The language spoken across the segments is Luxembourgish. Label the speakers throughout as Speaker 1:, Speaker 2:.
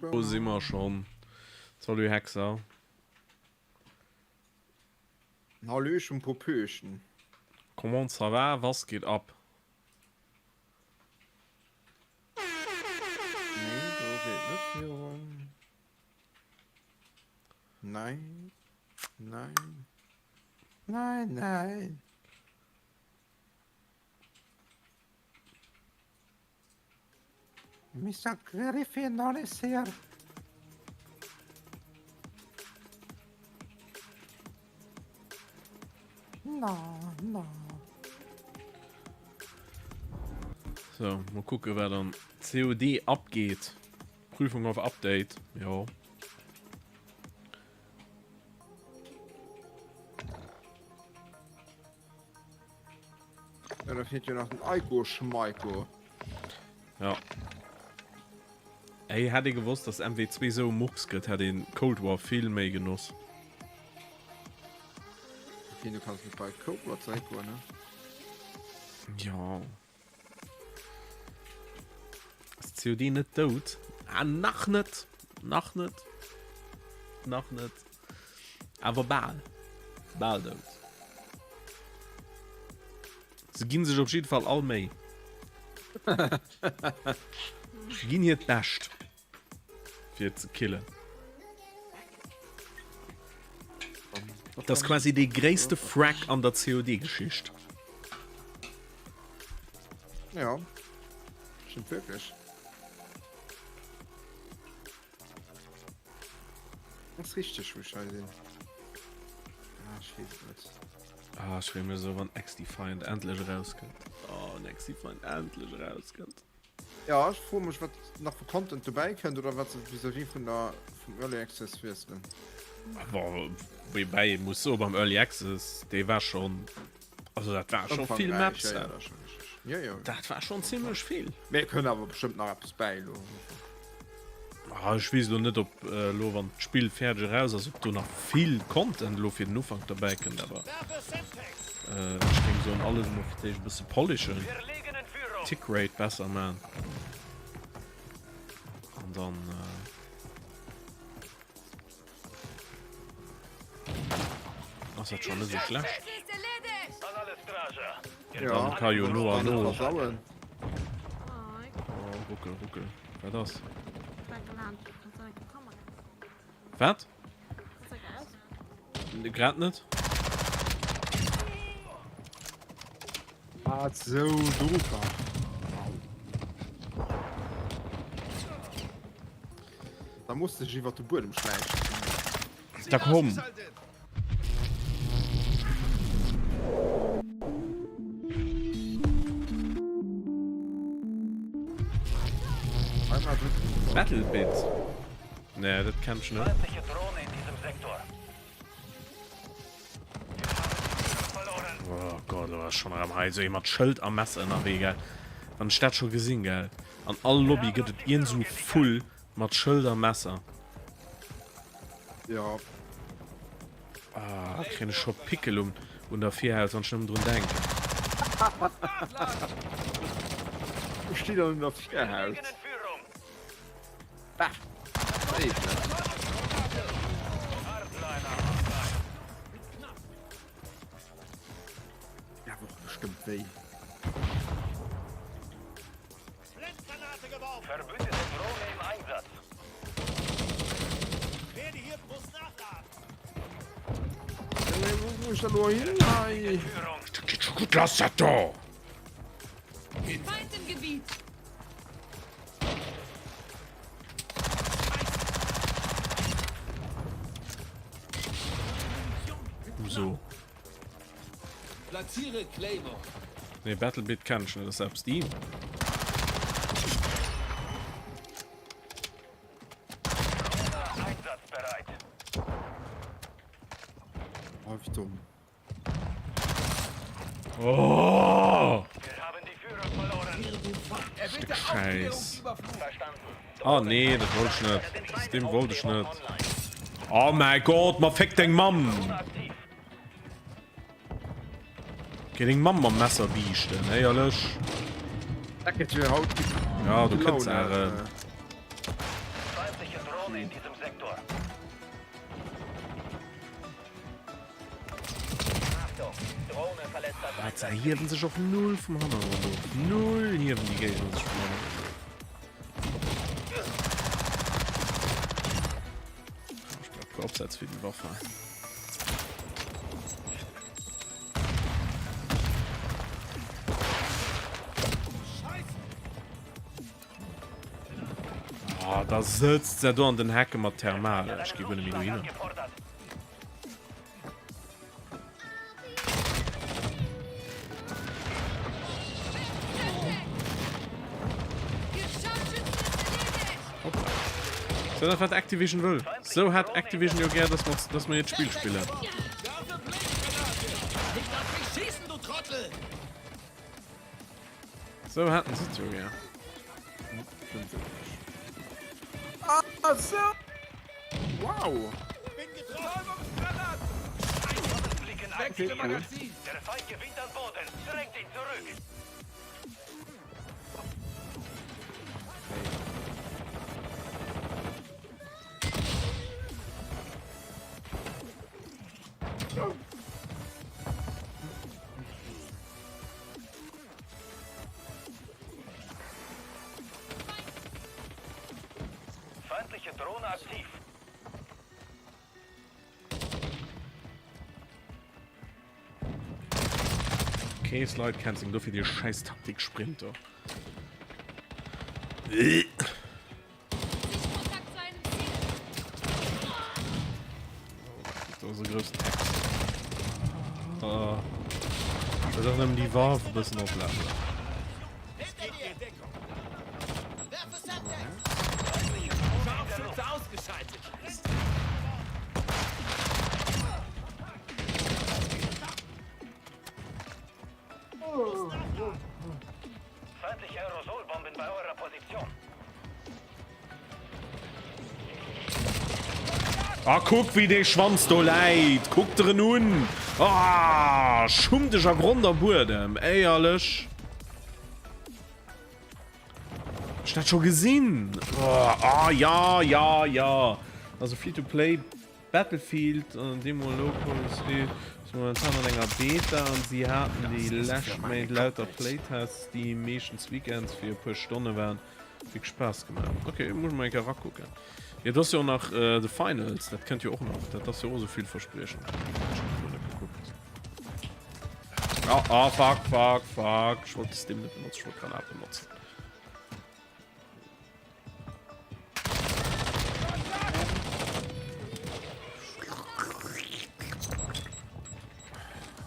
Speaker 1: Do si mer schonn. Salut Hexer.
Speaker 2: Hallöchen Popöchen.
Speaker 1: Comment ça va? Was geht ab?
Speaker 2: Nee, do geet net virun. Nein, nein, nein, nein. Mister Griffin is here. No, no.
Speaker 1: So, mal kucke wat an COD abgeht. Prüfung auf Update. Jo.
Speaker 2: Ja, da fehlt ja nach den Eiko Schmeiko.
Speaker 1: Ja. Ey, hätt ee gewosst, dass MW2 sou e Murks gëtt, hätt een Cold War vill méi genoss.
Speaker 2: Okay, du kannst net bei Cold War zeréckgoen, ne?
Speaker 1: Ja. Ass COD net dout? Ah, nach net. Nach net. Nach net. Awer bal. Bal dout. Se ginn sech op jidde Fall all Méi. Se ginn hiert Bescht, fir et ze killen. Dat ass quasi dee gréisste Frag an der COD-Geschicht.
Speaker 2: Ja, stimmt wirklich. Das ist richtig, wo ich da sinn. Ah, ich weiß nicht.
Speaker 1: Ah, ech freeë mech esou, wann XDefiant endlech erauskënnt. Oh, wann XDefiant endlech erauskënnt.
Speaker 2: Ja, ech froe mech, wat nach vu Content dobäi kënnt oder wat se vis-à-vis vun der vum Early Access wiesselen.
Speaker 1: Woubäi ee muss soen, beim Early Access, dee war schonn, also dat war scho vill Maps.
Speaker 2: Ja, ja, dat schon richtig. Ja, ja.
Speaker 1: Dat war schonn zimmlech vill.
Speaker 2: Mee kënnt awer bestëmmt nach eppes bäi elo.
Speaker 1: Ah, ech weess elo net, ob elo wann d'Spill fäerdeg eraus ass, ob do nach vill Content elo fir den Ufank derbäi kënnt, awer ech géing soen, alles emol fir d'éischt e bësse polishen, Tick Rate besser man an dann. Ass dat schon net sou schlecht.
Speaker 2: Ja,
Speaker 1: Dann ka jo no an no.
Speaker 2: Versauen.
Speaker 1: Oh, ruckel, ruckel. Wat ass? Wat? Grad net.
Speaker 2: Wat sou doof war. Da muss dech iwwer de Buedem schläichen.
Speaker 1: Da komm! Battlebit? Nee, dat kenn ech net. Oh Gott, lo ass schon erëm hei esou ee mat Schëld a Messer ënnerwee, gell. Wann ech dat scho gesinn, gell. An all Lobby gëtt et iergend esou Vull mat Schëld a Messer.
Speaker 2: Ja.
Speaker 1: Ah, kréien ech scho Pickel un, un der Virhaut, wann ech nëmmen drun denken.
Speaker 2: Wou steet dann un der Virhaut? Bah! Séi ech net. Ja, awer och bestëmmt wéi. Wou muss ech da lo hin hei?
Speaker 1: Dat geet scho gutt lass, dat do!
Speaker 3: Feind im Gebiet!
Speaker 1: So.
Speaker 4: Platziere Claymore.
Speaker 1: Nee, Battlebit kenn ech net, ass dat op Steam?
Speaker 2: Oh, wéi domm.
Speaker 1: Oh! Stück Scheiß. Oh nee, dat wollt ech net. Das Ding wollt ech net. Oh mein Gott, ma fick deng Mamm! Geh deng Mamm mam Messer biichten, éierlech.
Speaker 2: Dat gëtt jo haut
Speaker 1: Ja, du kënns awer. Wat se hiewen sech och null vum Hannergrond of. Null hiewen déi Géigner sech vum Hannergrond of. Ech brauch puer Opsätz fir déi Waff hei. Ah, da sëtzt se do an den Hecke mat Thermal. Ech gi guer net méi dohinner. So, dat wat Activision wëll. So hat Activision jo gär, dass mer, dass mer hiert Spill spillen. So haten se et jo gär.
Speaker 2: Ah, so. Wow. Okay, cool.
Speaker 4: Feindliche Drohne aktiv.
Speaker 1: Okay, Slide Canceling, dofir déi scheiß Taktik Sprinter. Dat ass e groussen Text. Da dat ass nëmmen déi Waff e bëssen oplevelen.
Speaker 4: Feindliche Aerosolbomben bei eurer Position.
Speaker 1: Ah, kuck wéi dee Schwanz do läit! Kuck der en un! Ah, schumm dech a Grond a Buedem, éierlech! Ech dat scho gesinn! Oh, ah, ja, ja, ja! Also Free-to-Play Battlefield an Demo elo komm si momentan an enger Beta an si haten déi lescht Méint lauter Playtests déi meeschtens Weekends fir e puer Stonne waren. Wierklech Spaass gemaach. Ok, muss ech mol eng Kéier rakucken. Jo, do ass jo och nach The Finals, dat kënnt jo och nach. Dat ass jo och esou villverspriechend. Ech hunn et net gekuckt. Ah, ah, fuck, fuck, fuck. Ech wollt de Stim net benotzen, ech wollt d'Granat benotzen.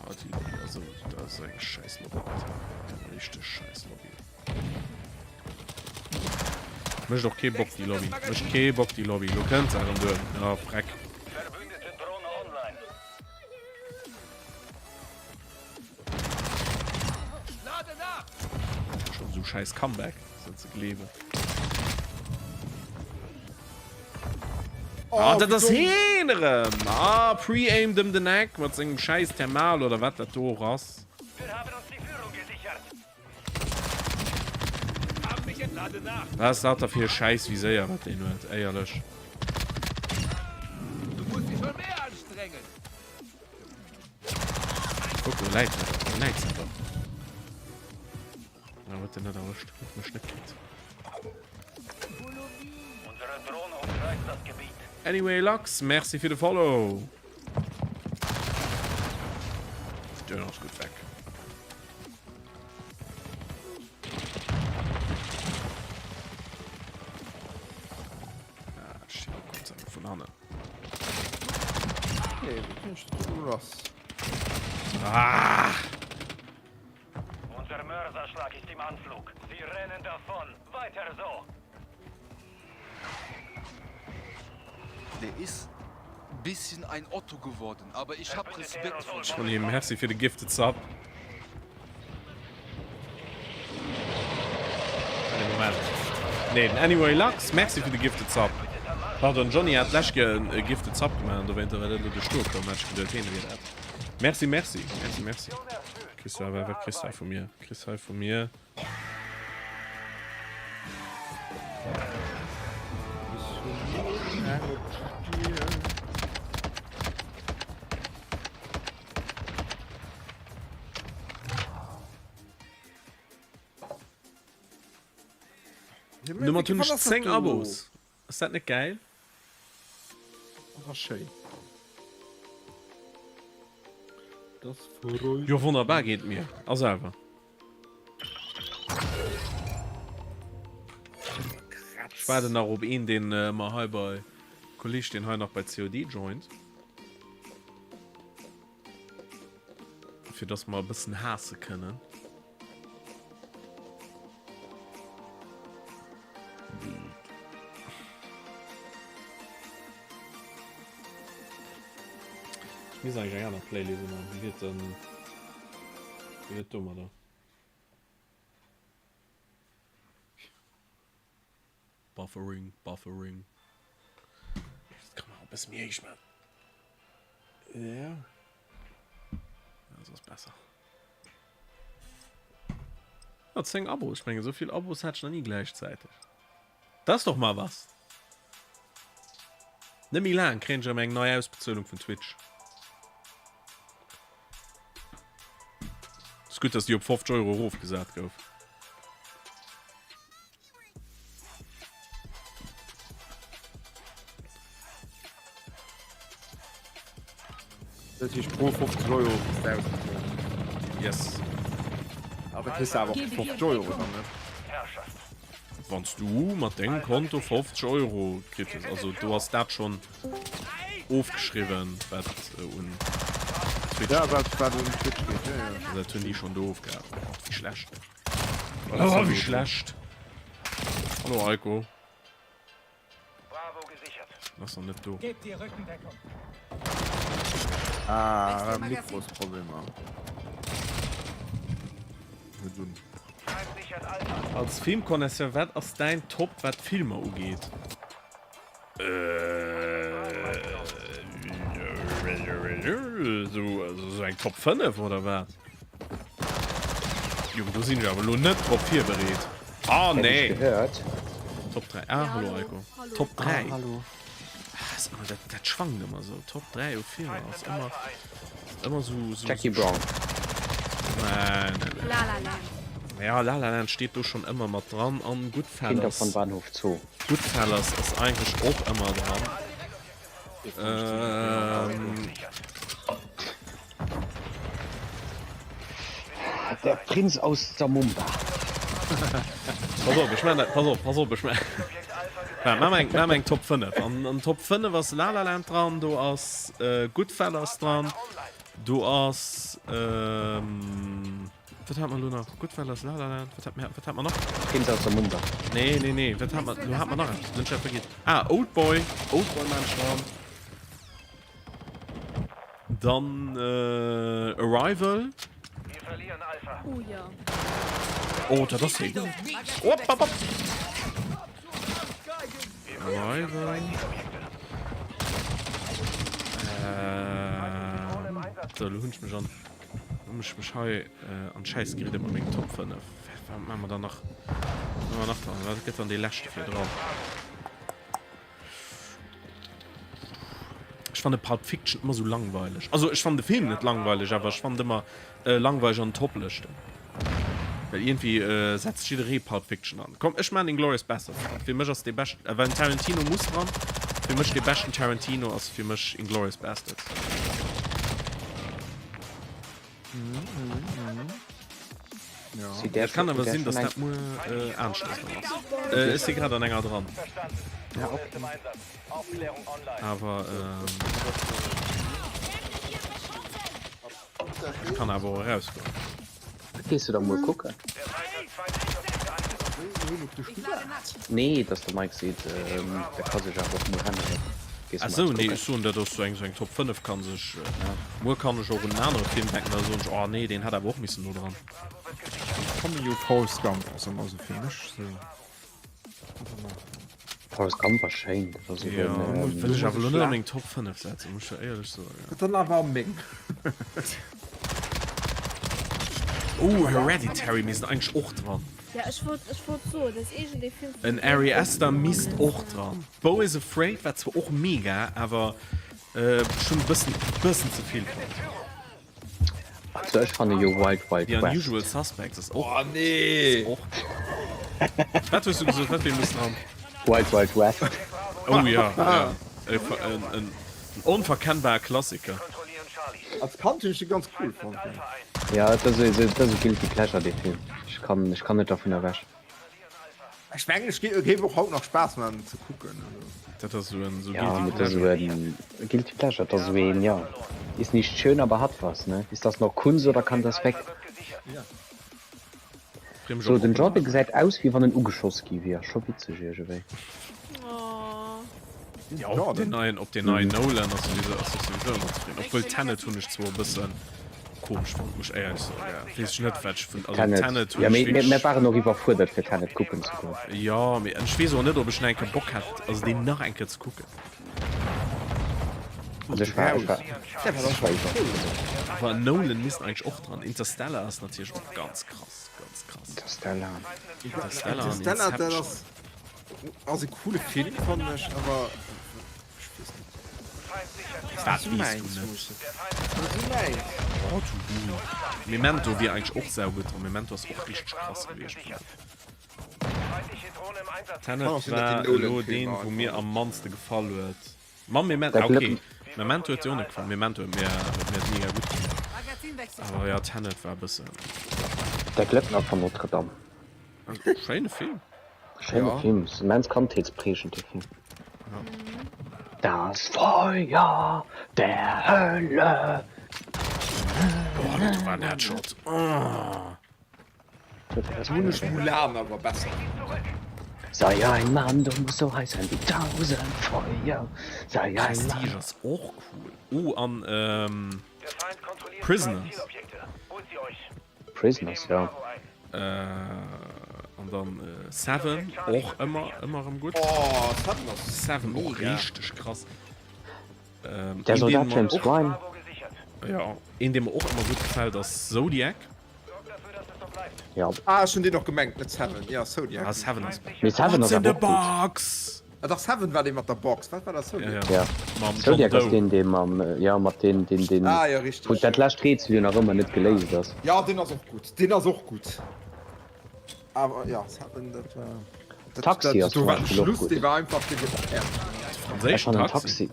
Speaker 1: Ah, die Lobby, also, da ist eng scheiß Lobby. Eng richtig scheiß Lobby. Mécht och kee Bock déi Lobby. Mécht kee Bock déi Lobby. Lo kënnt se erëm duer. Ja, Freck. Schon so scheiß Comeback. Ass net ze gleewen.
Speaker 2: Oh,
Speaker 1: Ah, dat
Speaker 2: wéi
Speaker 1: ass
Speaker 2: domm.
Speaker 1: heen erëm! Ah, pre-aimed em den Eck mat sengem schäiss Thermal oder wat dat do och ass. Wat ass dat da fir e schäiss Viséier wat deen huet, éierlech. Kuck, do läit se dach, do läit se dach. Na, huet en net erwëscht, huet mech net kritt. Anyway, Lachs, merci fir de Follow. Den ass gutt weg. Ah, shit, kommt einfach vun hannen.
Speaker 2: Okay, wéi kann ech do lass?
Speaker 1: Ah!
Speaker 4: Unser Mörserschlag ist im Anflug. Sie rennen davon. Weiter so.
Speaker 5: Der ist bisschen ein Otto geworden, aber ich hab Respekt vor dem.
Speaker 1: Johnny, merci fir de Gifted Sub. Nee, Moment. Nee, den Anyway Lux, merci fir de Gifted Sub. Pardon, Johnny hat d'lescht Kéier e Gifted Sub gemaach an dowéinter war dat elo de Sturm komm, hat ech geduet, heen wier dat. Merci, merci, merci, merci. Kriss du awer, wat kriss du hei vu mir? Kriss hei vu mir. Domat hunn ech 10 Abos. Ass dat net gäil?
Speaker 2: Dat ass schéin. Das freut
Speaker 1: Jo wonnerbar geet mir a selwer. Ech waarden nach op een deen mer hei bei Kolleg deen hei nach bei COD joint. Fir dass mer e bëssen haasse kënnen. Ech misst eigentlich eng aner Playlist ëmmer. Wéi wier denn, wéi wier domadder? Buffering, Buffering. Dat kann man och e bësse méi héich man. Ja. Dat ass besser. Ja, 10 Abos. Ich mengen, so vill Abos hat ich noch nie gleichzeitig. Das ist doch mal was. Net méi laang kréien ech erëm eng nei Ausbezuelung vun Twitch. Ass gutt, dass déi op 50 Euro erofgesat gouf.
Speaker 2: Dat heescht pro 50 Euro kriss de ausbezuelt.
Speaker 1: Yes.
Speaker 2: Awer da kriss de awer och 50 Euro dann, ne?
Speaker 1: Wann s du mat dengem Konto 50 Euro kritt hues, also do ass dat schonn ofgeschriwwen, wat un Twitch
Speaker 2: Ja, wat, wat un Twitch geet, ja, ja.
Speaker 1: Also dat hunn déi schonn do ofgehal. Gott, wéi schlecht. Oh, wéi schlecht. Hallo Eiko. Ass nach net do.
Speaker 2: Ah, Mikrosproblemer.
Speaker 1: Als Filmconnaisseur, wat ass däin Top wat Filmer ugeet? Sou eng Top 5 oder wat? Jo, do sinn ech awer elo net drop virbereet. Ah nee! Top 3. Ah, hallo Eiko. Top 3. Ah, hallo. Ah, ist immer, dat, dat schwankt ëmmer sou. Top 3 u Filmer ass ëmmer ëmmer sou, sou
Speaker 6: Jackie Brown.
Speaker 1: Nee, nee, nee.
Speaker 3: La La Land.
Speaker 1: Ja, La La Land steet do schonn ëmmer mat dran an
Speaker 6: Kinder
Speaker 1: Goodfellas.
Speaker 6: von Bahnhof Zoo.
Speaker 1: Goodfellas ass eigentlech och ëmmer dran. Ähm.
Speaker 6: Der Prinz aus Zamunda.
Speaker 1: Pass op, ech man dat, pass op, pass op, ech man. Ja, ma eng, ma eng Top 5. An, an Top 5 ass La La Land dran, do ass äh, Goodfellas dran, do ass ähm, wat hat man lo nach? Goodfellas, La La Land, wat hat, wat hat man nach?
Speaker 6: Prinz aus Zamunda.
Speaker 1: Nee, nee, nee, wat hat man, lo hat man nach eppes, den Chef vergeet. Ah, Oldboy, Oldboy man ech dran. Dann Arrival.
Speaker 3: Oh ja.
Speaker 1: Oh, dat ass heen. Op, op, op. Arrival. Ähm, so, lo hunn ech mech an, hunn ech mech hei äh, an d'Schäiss geridde mat mengem Top 5. Wat maache mer dann nach? Wat maache mer nach dran? Wat gëtt dann dee leschte fir dran? Ech fanne Pulp Fiction ëmmer sou langweileg. Also ech fannen de Film net langweileg, awer ech fannen ëmmer langweileg an den Toplëschten. Well iergendwéi setzt jidderee Pulp Fiction an. Komm ech maachen Inglourious Basterds dran. Fir mech ass dee beschten, well den Tarantino muss dran. Fir mech dee beschten Tarantino ass fir mech Inglourious Basterds. Et kann awer sinn, dass dat muer aneschters dann ass. Ech si grad an enger dran. Awer ech kann awer och erausgoen.
Speaker 6: Gees du da muer kucken? Nee, dass de Mike seet, dat ka sech awer och muer änneren.
Speaker 1: Ah sou, nee, ech soen dat ass sou eng sou eng Top 5 kann sech, muer kann ech och un en anere Film denken, da soen ech, oh nee, deen hätt awer och missen do dran.
Speaker 2: Fanne jo Forrest Gump ass ëmmer sou fir mech sou.
Speaker 6: Forrest Gump war schéin, dat war sou
Speaker 1: Jo,
Speaker 6: den.
Speaker 1: wëll ech awer elo net a meng Top 5 setzen, muss ech jo éierlech soen, ja.
Speaker 2: Dann awer a meng.
Speaker 1: Oh, Hereditary misst eigentlech och dran.
Speaker 3: Ja, ech wollt, ech wollt soen, dat ass iergendee Film vun
Speaker 1: En Ari Aster misst och dran. Beau is Afraid war zwar och mega, awer schon e bëssen, bëssen ze vill fonnt.
Speaker 6: Also ech fanne jo Wild Wild
Speaker 1: The
Speaker 6: West.
Speaker 1: Unusual Suspects ass och,
Speaker 2: Oh nee!
Speaker 1: ass och. Wat hues du gesot? Wat wier muss dran?
Speaker 6: Wild Wild West.
Speaker 1: Oh ja, ja. E, en, en, en onverkennbare Klassiker.
Speaker 2: Als Kand hunn ech de ganz cool fonnt.
Speaker 6: Ja, dat ass e, dat ass e guilty pleasure dee Film. Ech kann, ech kann net dervun ewech.
Speaker 2: Ech mengen ech géif och haut nach Spaass man en ze kucken.
Speaker 1: Dat ass esou en esou
Speaker 6: Ja,
Speaker 1: guilty
Speaker 6: dat ass esou
Speaker 1: pleasure.
Speaker 6: en guilty pleasure, dat ass esou een, ja, ist nicht schön, aber hat was, ne? Ist das noch Kunst oder kann das weg?
Speaker 2: Ja.
Speaker 1: Free mech
Speaker 6: So,
Speaker 1: op
Speaker 6: den Jordan
Speaker 1: Oppenheimer.
Speaker 6: gesäit aus wéi wann en ugeschoss gi wier, scho witzeg iergendwéi.
Speaker 3: Oh.
Speaker 1: Ja, op den neien, op den neien Nolan ass souwisou, ass ech souwisou ëmmer zefridden. Obwuel Tenet hunn ech zwar e bëssen komesch fonnt, muss ech éierlech soen. Ja, weess ech net, wat ech vun, also
Speaker 6: Tenet,
Speaker 1: Tenet hunn
Speaker 6: ja,
Speaker 1: ech
Speaker 6: mee mir, mir
Speaker 1: wierklech.
Speaker 6: waren och iwwerfuerdert fir Tenet kucken ze goen.
Speaker 1: Jo, mee ech weess och net, ob ech nach eng Kéier Bock hätt, also deen nach eng Kéier ze kucken.
Speaker 6: Also ech war, ech war, ech war iwwerfuerdert.
Speaker 1: Awer Nolan misst eigentlech och dran. Interstellar ass natierlech och ganz krass, ganz krass.
Speaker 6: Interstellar.
Speaker 1: Interstellar an
Speaker 2: Interstellar, dat
Speaker 1: Inception.
Speaker 2: ass. Ass e coole Film fannen ech, awer ech weess net.
Speaker 1: Wat weess du net? Oh du du. Memento wier eigentlech och saugutt dran. Memento ass och richteg krass gewiescht fannen ech. Tenet war elo deen wou mir am mannste gefall huet. Mam Memento, ah ok, Memento huet dir och net gefall. Memento huet mir huet mir mega gutt gefall. Awer jo Tenet war e bëssen.
Speaker 6: Der Glöckner von Notre Dame.
Speaker 1: Schéine Film.
Speaker 6: Schéine
Speaker 2: Ja.
Speaker 6: Film, ass immens kandheetsprägend dee Film.
Speaker 1: Ja.
Speaker 6: Das Feuer der Hölle.
Speaker 1: Boah, dat war en Headshot. Oh.
Speaker 2: Do hunn ech Mulan awer besser fonnt.
Speaker 6: Sei ein Mann, du musst so heiß sein wie tausend Feuer. Sei ein Mann.
Speaker 1: Prestige ass och cool. Oh, an ähm, Prisoners.
Speaker 6: Prisoners, ja.
Speaker 1: Äh, an dann äh, Seven, och ëmmer, ëmmer erëm gutt.
Speaker 2: Oh, Seven ass
Speaker 1: Seven och
Speaker 2: mega.
Speaker 1: richteg krass. Ähm,
Speaker 6: Der
Speaker 1: een,
Speaker 6: Soldat
Speaker 1: deen mer
Speaker 6: James
Speaker 1: och,
Speaker 6: Ryan.
Speaker 1: ja, een, deen mer och ëmmer gutt gefält, ass Zodiac.
Speaker 6: Ja.
Speaker 2: Ah, ech hunn deen och gemengt, net Seven. Ja, Zodiac.
Speaker 1: Ah, Seven ass.
Speaker 6: Mee Seven ass
Speaker 1: What's in
Speaker 6: awer
Speaker 1: the
Speaker 6: och gutt.
Speaker 1: box?
Speaker 2: Ah dach, Seven war dee mat der Box. Wat war dat? Zodiac?
Speaker 1: Ja, ja.
Speaker 6: Ja.
Speaker 1: Mam John
Speaker 6: Zodiac ass
Speaker 1: Doe.
Speaker 6: deen, dee mam, ja, mat deen, deen, deen,
Speaker 2: Ah, ja,
Speaker 6: wou
Speaker 2: richteg.
Speaker 6: dat lescht Rätsel jo nach ëmmer net geléist ass.
Speaker 2: Ja, deen ass och gutt. Deen ass och gutt. Awer ja, Seven, dat war. Dat,
Speaker 6: Taxi
Speaker 2: dat,
Speaker 6: ass
Speaker 2: do
Speaker 6: zum
Speaker 2: war de
Speaker 6: Beispill och
Speaker 2: Schluss,
Speaker 6: gutt.
Speaker 2: dee war einfach fir de Erd.
Speaker 6: Ech
Speaker 1: Franséischen
Speaker 6: fannen
Speaker 1: Taxi.
Speaker 6: Taxi.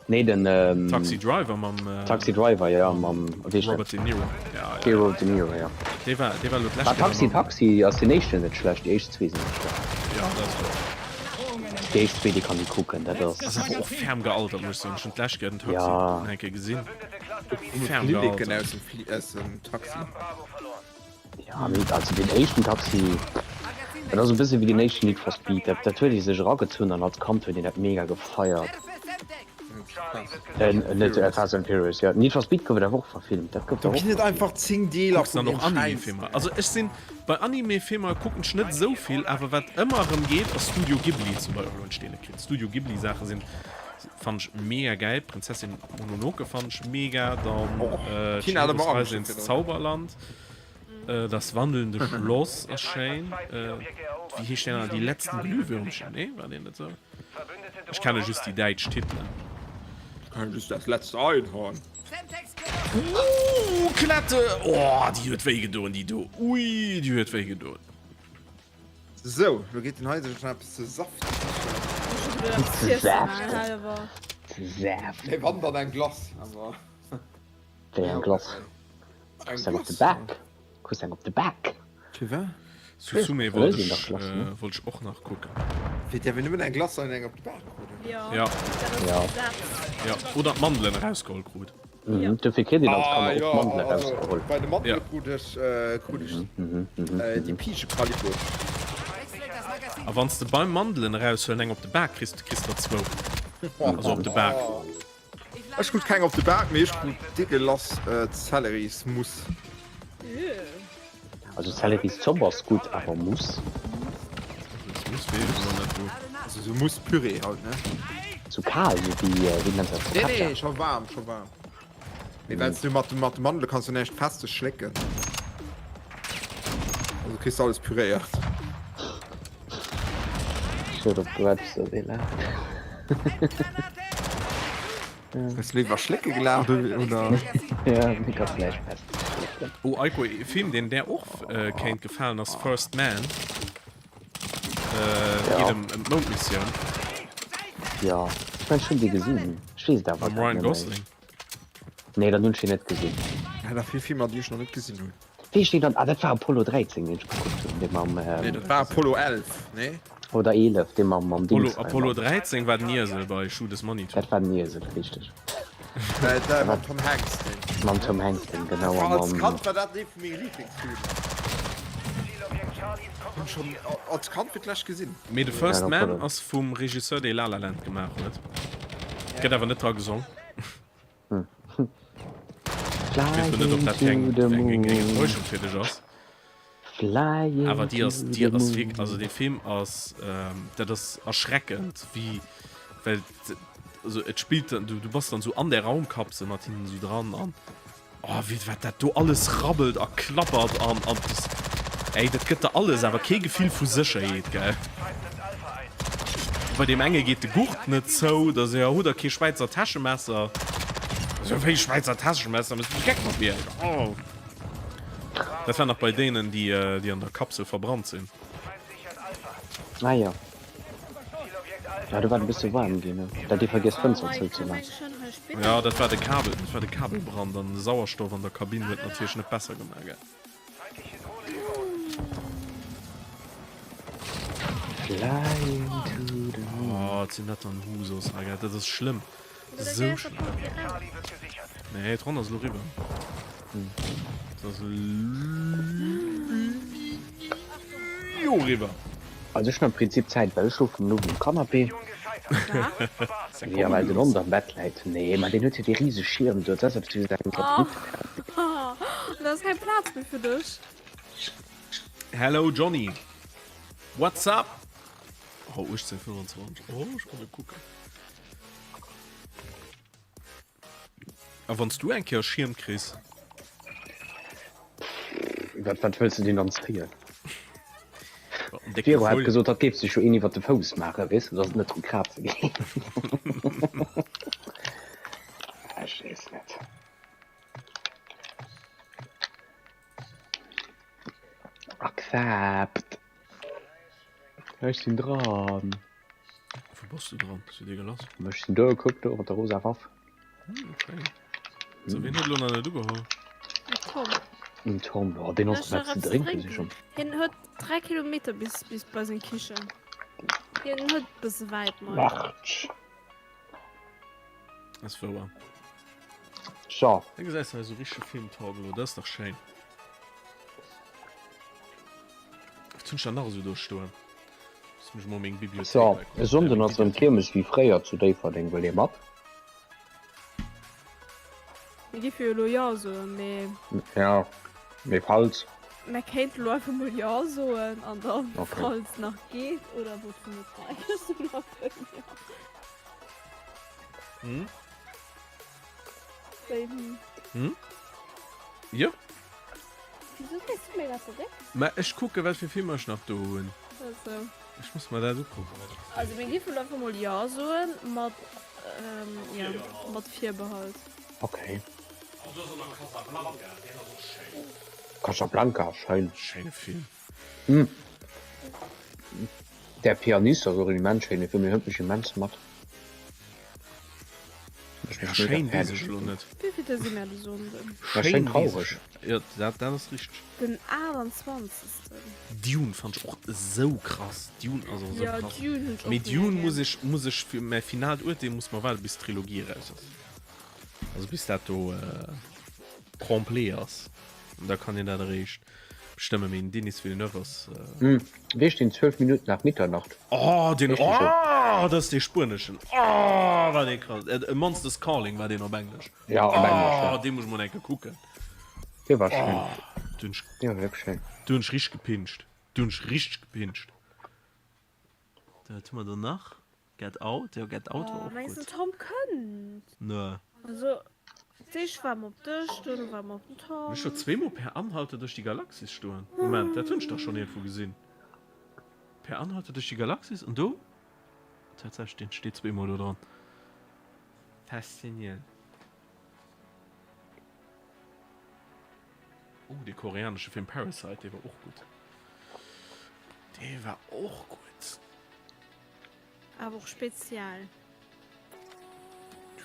Speaker 6: Nee, den, ähm,
Speaker 1: Taxi Driver mam, äh,
Speaker 6: Taxi Driver, ja, mam, wéi heescht
Speaker 1: Robert
Speaker 6: dat?
Speaker 1: De Niro. Ja, ja.
Speaker 6: Robert De Niro, ja.
Speaker 1: Dee war, dee war elo d'lescht
Speaker 6: War
Speaker 1: Kéier
Speaker 6: Taxi
Speaker 1: mam.
Speaker 6: Taxi ass den éischten net schlecht, déi éischt zwee sinn net schlecht.
Speaker 1: Ja, dat ass wouer.
Speaker 6: Déi éischt zwee, déi kann ee kucken, dat ass.
Speaker 1: Ass awer och ferm gealtert, muss ech soen. Ech hunn d'lescht Kéier den Taxi
Speaker 6: Ja.
Speaker 1: eng Kéier gesinn.
Speaker 2: Ferm
Speaker 1: Ferm
Speaker 2: gealtert.
Speaker 1: gealtert.
Speaker 2: Aus dem, Fli aus dem Taxi.
Speaker 6: Ja, mee also deen éischten Taxi, dat ass e bësse wéi deen éischten Need for Speed, dat, dat huet ee sech eragezunn an als Kand huet een dat mega gefeiert. Äh, net äh, Fast and Furious, ja. Need for Speed gouf et awer och verfilmt, dat gouf
Speaker 2: Do
Speaker 6: awer och
Speaker 2: ginn et
Speaker 6: verfilmt.
Speaker 2: einfach 10 Deeler
Speaker 1: Kucks dann
Speaker 2: vun
Speaker 1: och
Speaker 2: deem Schäiss.
Speaker 1: Anime-Filmer? Also ech sinn, bei Anime-Filmer kucken ech net esou vill, awer wat ëmmer erëm geet ass Studio Ghibli zum Beispill, elo hunn ech deen net kritt, Studio Ghibli-Saache sinn, fannen ech mega gäil. Prinzessin Mononoke fannen ech mega, dann
Speaker 2: Och,
Speaker 1: äh,
Speaker 2: Keen hat
Speaker 1: Chihiros
Speaker 2: awer
Speaker 1: Reise
Speaker 2: Angscht
Speaker 1: ins
Speaker 2: virdrun.
Speaker 1: Zauberland. Das wandelnde Schloss ass schéin. Wéi heescht deen? Die letzten Glühwürmchen, nee? War deen net sou? Ech kenne just déi däitsch Titelen.
Speaker 2: Ech kenne just Das letzte Einhorn.
Speaker 1: Ooh, Klette! Oh, déi huet wéi gedoen, déi do. Ui, déi huet wéi gedoen.
Speaker 2: Sou, lo geet den hei sech nach eppes ze saften sichen.
Speaker 6: Ze saften. Ze saften.
Speaker 2: Nee, wann dann eng Glace, awer.
Speaker 6: Wéi eng Glace? Kriss eng op de Bak. Kriss eng op de Bak.
Speaker 2: Firwat?
Speaker 1: Suzume wollt ech, wollt ech och nach kucken.
Speaker 2: Wéi, däerf een nëmmen eng Glace an eng op de Bak kruten?
Speaker 1: Ja. Ja, oder d'Mandelen erausgeholl krut.
Speaker 6: Mhm, dofir kritt een als Kanner och d'Mandelen
Speaker 2: Ah, jo, also
Speaker 6: erausgeholl.
Speaker 2: bei de Mandele krut ech, krut ech déi Pigekalippo.
Speaker 1: A wann s de beim Mandelen eraushuelen eng op de Bak kriss, kriss der zwou. Also op de Bak.
Speaker 2: Ech krut keng op de Bak, mee ech krut degueulass Zellerismousse.
Speaker 6: Also Zelleriszopp ass gutt, awer Mousse?
Speaker 1: Mousse weess ech elo net wou.
Speaker 2: Also sou Mousse Purée halt, ne?
Speaker 6: Sou kal, sou wéi, wéi nennt dat,
Speaker 2: Nee,
Speaker 6: Focaccia?
Speaker 2: nee, scho waarm, scho waarm. Mee wells du mat mat de Mandele kanns du näischt Festes schlécken. Also kriss du alles püréiert.
Speaker 6: Schued op Grabs dat ee laacht.
Speaker 2: Hues du léiwer schlécke gelaacht oder?
Speaker 6: Ja, mee kanns näischt Festes schlécken.
Speaker 1: Oh Eiko, ee Film deen där och kéint gefalen ass First Man. Geet ëm ëm d'Moundmissioun.
Speaker 6: Jo, ech mengen ech hunn dee gesinn. Ech weess et awer
Speaker 1: Mam
Speaker 6: grad
Speaker 1: Ryan
Speaker 6: net méi.
Speaker 1: Gosling.
Speaker 6: Nee, dann hunn ech deen net gesinn.
Speaker 2: Ja, da vill Filmer, déi ech nach net gesinn hunn.
Speaker 6: Wéi heescht deen dann? Ah, dat war Apollo 13, deen ech gekuckt hunn, dee mam.
Speaker 2: Nee, dat war Apollo 11, nee?
Speaker 6: Oder 11, dee mam, mam
Speaker 1: Apollo,
Speaker 6: Dings hei,
Speaker 1: Apollo
Speaker 6: mam.
Speaker 1: 13 war den Iesel bei Shoot is Money to.
Speaker 6: Dat war den Iesel, richteg.
Speaker 2: Dat war mam Tom Hanks, deen.
Speaker 6: Mam Tom Hanks, deen, genau.
Speaker 2: Dat war
Speaker 6: A
Speaker 2: als
Speaker 6: mam.
Speaker 2: Kand war dat ee vu menge Lieblingsfilmer. Hunn schonn als Kand fir d'lescht gesinn.
Speaker 1: Mee The First
Speaker 6: Ja,
Speaker 1: Man
Speaker 6: Apollo.
Speaker 1: ass vum Regisseur, dee La La Land gemaach huet. Gëtt awer net dra gesong. Ech weess lo net, ob dat fir eng,
Speaker 6: Flying to the
Speaker 1: eng, eng
Speaker 6: moon.
Speaker 1: Enttäuschung fir dech ass.
Speaker 6: Flying
Speaker 1: Awer déi ass,
Speaker 6: to
Speaker 1: déi
Speaker 6: the
Speaker 1: ass wierk,
Speaker 6: moon.
Speaker 1: also dee Film ass, ähm, dat ass erschreckend, wéi, well, also et spillt dann, du, du bass dann sou an der Raumkapsel mat hinnen sou dran an, oh, wéi, wat dat do alles rabbelt a klappert an, an das, ey, dat gëtt der alles, awer kee Gefill vu Sécherheet, gell. Bei deem enge geet de Gurt net zou, da se, jo, hutt der kee Schwäizer Täschemesser? Ech sou, wéi Schwäizer Täschemesser, bass du geck mat mir? Oh. Dat war nach bei deenen, déi, déi an der Kapsel verbrannt sinn.
Speaker 6: Ah jo. Ja, do war et e bësse waarm ginn, ne? Dat ee vergiess d'Fënster zou ze maachen.
Speaker 1: Ja, dat war de Kabel, dat war de Kabelbrand an de Sauerstoff an der Kabinn huet natierlech net besser gemaach, gell?
Speaker 6: Flying to the moon.
Speaker 1: Oh, wat sinn dat dann Husos hei, gell? Dat ass schlëmm. Esou schlëmm. Nee, d'Ronn ass elo riwwer. Dat ass elo riwwer.
Speaker 6: Also ech hunn am Prinzip Zäit, well ech schlofen elo um Canapé. Jo, well den Hond am Bett läit. Nee, ma deen huet jo dee rise Schierm do, dat ass eppes wéi esou eng Satellit.
Speaker 3: Da ass keng Plaz méi fir dech.
Speaker 1: Hello Johnny, what's up? Oh, 18:25, oh, ech kann net kucken. A wann s du eng Kéier e Schierm kriss?
Speaker 6: Wat, wat wëlls de deen dann zéien?
Speaker 1: En décke
Speaker 6: D'Vero hat
Speaker 1: Vull.
Speaker 6: gesot, hatt géif sech jo een iwwer de Fouss maachen, weess de, datt et net dru kraze géif. Ech weess net. Accept. Ech sinn dran.
Speaker 1: Wou bass du dran? Ass jo dir gelass?
Speaker 6: Ech sinn do, kuck do mat der rosa Waff.
Speaker 1: Hm, okay. So, wien huet elo nach net ugeholl?
Speaker 3: Den Tom.
Speaker 6: Den Tom, oh, deen ass nach ze drénken si schon.
Speaker 3: Hien huet 3 Kilometer bis, bis bei seng Kichen. Hien huet bësse wäit, mei.
Speaker 6: March.
Speaker 1: Ass wouer.
Speaker 6: So.
Speaker 1: Da gesäis du hei sou richtege Filmtalk elo, dat ass dach schéin. Wat hunn ech dann nach esou do stoen? Muss mech mol meng Bibliothéik
Speaker 6: So,
Speaker 1: hei
Speaker 6: e
Speaker 1: kucken.
Speaker 6: Sonnden ass erëm Kiermes wéi fréier zu Déifferdeng. Wëllt Dir mat?
Speaker 3: Mir géife jo elo Jo soen, mee.
Speaker 6: Ja, mee falls.
Speaker 3: Mer kéinte elo einfach mol Jo soen an dann,
Speaker 6: Okay.
Speaker 3: falls nach geet, oder wollts du net hei? Ech soen einfach Jo.
Speaker 1: Hm?
Speaker 3: Wéi, hm?
Speaker 1: Hm? Jo.
Speaker 3: Wieso dréis du mir grad de Réck?
Speaker 1: Mä ech kucke wat fir Filmer ech nach do hunn.
Speaker 3: Also.
Speaker 1: Ech muss mer dat ukucken.
Speaker 3: Also mir géifen elo einfach mol Jo soen, mat, jo, mat Virbehalt.
Speaker 6: Okay.
Speaker 1: Oh, do ass och nach Casablanca, deen ass och schéin.
Speaker 6: Casablanca ass schéin.
Speaker 1: Schéine Film.
Speaker 6: Hm. Der Pianist ass och en immens schéine Film, deen hëlt mech immens mat.
Speaker 1: Ja, schéin weess ech elo net.
Speaker 3: Wéivillte si mär de Sonnden?
Speaker 6: Ja, schéin traureg.
Speaker 1: Jo, dat, dat ass richteg.
Speaker 3: Den 28.
Speaker 1: Dune fand ech och esou krass. Dune ass och esou
Speaker 3: Ja,
Speaker 1: krass.
Speaker 3: Dune hunn ech och
Speaker 1: Mee
Speaker 3: mega
Speaker 1: Dune
Speaker 3: gär.
Speaker 1: muss ech, muss ech fir mäi finaalt Urteel muss mer waarde bis d'Trilogie eraus ass. Also bis dat do complet ass. An da kann een dat eréischt bestëmmen. Mee den Denis Villeneuve ass.
Speaker 6: Hm, wéi ass deen 12 Minuten nach Mitternacht?
Speaker 1: Oh, den,
Speaker 6: Richteg jo.
Speaker 1: oh, dat ass dee spueneschen. Oh, war dee krass. Äh, Monsters Calling war deen op Englesch.
Speaker 6: Ja, op Englesch, ja.
Speaker 1: Oh, dee muss ech mol eng Kéier kucken.
Speaker 6: Dee war schéin.
Speaker 1: Oh, do hunn ech,
Speaker 6: Dee war wierklech schéin.
Speaker 1: do hunn ech richteg gepinscht. Do hunn ech richteg gepinscht. Wat hu mer do nach? Get Out, jo Get Out war
Speaker 3: Oh,
Speaker 1: och
Speaker 3: mengs
Speaker 1: gutt.
Speaker 3: den Tom kënnt?
Speaker 1: Nö.
Speaker 3: Also, d'éischt war mer op dech, duerno war mer op den Tom.
Speaker 1: Ech huet zweemol Per Anhalter durch die Galaxis stoen. Moment, dat hunn ech dach schonn iergendwou gesinn. Per Anhalter durch die Galaxis an do? Tatsächlech, deen steet zweemol do dran. Faszinierend. Oh, dee koreanesche Film Parasite, dee war och gutt. Dee war och gutt.
Speaker 3: Awer och speziell.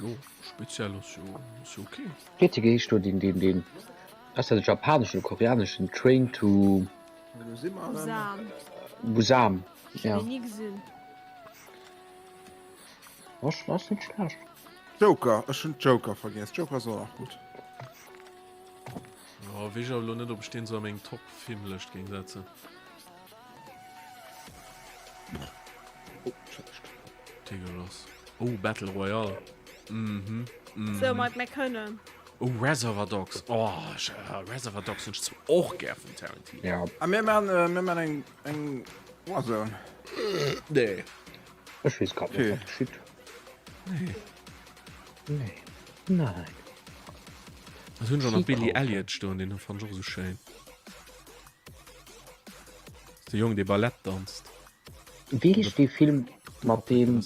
Speaker 1: Jo, speziell ass jo, ass jo ok.
Speaker 6: Wéi heescht do deen, deen, deen, ass dat e japaneschen oder koreaneschen Train to
Speaker 3: Busan.
Speaker 6: Busan,
Speaker 3: Ech
Speaker 6: ja.
Speaker 3: hunn deen ni gesinn.
Speaker 6: Ass, ass net schlecht.
Speaker 2: Joker, ech hunn Joker vergiess. Joker ass och nach gutt.
Speaker 1: Jo, weess ech awer elo net, ob ech deen sou a meng Top-Filmlëscht géing setzen.
Speaker 2: Oh, schlecht.
Speaker 1: Digga, lass. Oh, Battle Royale. Mhm. Mhm.
Speaker 3: Sou, Mike, mir kënnen.
Speaker 1: Oh, Reservoir Dogs. Oh, ech, äh, Reservoir Dogs hunn ech zwar och gär vum Tarantino.
Speaker 6: Ja.
Speaker 2: A mir man, äh, mir man eng, eng Warzone.
Speaker 1: Nee.
Speaker 6: Ech weess grad net,
Speaker 2: Okay.
Speaker 6: wat geschitt.
Speaker 1: Nee.
Speaker 6: Nee. Nein.
Speaker 1: Wat hunn ech och nach Billy Elliot stoen, deen fand ech och esou schéin. De Jong, dee Ballett danzt.
Speaker 6: Wéi heescht dee Film mat deem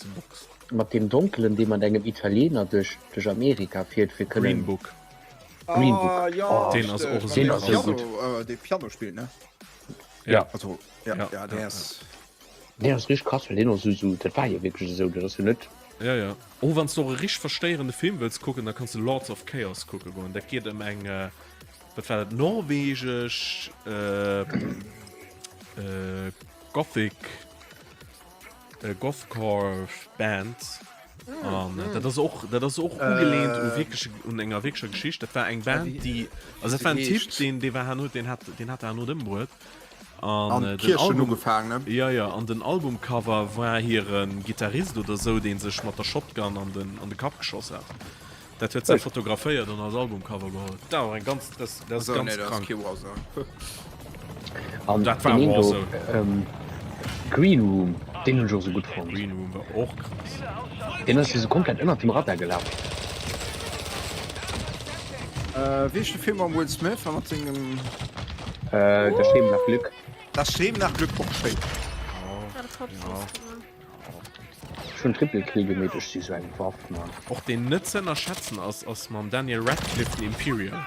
Speaker 6: mat deem Donkelen, dee mat engem Italiener duerch duerch Amerika fiert fir kënnen
Speaker 1: Green Book.
Speaker 6: Green Book.
Speaker 2: Ah, ja,
Speaker 6: Oh,
Speaker 1: Deen ass och
Speaker 6: deen ass esou gutt.
Speaker 2: Piano, dee Piano spillt, ne?
Speaker 1: Ja.
Speaker 2: Also, ja,
Speaker 1: Ja,
Speaker 2: ja, dee
Speaker 1: ja,
Speaker 2: ass.
Speaker 6: Deen ass richteg krass, well deen och esou esou dat war jo wierklech esou, dat ass jo net.
Speaker 1: Ja, ja. Oh, wann s de och e richteg verstéierende Film wëlls kucken, da kanns de Lords of Chaos kucke goen. Dat geet ëm eng, wat war dat, norwegesch Gothic, Gothcore Band. An dat ass och, dat ass och ugeleent u wierkleche, un enger wierklecher Geschicht. Dat war eng Band, déi, also dat war en Typ, deen, dee war herno, deen hat, deen hat herno ëmbruet. An
Speaker 2: An Kierchen ugefaangen, ne?
Speaker 1: Jo, jo, an den Albumcover war hire Gittarist oder sou, dee sech mat der Shotgun an den, an de Kapp geschoss hat. Dat huet se fotograféiert an als Albumcover geholl. Dat war eng ganz, dat ass
Speaker 2: Also,
Speaker 1: ganz
Speaker 2: nee, dat ass
Speaker 1: krank.
Speaker 2: kee Warzone.
Speaker 6: An
Speaker 1: Dat war
Speaker 6: deen een do,
Speaker 1: Warzone.
Speaker 6: ähm, Green Room, deen hunn ech och sou gutt fonnt.
Speaker 1: Green Room war och krass.
Speaker 6: Deen ass jo sou komplett ënnert dem Radar gelaf.
Speaker 2: Äh, wéi heescht de Film mam Will Smith a mat sengem.
Speaker 6: Äh, Das Streben nach Glück.
Speaker 2: Das Streben nach Glück, och schéin.
Speaker 1: Ja.
Speaker 6: Ech hunn Triple Kill gemeet, ech si sou eng Waff, Mann.
Speaker 1: Och deen net ze ënnerschätzen ass, ass mam Daniel Radcliffe den Imperial.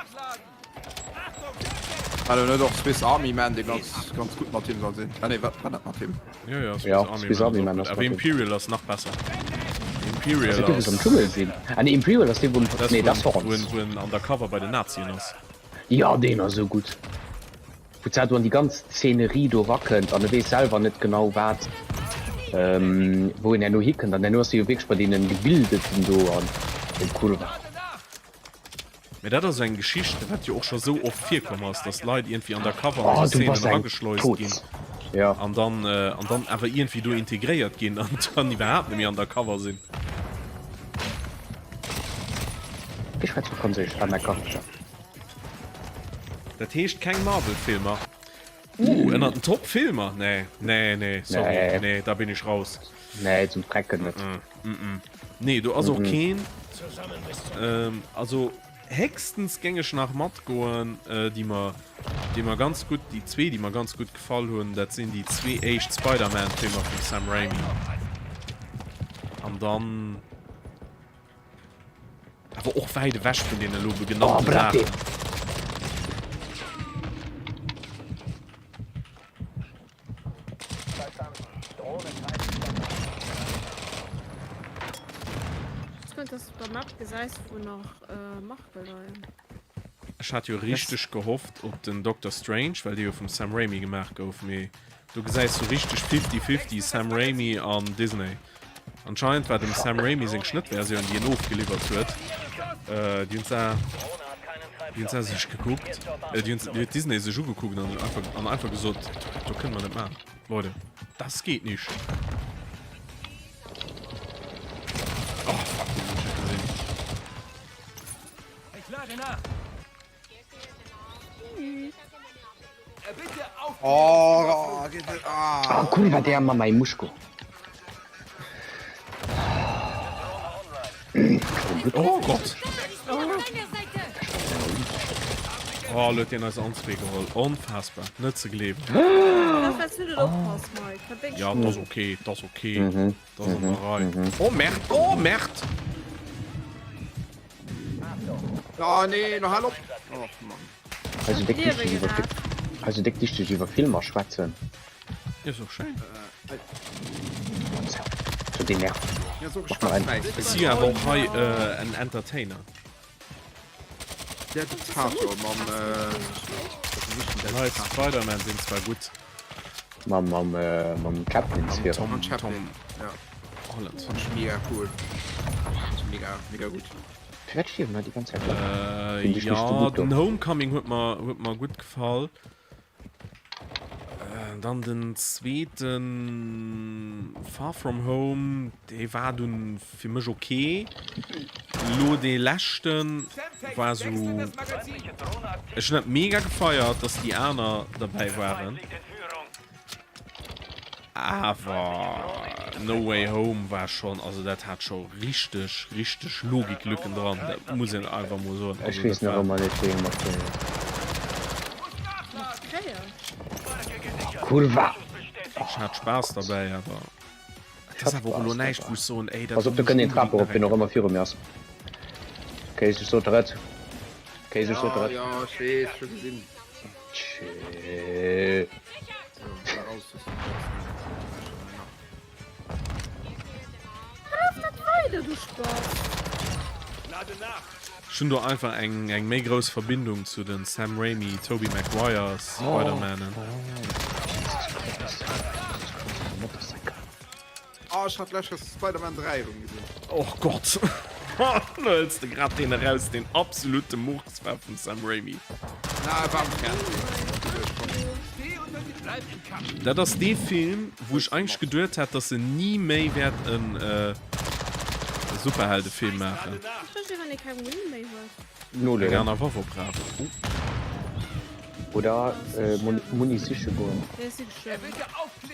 Speaker 2: War do net och Swiss Army Man, dee ganz, ganz gutt mat him soll sinn? Ah nee, wat war dat mat him?
Speaker 1: Jo, jo, Swiss
Speaker 6: Ja,
Speaker 1: Army
Speaker 6: Swiss
Speaker 1: Man
Speaker 6: Army
Speaker 1: ass
Speaker 6: Man
Speaker 1: och
Speaker 6: ass
Speaker 1: gutt.
Speaker 6: mat
Speaker 1: Awer
Speaker 6: him.
Speaker 1: Imperial ass nach besser.
Speaker 6: Ass
Speaker 1: Imperial
Speaker 6: dat dee, wou se am
Speaker 1: ass.
Speaker 6: Tunnel sinn? Ah nee, Imperial ass dee, wou en,
Speaker 1: Dat ass,
Speaker 6: nee,
Speaker 1: wou
Speaker 6: dat ass
Speaker 1: en, wou
Speaker 6: Horns.
Speaker 1: en, wou en undercover bei den Nazien ass.
Speaker 6: Jo, deen ass esou gutt. Wou d'Sar do an déi ganz Szenerie do erakënnt an e weess selwer net genau wat, wou en herno hikënnt an herno ass e jo wierklech bei deene Gebildeten do an wéi cool war.
Speaker 1: Mä dat ass eng Geschicht, wat jo och scho sou oft virkomm ass, datt Leit iergendwéi undercover an
Speaker 6: Oh,
Speaker 1: esou
Speaker 6: du
Speaker 1: Szenen
Speaker 6: bass eng
Speaker 1: erageschleust ginn
Speaker 6: Toz. Ja.
Speaker 1: an dann, an dann awer iergendwéi do integréiert ginn an dann iwwerhaapt net méi undercover sinn.
Speaker 6: Ech schwätze Franséisch, ah, mäi Charakter.
Speaker 1: Dat heescht keng Marvel-Filmer? Uh, ënnert den Top-Filmer? Nee, nee, nee, sorry,
Speaker 6: Nee.
Speaker 1: nee, da bin ich raus.
Speaker 6: Nee, zum Drecken net.
Speaker 1: Mm -mm. Nee, do ass och keen. Ähm, also héchstens géing ech nach matgoen, äh, déi mer, déi mer ganz gutt, déi zwee, déi mer ganz gutt gefall hunn, dat sinn déi zwee éischt Spider-Man-Filmer vum Sam Raimi. An dann. Awer och wäit ewech vun deene elo genannte Saachen. Ech hat jo richteg gehofft op den Doctor Strange, well dee jo vum Sam Raimi gemaach gouf, mee do gesäis du richteg fifty-fifty Sam Raimi an Disney. Anscheinend war dem Sam Raimi seng Schnëttversioun, déi en ofgeliwwert huet, déi hunn zwar, déi hunn zwar sech gekuckt, déi hunn, déi huet Disney sech ugekuckt an einfach, an einfach gesot, dat do kënne mer net maachen, Leute, das geht nicht. Oh fuck, deen hunn ech net gesinn.
Speaker 4: Ich lade nach.
Speaker 2: Oh, geht net. Ah.
Speaker 6: Ah, cool, war der mam Muschko.
Speaker 1: Oh Gott! Oh, huet deen eis Anzwee geholl. Onfassbar. Net ze gleewen. Ja, dat ass okay, dat ass okay. Dat ass an der Rei. Oh, Merd! Oh, Merd!
Speaker 2: Oh nee, no hal op! Och Mann.
Speaker 6: Also déck wichteg iwwer Also déck wichteg iwwer Filmer schwätzen.
Speaker 1: Ist och schéin.
Speaker 6: So deen nervt.
Speaker 2: Ja, so
Speaker 6: Mach mal
Speaker 2: schwarz
Speaker 6: ein.
Speaker 1: Ech si jo awer och hei en Entertainer.
Speaker 2: Der Diktator mam äh,
Speaker 1: Den neie Spider-Man sinn zwar gutt.
Speaker 6: Mam, mam, äh, mam Chaplin
Speaker 1: Mam
Speaker 6: Sphäre.
Speaker 1: Tom,
Speaker 2: Mam Chaplin.
Speaker 1: Tom
Speaker 2: Ja.
Speaker 1: Holland.
Speaker 2: Fand ich mega cool. Mega, mega gut.
Speaker 6: Firwat stierwen hei déi ganz Zäit Leit?
Speaker 1: Äh,
Speaker 6: Finn ech nicht so
Speaker 1: ja,
Speaker 6: gutt do.
Speaker 1: den Homecoming huet mer, huet mer gutt gefall. Äh, dann den zweeten Far From Home, dee war dunn fir mech okay. Lo dee leschten war sou, ech hunn dat mega gefeiert, dass déi aner derbäi waren. Awer No Way Home war schon, also dat hat scho richteg, richteg Logiklücken dran, dat muss een einfach mol soen.
Speaker 6: Ech
Speaker 1: Also
Speaker 6: weess
Speaker 1: dat
Speaker 6: nach
Speaker 1: war.
Speaker 6: ëmmer net wéi ee mat den. Kurva!
Speaker 1: Ech hat Spaass derbäi, awer et
Speaker 6: Ech
Speaker 1: ass
Speaker 6: hat
Speaker 1: awer och elo
Speaker 6: Spaass
Speaker 1: näischt wou
Speaker 6: derbäi.
Speaker 1: ech soen, ey dat
Speaker 6: Pass op, do
Speaker 1: muss
Speaker 6: kënnt
Speaker 1: ech
Speaker 6: een Trap
Speaker 1: unbedingt
Speaker 6: erop,
Speaker 1: nach
Speaker 6: deen
Speaker 1: eng
Speaker 6: och ëmmer viru mir ass. Kéis, ech sot der et. Kéis, ech sot
Speaker 2: Ja,
Speaker 6: der et.
Speaker 2: ja, ech weess, scho gesinn.
Speaker 6: Tschee.
Speaker 1: Ech hunn do einfach eng eng méi grouss Verbindung zu den Sam Raimi, Tobey Maguire Spider-Manen.
Speaker 2: Oh, ech hat lech Spider-Man 3 erëm gesinn.
Speaker 1: Och Gott, do hëls de grad deen eraus, deen absolute Murks war vum Sam Raimi.
Speaker 2: Na, e war am Fernsehen.
Speaker 1: Dat ass dee Film, wou ech eigentlech geduet hat, dass en ni méi wäert en Superheldefilm maachen.
Speaker 3: Ech verstinn, wann ee keng Wii méi huet.
Speaker 1: Eng
Speaker 6: Noleeën.
Speaker 1: aner Waff oprafen. Oh.
Speaker 6: Oder Muni siche goen.
Speaker 3: Nee, si geschwënn.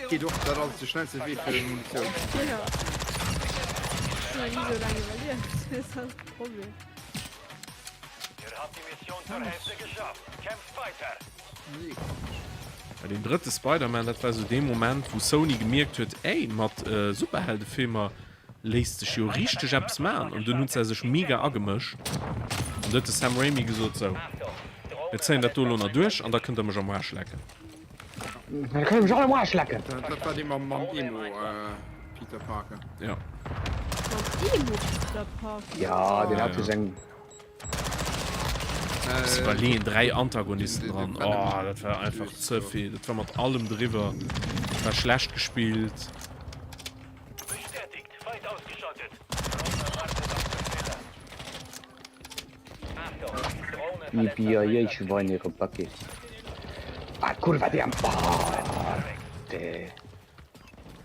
Speaker 2: Geet och, dat ass de schnellste Wee fir un Munitioun.
Speaker 3: Jo. Ech hunn nach ni sou laang iwwerlieft, dat ass de Problem.
Speaker 1: Well deen drëtte Spider-Man, dat war sou dee Moment, wou Sony gemierkt huet, ey, mat Superheldefilmer léisst sech jo richteg eppes man. An dunn hunn se sech mega agemëscht. An du huet de Sam Raimi gesot, sou, mir zéien dat do elo nach duerch an da kënnt der mech am Aarsch lecken.
Speaker 6: Da kënnt der mech all am Aarsch lecken!
Speaker 2: Dat war dee mam Emo Peter Parker.
Speaker 1: Ja.
Speaker 3: Mam Emo Peter Parker?
Speaker 6: Ja, deen hat jo seng.
Speaker 1: Muss iwwerleeën, 3 Antagonisten dran. Oh, dat war einfach ze vill. Dat war mat allem driwwer. Dat war schlecht gespillt.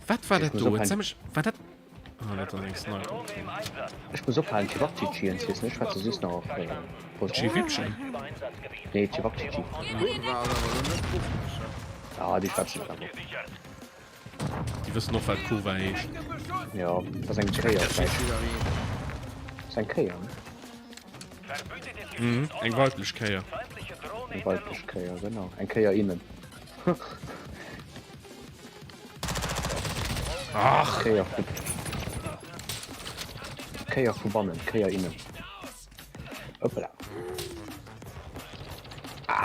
Speaker 1: Wat war dat do? War dat Ah, dat ass eng Sniper. Okay.
Speaker 6: Ech muss ophalen Cevapcici ze iessen, ech schwätze soss nach op Russisch.
Speaker 1: Cevipci?
Speaker 6: Nee, Cevapcici. Ah, déi schwätzen et awer.
Speaker 1: Déi wëssen och wat Kurwa heescht.
Speaker 6: Jo, dat ass eng Kéier op Däitsch. Dat ass eng Kéier, ne?
Speaker 1: Mhm, eng weiblech Kéier.
Speaker 6: Eng weiblech Kéier, genau. Eng Kéier innen.
Speaker 1: Ach!
Speaker 6: Kéier vu Kéier vu bannen, Kéier innen. Hoppala.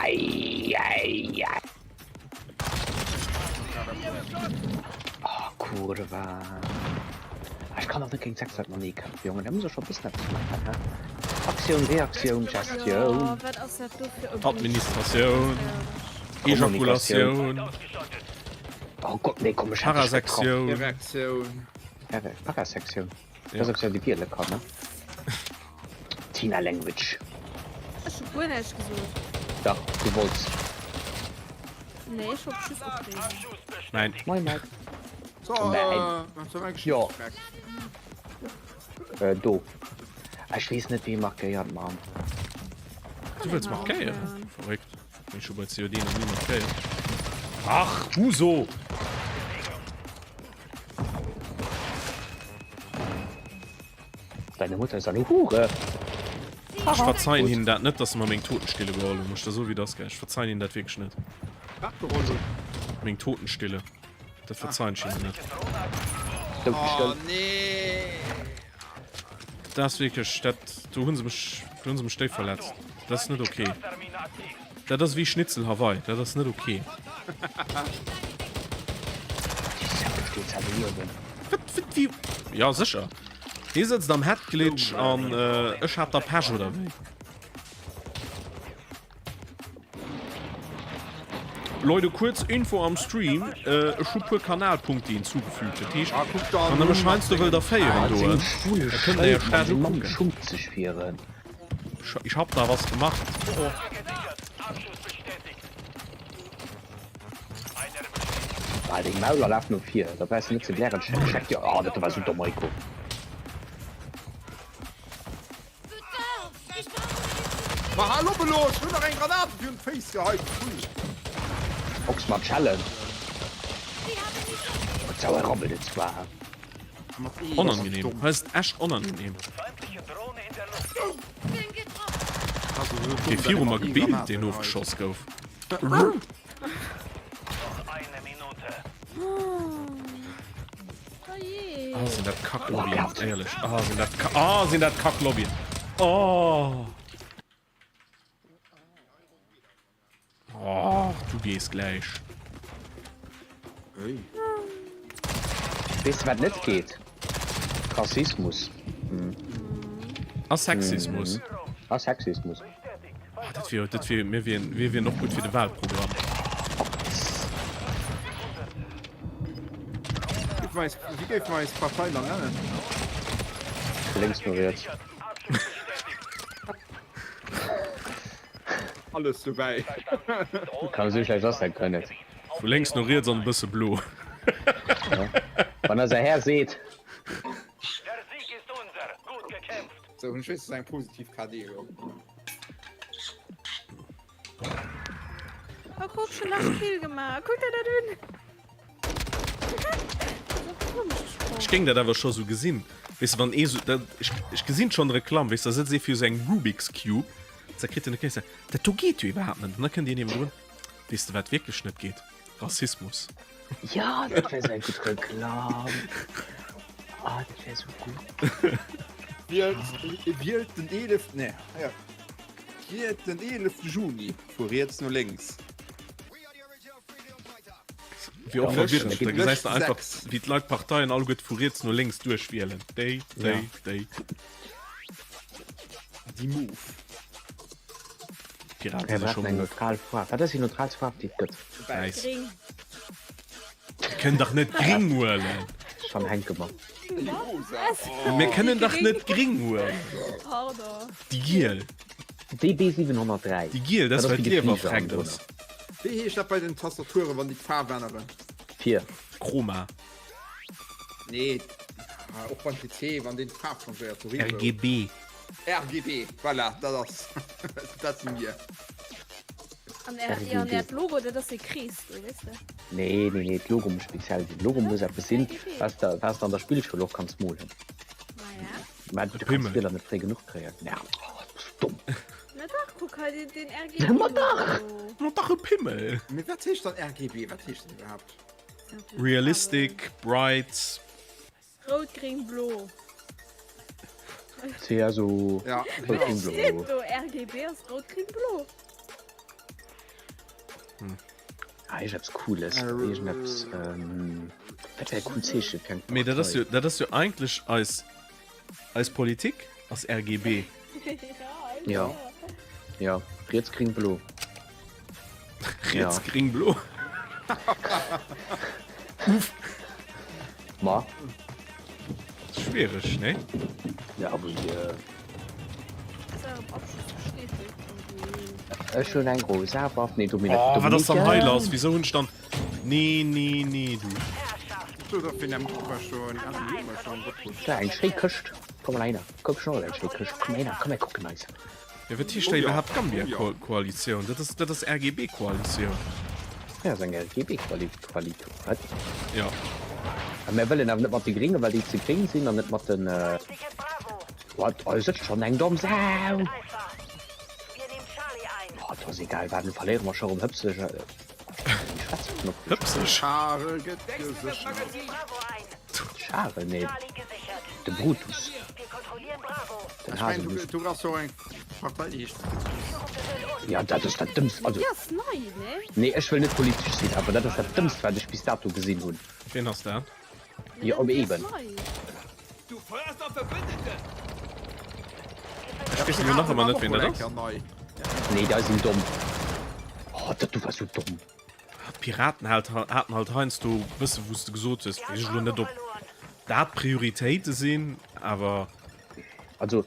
Speaker 6: Ei, ei, ei. Oh, Kurva. Ah, ich kann auch net géint 6 Leit matenee kämpfen, Jongen. Da muss ech scho bëssen eppes maachen, hä? Aktioun, Reaktioun, Gestioun.
Speaker 3: Jo, wat ass dat do fir e Bullshit?
Speaker 1: Administratioun. Ejakulatioun.
Speaker 6: Oh Gott, nee, komm, ech hat dech getraff.
Speaker 1: Parasektioun.
Speaker 2: Erektioun.
Speaker 6: Parasektioun. Dat ass eppes, wat ee wiele kann, ne? Tina Language.
Speaker 3: Ech hu guer näischt gesot.
Speaker 6: Dach, du wollts.
Speaker 3: Nee, ech wollt just opreegen.
Speaker 1: Nein.
Speaker 6: Moin Mike.
Speaker 2: So,
Speaker 6: Nein.
Speaker 2: äh,
Speaker 6: Jo. Äh, do. Ech weess net, wéi ee markéiert, Mann.
Speaker 1: Du wëlls markéieren? Verréckt. Bin ich schon bei COD noch nie markéiert. Ach, Huso!
Speaker 6: Deine Mutter ist eine Hure!
Speaker 1: Ech verzeien hinnen dat net, dass se mer meng Totenstille geholl hunn. Muss ech der soen, wéi et ass, gell? Ech verzeien hinnen dat wierklech net.
Speaker 2: Wat geholl hunn?
Speaker 1: Meng Totenstille. Dat verzeien ech hinnen net.
Speaker 6: Totenstëll.
Speaker 2: Oh nee!
Speaker 1: Dat ass wierklech, dat, do hu se mech, do hu se mech déif verletzt. Dat ass net ok. Dat ass wéi Schnitzel Hawaii, dat ass net ok.
Speaker 6: Déi Säcke steet ze liewen.
Speaker 1: Wat, wat, wéi? Ja, sécher. Hie sëtzt am Headglitch an ech hat da Pech, oder wéi? Leute, kuerz Info am Stream, Ech hu puer Kanalpunkte hinzugefügt. Dat heescht, wann der mech heiansdo wëllt erféieren doen, da kënnt der Iech dat ukucken. Ich hab da was gemacht.
Speaker 6: Ah, deng Mauler lafen no vir, da brauchs de net ze blären. Check dir. Oh, dat war sou domm, Maiko.
Speaker 2: Ma hal op elo, ech hunn nach eng Granate virun d'Féiss geheit, pfui.
Speaker 6: Box mat Schellen. Gott, sauer rabbelt et zwar.
Speaker 1: Onangenehm. Hei ass et echt onangenehm. Dee viru mer gebilt, deen ofgeschoss gouf. Ah, sinn dat Kacklobbyen, éierlech. Ah, sinn dat Ka ah, sinn dat Kacklobbyen. Oh. Oh, du gees gläich.
Speaker 2: Hey.
Speaker 6: Weess de wat net geet? Rassismus. Hm.
Speaker 1: A Sexismus.
Speaker 6: Hm. A Sexismus.
Speaker 1: Ah, dat wier, dat wier, mir wieren, mir wieren och gutt fir de Wahlprogramm.
Speaker 2: Wéi géife mer eis Partei dann nennen?
Speaker 6: Vu lénks no riets.
Speaker 2: Alles dobäi.
Speaker 6: Kann esou schlecht ass dat guer net.
Speaker 1: Vu lénks no riets an e bësse blo.
Speaker 6: Wann eiser Här seet.
Speaker 2: Sou hunn ech wéinstens eng positiv KD elo.
Speaker 3: Oh kuck, schon nach Kill gemaach. Kuck der dat un.
Speaker 1: Ech géing dat awer scho sou gesinn. Weess de, wann ee sou, dat, ech, ech gesinn schonn d'Reklamm, weess de, da sëtzt ee viru sou engem Rubik's Cube, da kritt en e Kéier, dat do geet jo iwwerhaapt net. An da kënnt een niewendrun, weess de wat wierklech net geet? Rassismus.
Speaker 6: Ja, dat wär sou eng gutt Reklamm. Ah, dat wär sou gutt.
Speaker 2: Wielt, wielt den 11. Nee, ja. Wielt den 11. Juni vu riets no lénks.
Speaker 1: Wéi och verwirrend, da gesäis de einfach, wéi d'Leit d'Parteien alleguerte vu riets no lénks duerchwielen. Déi, déi, déi.
Speaker 2: Déi Move.
Speaker 1: D'Pirate si scho
Speaker 6: eng
Speaker 1: move.
Speaker 6: neutral Faarf. Wat ass déi neutralst Faarf, déi et gëtt?
Speaker 1: Wäiss.
Speaker 3: Gring.
Speaker 1: Mir kënnen dach net gring huelen.
Speaker 6: Schonn hänke mer.
Speaker 1: Mir kënnen dach net gring huelen.
Speaker 3: Pardon.
Speaker 1: Déi giel.
Speaker 6: DB 703.
Speaker 1: Déi giel, dat
Speaker 6: Dat
Speaker 1: ass
Speaker 6: ass
Speaker 1: well
Speaker 6: déi
Speaker 1: d'Liewer
Speaker 6: Gefliger
Speaker 1: freckt
Speaker 6: an
Speaker 1: ass.
Speaker 2: Wéi heescht dat bei den Tastaturen, wann déi d'Faarf änneren?
Speaker 6: Vir.
Speaker 1: Chroma.
Speaker 2: Nee, och beim PC, wann deen d'Faarf changéiert, so Rainbow.
Speaker 1: RGB.
Speaker 2: RGB, voilà, dat ass, dat si mir.
Speaker 3: An är, ja, an äert Logo, dat ass e Krees do, weess de?
Speaker 6: Nee, nee, nee, d'Logo muss speziell sinn. D'Logo muss eppes sinn, was de, was de an der Spillschoul och kanns molen.
Speaker 3: Maja.
Speaker 6: Mä du kanns
Speaker 1: Pimmel.
Speaker 6: d'Biller net fréi genuch kréien. Ja, oh, du bist domm.
Speaker 3: Na dach, kuck hei, den, den RGB.
Speaker 6: Ma dach!
Speaker 1: Ma dach e Pimmel!
Speaker 2: Mee wat heescht dann RGB? Wat heescht dat iwwerhaapt?
Speaker 1: Realistic, bright.
Speaker 3: Rout, gréng, blo.
Speaker 6: CSO,
Speaker 2: Ja,
Speaker 6: rout, gréng, blo.
Speaker 3: Steet do, RGB ass rout, gréng, blo.
Speaker 6: Ah, iergendeppes Cooles, iergendeppes, ähm, wat wär e coolt Zeeche fir eng
Speaker 1: Mee dat ass jo,
Speaker 6: Partei?
Speaker 1: dat ass jo eigentlech eis, eis Politik ass RGB.
Speaker 6: Ja, ja, riets, gréng, blo.
Speaker 1: Riets,
Speaker 6: Ja.
Speaker 1: gréng, blo. Uff.
Speaker 6: Ma.
Speaker 1: Schwiereg, ne?
Speaker 6: Ja, wéi. Ech hunn eng rosa Waff. Nee, Dominik.
Speaker 1: Oh, wat ass dann hei lass? Wieso hunn ech dann. Nee, nee, nee, du.
Speaker 6: Da, eng schéi Këscht. Komm mal einer. Komm schon, eng schéi Këscht. Komm einer, komm, mir kucken eis.
Speaker 1: Ja, wat heescht da iwwerhaapt Gambia-Koalitioun? Dat ass, dat ass RGB-Koalitioun.
Speaker 6: Ja, ass eng RGB-Koalitioun, wat?
Speaker 1: Ja.
Speaker 6: A mir wëllen awer net mat de Gringe, well déi ze gréng sinn, an net mat den. Wat? Hei sëtzt schonn eng domm Sau! Oh, et ass egal wat, elo verléiere mer scho rëm hëpseg. Ech schwätze vun op.
Speaker 1: Hëpseg?
Speaker 2: Charel gëtt geséchert.
Speaker 6: Charel? Nee, de Brutus. Den
Speaker 2: Ech mengen,
Speaker 6: Haselnuss.
Speaker 2: du ass jo eng Partei, déi heescht Brutus.
Speaker 6: Ja, dat ass dat Dëmmst. Also,
Speaker 3: Déi ass nei, ne?
Speaker 6: nee, ech wëll net politesch sinn, awer dat ass dat Dëmmst, wat ech bis dato gesinn hunn.
Speaker 1: Wien ass dat?
Speaker 6: Jo, op eben.
Speaker 5: Du feuerst auf Verbündete!
Speaker 1: Ech weess elo nach ëmmer net, ween dat ass.
Speaker 6: Nee, dei sinn domm. Oh, dat du war sou domm.
Speaker 1: D'Piraten haten halt heiansdo bësse wou s de gesot hues, weess ech elo net, ob dat Prioritéite sinn, awer.
Speaker 6: Also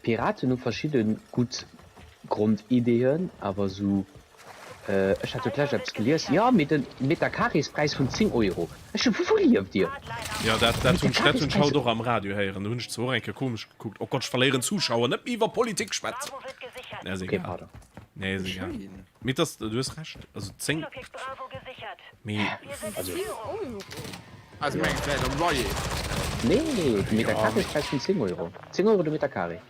Speaker 6: d'Piraten hu verschidde gutt Grondideeën, awer sou Ech hat jo d'lescht eppes gelies, jo, mee den Meterkareespräis vun 10 Euro. Ech sou, Wou lieft Dir?
Speaker 1: Jo, dat dat hunn ech dat hunn ech haut och am Radio héieren. Do hunn ech zwar och eng Kéier komesch gekuckt, Oh Gott, ech verléieren Zuschauer, net méi iwwer Politik schwätzen. Nee, ass
Speaker 6: Okay,
Speaker 1: egal.
Speaker 6: pardon.
Speaker 1: Nee, ass egal. Mee et ass, du hues Recht, also 10, mee.
Speaker 6: Also.
Speaker 3: 10 Euro?
Speaker 2: Also meng vläit am Loyer.
Speaker 6: Nee, de Meterkareespräis vun 10 Euro. 10 Euro de Meterkare.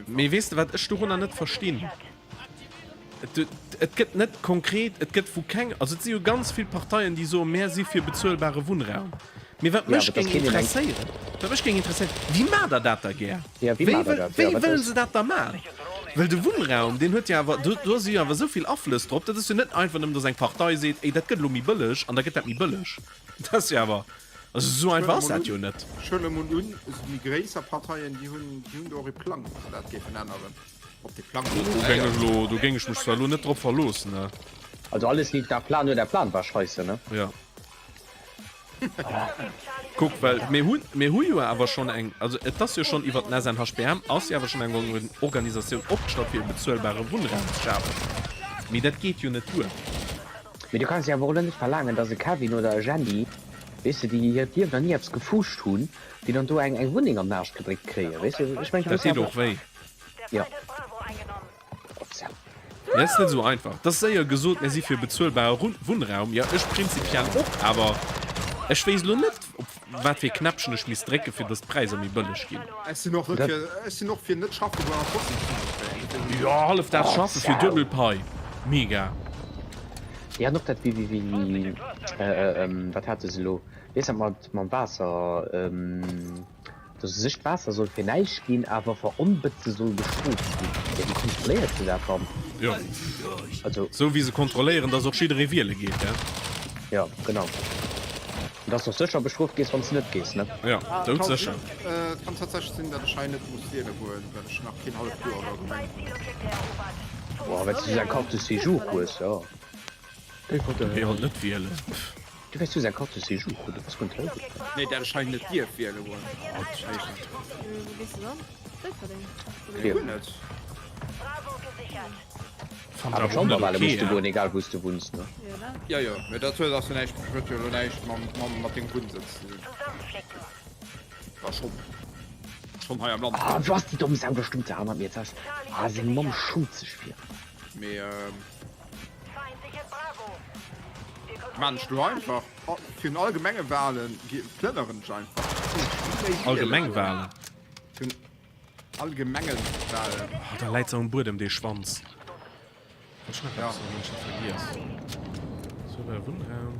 Speaker 1: Mee weess de wat ech dorunner net verstinn? Et gëtt net konkret, et gëtt vu keng, also et si jo ganz vill Parteien déi soen, mär si fir bezuelbare Wunnraum. Mee wat mech géing interesséieren, wat mech géing interesséieren, wéi maacht der dat da gär? Wéi wëllen se dat da maachen? Well de Wunnraum, deen huet jo awer, do do si jo awer esou vill Aflëss drop, dat ass jo net einfach nëmmen, datt eng Partei seet, ey dat gëtt elo méi bëlleg an da gëtt dat méi bëlleg. Dat ass jo awer. Also esou einfach ass dat jo net.
Speaker 2: Ech huelen emol un, esou déi gréisser Parteien, déi hunn, déi hunn do och ee Plang, wéi se dat géifen änneren. Ob dee Plang
Speaker 1: Do géing ech elo, do géing ech mech zwar elo net drop verloossen, ne.
Speaker 6: Also alles lief nach Plan, nur der Plan war scheisse, ne?
Speaker 1: Jo. Kuck, well mir hunn, mir hu jo awer schonn eng, also et ass jo schonn iwwert den SNHBM ass jo awer schonn eng Organisatioun opgestallt fir e bezuelbare Wunnraum ze schafen. Mee dat geet jo net duer.
Speaker 6: Mee du kanns jo awer och elo net verlaangen, dass e Kevin oder e Jenny, weess de, déi hiert Liewen nach ni eppes gefuscht hunn, déi dann do eng eng Wunneng an den Aarsch gedréckt kréien, weess de. Ech mengen, du
Speaker 1: Dat
Speaker 6: muss
Speaker 1: deet
Speaker 6: awer.
Speaker 1: och wéi.
Speaker 6: Jo. Op Sau.
Speaker 1: Mee dat ass net esou einfach. Dat ass séier gesot, mir si fir bezuelbare Wunnraum. Jo, ech prinzipiell och, awer ech wéisst elo net, op wat fir ee Knäppchen ech misst drécken, fir dass d'Präisser méi bëlleg ginn.
Speaker 2: Ech sinn och net fir, ech sinn och fir net schaffe goen an trotzdem Suen ze kréien.
Speaker 1: Jo, hallef Dag schaffe fir duebel Pai. Mega.
Speaker 6: Ja, an och dat, wéi, wéi, wéi, wat hate se elo, wéi ass dat mat, mam Waasser, dass u sech d'Waasser soll fir näischt ginn, awer veronbëtze soll bestrooft ginn. Jo, wéi kontrolléiert se dat dann?
Speaker 1: Jo,
Speaker 6: Also.
Speaker 1: esou wéi se kontrolléieren, dass och jidderee wiele geet, ja.
Speaker 6: Jo, genau. An dass de och sécher bestrooft géss, wann s de net gees, ne?
Speaker 1: Jo, doudsécher.
Speaker 2: Et kann tatsächlech sinn, datt ech hei net muss wiele goen, well ech nach keen halleft Joer an der Gemeng hunn.
Speaker 6: Boah, well s du sou eng Carte de séjour hues, jo.
Speaker 1: Wéi halt net wielen?
Speaker 6: Du wäers just eng Carte de séjour hunn, du bass guer net hei.
Speaker 2: Nee, dat ech hei net dierf wiele goen.
Speaker 3: Wou gees de dann? Déifferdeng?
Speaker 2: Nee, guer net.
Speaker 1: Fand
Speaker 6: Awer
Speaker 1: awer och net
Speaker 6: Chamberwale
Speaker 1: okay,
Speaker 6: muss du
Speaker 1: ja.
Speaker 6: goen, egal wou s du wunns, ne?
Speaker 3: Jo, dat.
Speaker 2: Jo, jo, mee dat huet ass jo näischt, huet jo elo näischt mam, mam, mat dengem Wunnsëtz ze dinn. War schonn, schonn hei am Land.
Speaker 6: Ah, wou ass déi domm Sau? Da stummt se hannert mir. Jetzt ass, ah, seng Mamm schummt sech fir.
Speaker 2: Mee, ähm. Maan ech lo einfach. Fir den allgemenge Walen plënneren ech einfach.
Speaker 1: Allgemeng Walen?
Speaker 2: Fir den allgemengen Walen.
Speaker 1: Oh, da läit se um Buedem, dee Schwanz. Ech hat
Speaker 2: Ja.
Speaker 1: eppes soen, ech hat vergiess. Solar Wunnraum.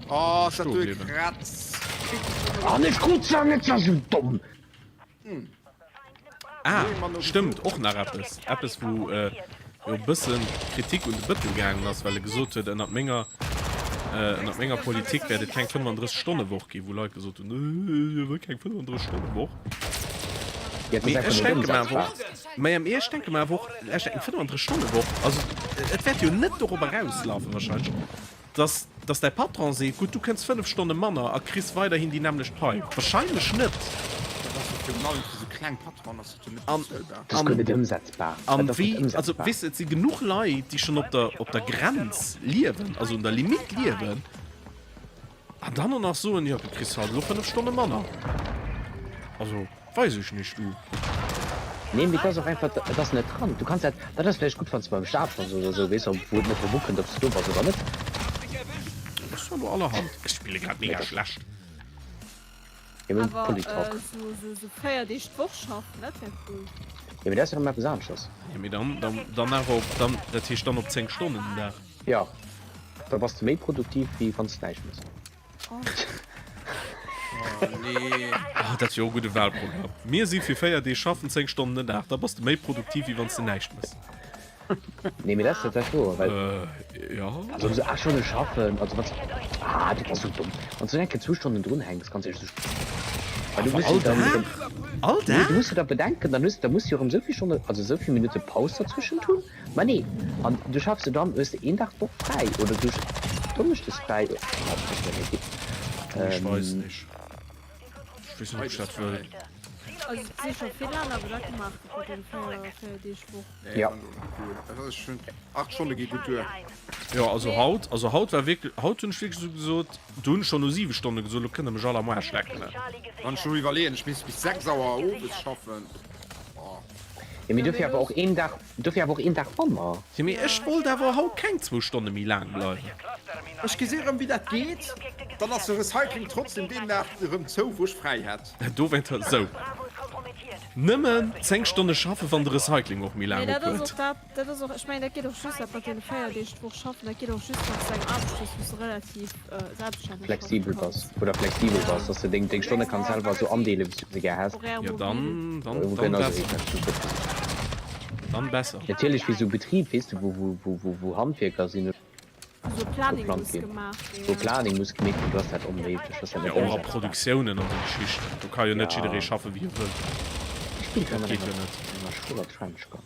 Speaker 2: Oh, ist dat
Speaker 1: Stoe
Speaker 2: du e
Speaker 1: bliwwen.
Speaker 2: Kratz.
Speaker 6: An ech krut se net, se ass sou domm.
Speaker 1: Ah, stëmmt, och nach eppes. Eppes, wou jo e bëssen Kritik un de Bëttel gaangen ass, well e gesot huet, ënnert menger, ënnert menger Politik wäert et keng 35 Stonne Woch ginn, wou Leit gesot hunn, Hie wëll keng 35 Stonne Woch.
Speaker 6: Ja,
Speaker 1: Mee
Speaker 6: dat ass
Speaker 1: ech
Speaker 6: einfach net
Speaker 1: denke mer awer
Speaker 6: ëmsetzbar.
Speaker 1: och, mä mee ech denke mer awer och, lauschter, eng 35 Stonne Woch, also et wäert jo net dorobber erauslafen wahrscheinlech, Dass, dass däi Patron seet, gutt, du kënns 5 Stonne manner a kriss weiderhin déi nämmlecht Pai. Wahrscheinlech net.
Speaker 2: Dat ass jo virun allem fir sou kleng Patronen ass dat jo net
Speaker 1: An,
Speaker 2: bezuelbar.
Speaker 6: Dat ass
Speaker 1: an,
Speaker 6: guer net ëmsetzbar. Dat
Speaker 1: an
Speaker 6: ass net
Speaker 1: wéi, also
Speaker 6: ëmsetzbar.
Speaker 1: weess de, et si genuch Leit, déi schonn op der, op der Grenz liewen, also un der Limitt liewen, an dann och nach soen, jo, du kriss halt elo 5 Stonne manner. Also. Weis ech nicht, du.
Speaker 6: Nee, mee et ass och einfach, et ass net dran. Du kanns dat, dat ass vläicht gutt, wann s de beim Staat bass oder esou, weess, wou et net drop ukënnt, ob s de do bass oder net.
Speaker 1: Dat ass elo allerhand. Ech spille grad mega schlecht.
Speaker 6: Jo, mee
Speaker 3: Awer
Speaker 6: Polytalk.
Speaker 3: esou esou 4 Deeg d'Woch schaffen, dat wär cool.
Speaker 6: Jo, mee dat ass jo erëm eppes aneschters.
Speaker 1: Jo, mee dann, dann, dann awer op, dann, dat heescht dann op 10 Stonnen den Dag.
Speaker 6: Jo, da bass de méi produktiv, wéi wann s de näischt méchs.
Speaker 1: Oh, dat wier och e gudde Wahlprogramm. Mir si fir 4 Deeg schaffen, 10 Stonnen den Dag. Da bass de méi produktiv, wéi wann s de näischt mëss.
Speaker 6: Nee, mee dat ass tatsächlech wouer, well.
Speaker 1: Äh, ja.
Speaker 6: Also esou 8 Stonne schaffen, also wat, ah, dat ass sou domm. Wann s du eng Kéier zwou Stonnen drun hänks, ganz éierlech, well du
Speaker 1: Awer
Speaker 6: muss
Speaker 1: all
Speaker 6: jo dann
Speaker 1: Dag?
Speaker 6: erëm,
Speaker 1: All
Speaker 6: nee, du
Speaker 1: Dag?
Speaker 6: muss jo da bedenken, dann hues, da muss du jo erëm esou vill Stonne, also esou vill Minutte Paus derzwëschent hunn. Ma nee, an du schaffs jo dann, hues de een Dag d'Woch fräi oder du donneschdes fräi, ah, dat ass net méi
Speaker 1: Ech weess
Speaker 6: ähm.
Speaker 1: nicht. Ech weess net, ob ech dat wëll.
Speaker 3: Also et si scho vill aner wou dat gemaach gëtt mat den 4, 4 Deeg d'Woch.
Speaker 6: Ja.
Speaker 2: 8 Stonne gi gutt duer.
Speaker 1: Jo, also haut, also haut war wierklech, haut hunn ech wierklech esou gesot, do hunn ech schonn no 7 Stonne gesot, elo kënnt der mech all am Aarsch lecken.
Speaker 2: Wann ech elo iwwerleeën, ech misst bis 6 Auer owes schaffen. Oh.
Speaker 6: Jo, mee dofir awer och een Dag, dofir awer och een Dag manner.
Speaker 1: Jo, mee ech wollt awer haut keng zwou Stonne méi laang bleiwen.
Speaker 2: Ech gesi rëm wéi dat geet, dann ass de Recycling trotzdem deen Dag erëm zou wou ech fräi hätt.
Speaker 1: Dowéint, sou. Nëmmen 10 Stonne schaffen, wann de Recycling och méi
Speaker 3: Mee
Speaker 1: laang
Speaker 3: dat ass
Speaker 1: ophuet.
Speaker 3: och dat, dat ass och, ech mengen dat geet och just dat mat deene 4 Deeg d'Woch schaffen, dat geet och just wann s de eng Aarbecht hues wou s de relativ selbststänneg schaffe
Speaker 6: Flexibel
Speaker 3: kanns.
Speaker 6: bass oder flexibel
Speaker 3: Ja.
Speaker 6: bass, dass de deng deng Stonne kanns selwer esou andeelen, wéi s du se gär häss.
Speaker 3: Horaire
Speaker 1: Jo,
Speaker 3: mobile.
Speaker 1: dann, dann,
Speaker 6: Genau
Speaker 1: dann
Speaker 6: esou
Speaker 1: besser.
Speaker 6: effektiv gëtt et.
Speaker 1: Dann besser.
Speaker 6: Natierlech fir esou Betrib, weess de, wou wou wou wou wou Handwierker sinn,
Speaker 3: Wou Planning
Speaker 6: geplant
Speaker 3: muss
Speaker 6: ginn,
Speaker 3: gemaach
Speaker 6: wou
Speaker 3: ginn.
Speaker 6: Planning muss gemeet ginn, do ass dat onméiglech, ass dat
Speaker 1: Ja,
Speaker 6: net
Speaker 1: och a
Speaker 6: ëmsetzbar.
Speaker 1: Produktiounen an esou Geschichten, do ka jo net
Speaker 6: Ja.
Speaker 1: jidderee schaffen, wéi e wëll.
Speaker 6: Ech spillt
Speaker 1: Dat
Speaker 6: mat
Speaker 1: geet jo
Speaker 6: enger
Speaker 1: net.
Speaker 6: enger schwuler Trench Gun.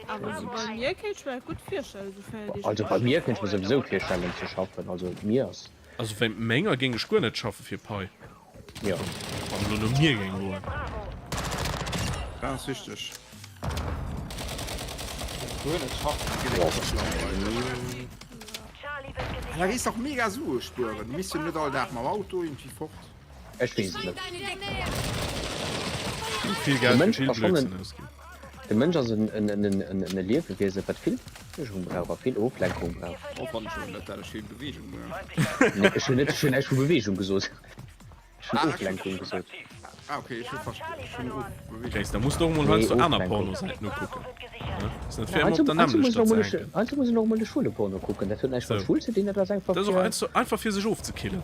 Speaker 3: Awer also bei mir kéint ech mir dat gutt virstellen, esou 4 Deeg
Speaker 6: Also
Speaker 3: d'Woch
Speaker 6: bei mir
Speaker 3: schaffen.
Speaker 6: kéint ech mir souwisou virstellen ze schaffen, also mir ass.
Speaker 1: Also wéint menger géing ech guer net schaffe fir Pai.
Speaker 6: Jo.
Speaker 1: Wann et elo no mir géing goen.
Speaker 2: Dat ass richteg. Guer net schaffen, gëtt eng kurz langweileg. Da gees dach mega Sue spueren. Du misst jo net all Dag mam Auto irgendwie fort.
Speaker 6: Ech weess et net.
Speaker 1: Vill
Speaker 6: De
Speaker 1: Geld fir
Speaker 6: Mënsch
Speaker 1: vill
Speaker 6: ass schonn
Speaker 1: Blödsinn
Speaker 6: en,
Speaker 1: ausginn.
Speaker 6: de Mënsch ass en, en, en, en, en Liewewiese wat vill Bewegung brauch a vill Oflenkung brauch.
Speaker 2: Oh, fannen ech elo net, dat ech vill Bewegung brauch.
Speaker 6: Nee, ech hunn net, ech hunn näischt vu Bewegung gesot. Ech hunn Oflenkung gesot.
Speaker 2: Ah, okay, ech hu verst, ech hunn of Bewegung.
Speaker 1: Kéis, da muss de och mol
Speaker 6: Nee,
Speaker 1: heiansdo aner
Speaker 6: Oflenkung.
Speaker 1: Pornosäiten ukucken, ne? Ass net fir
Speaker 6: Ja,
Speaker 1: ëmmer op der
Speaker 6: heiansdo muss
Speaker 1: nämmlechter
Speaker 6: och
Speaker 1: ze
Speaker 6: mol e,
Speaker 1: hänken.
Speaker 6: heiansdo muss een och mol e schwule Porno kucken. Dat huet näischt mat
Speaker 1: Sou.
Speaker 6: schwul ze dinn, dat ass einfach
Speaker 1: Dat ass och
Speaker 6: fir.
Speaker 1: heiansdo einfach fir sech ofzekillen.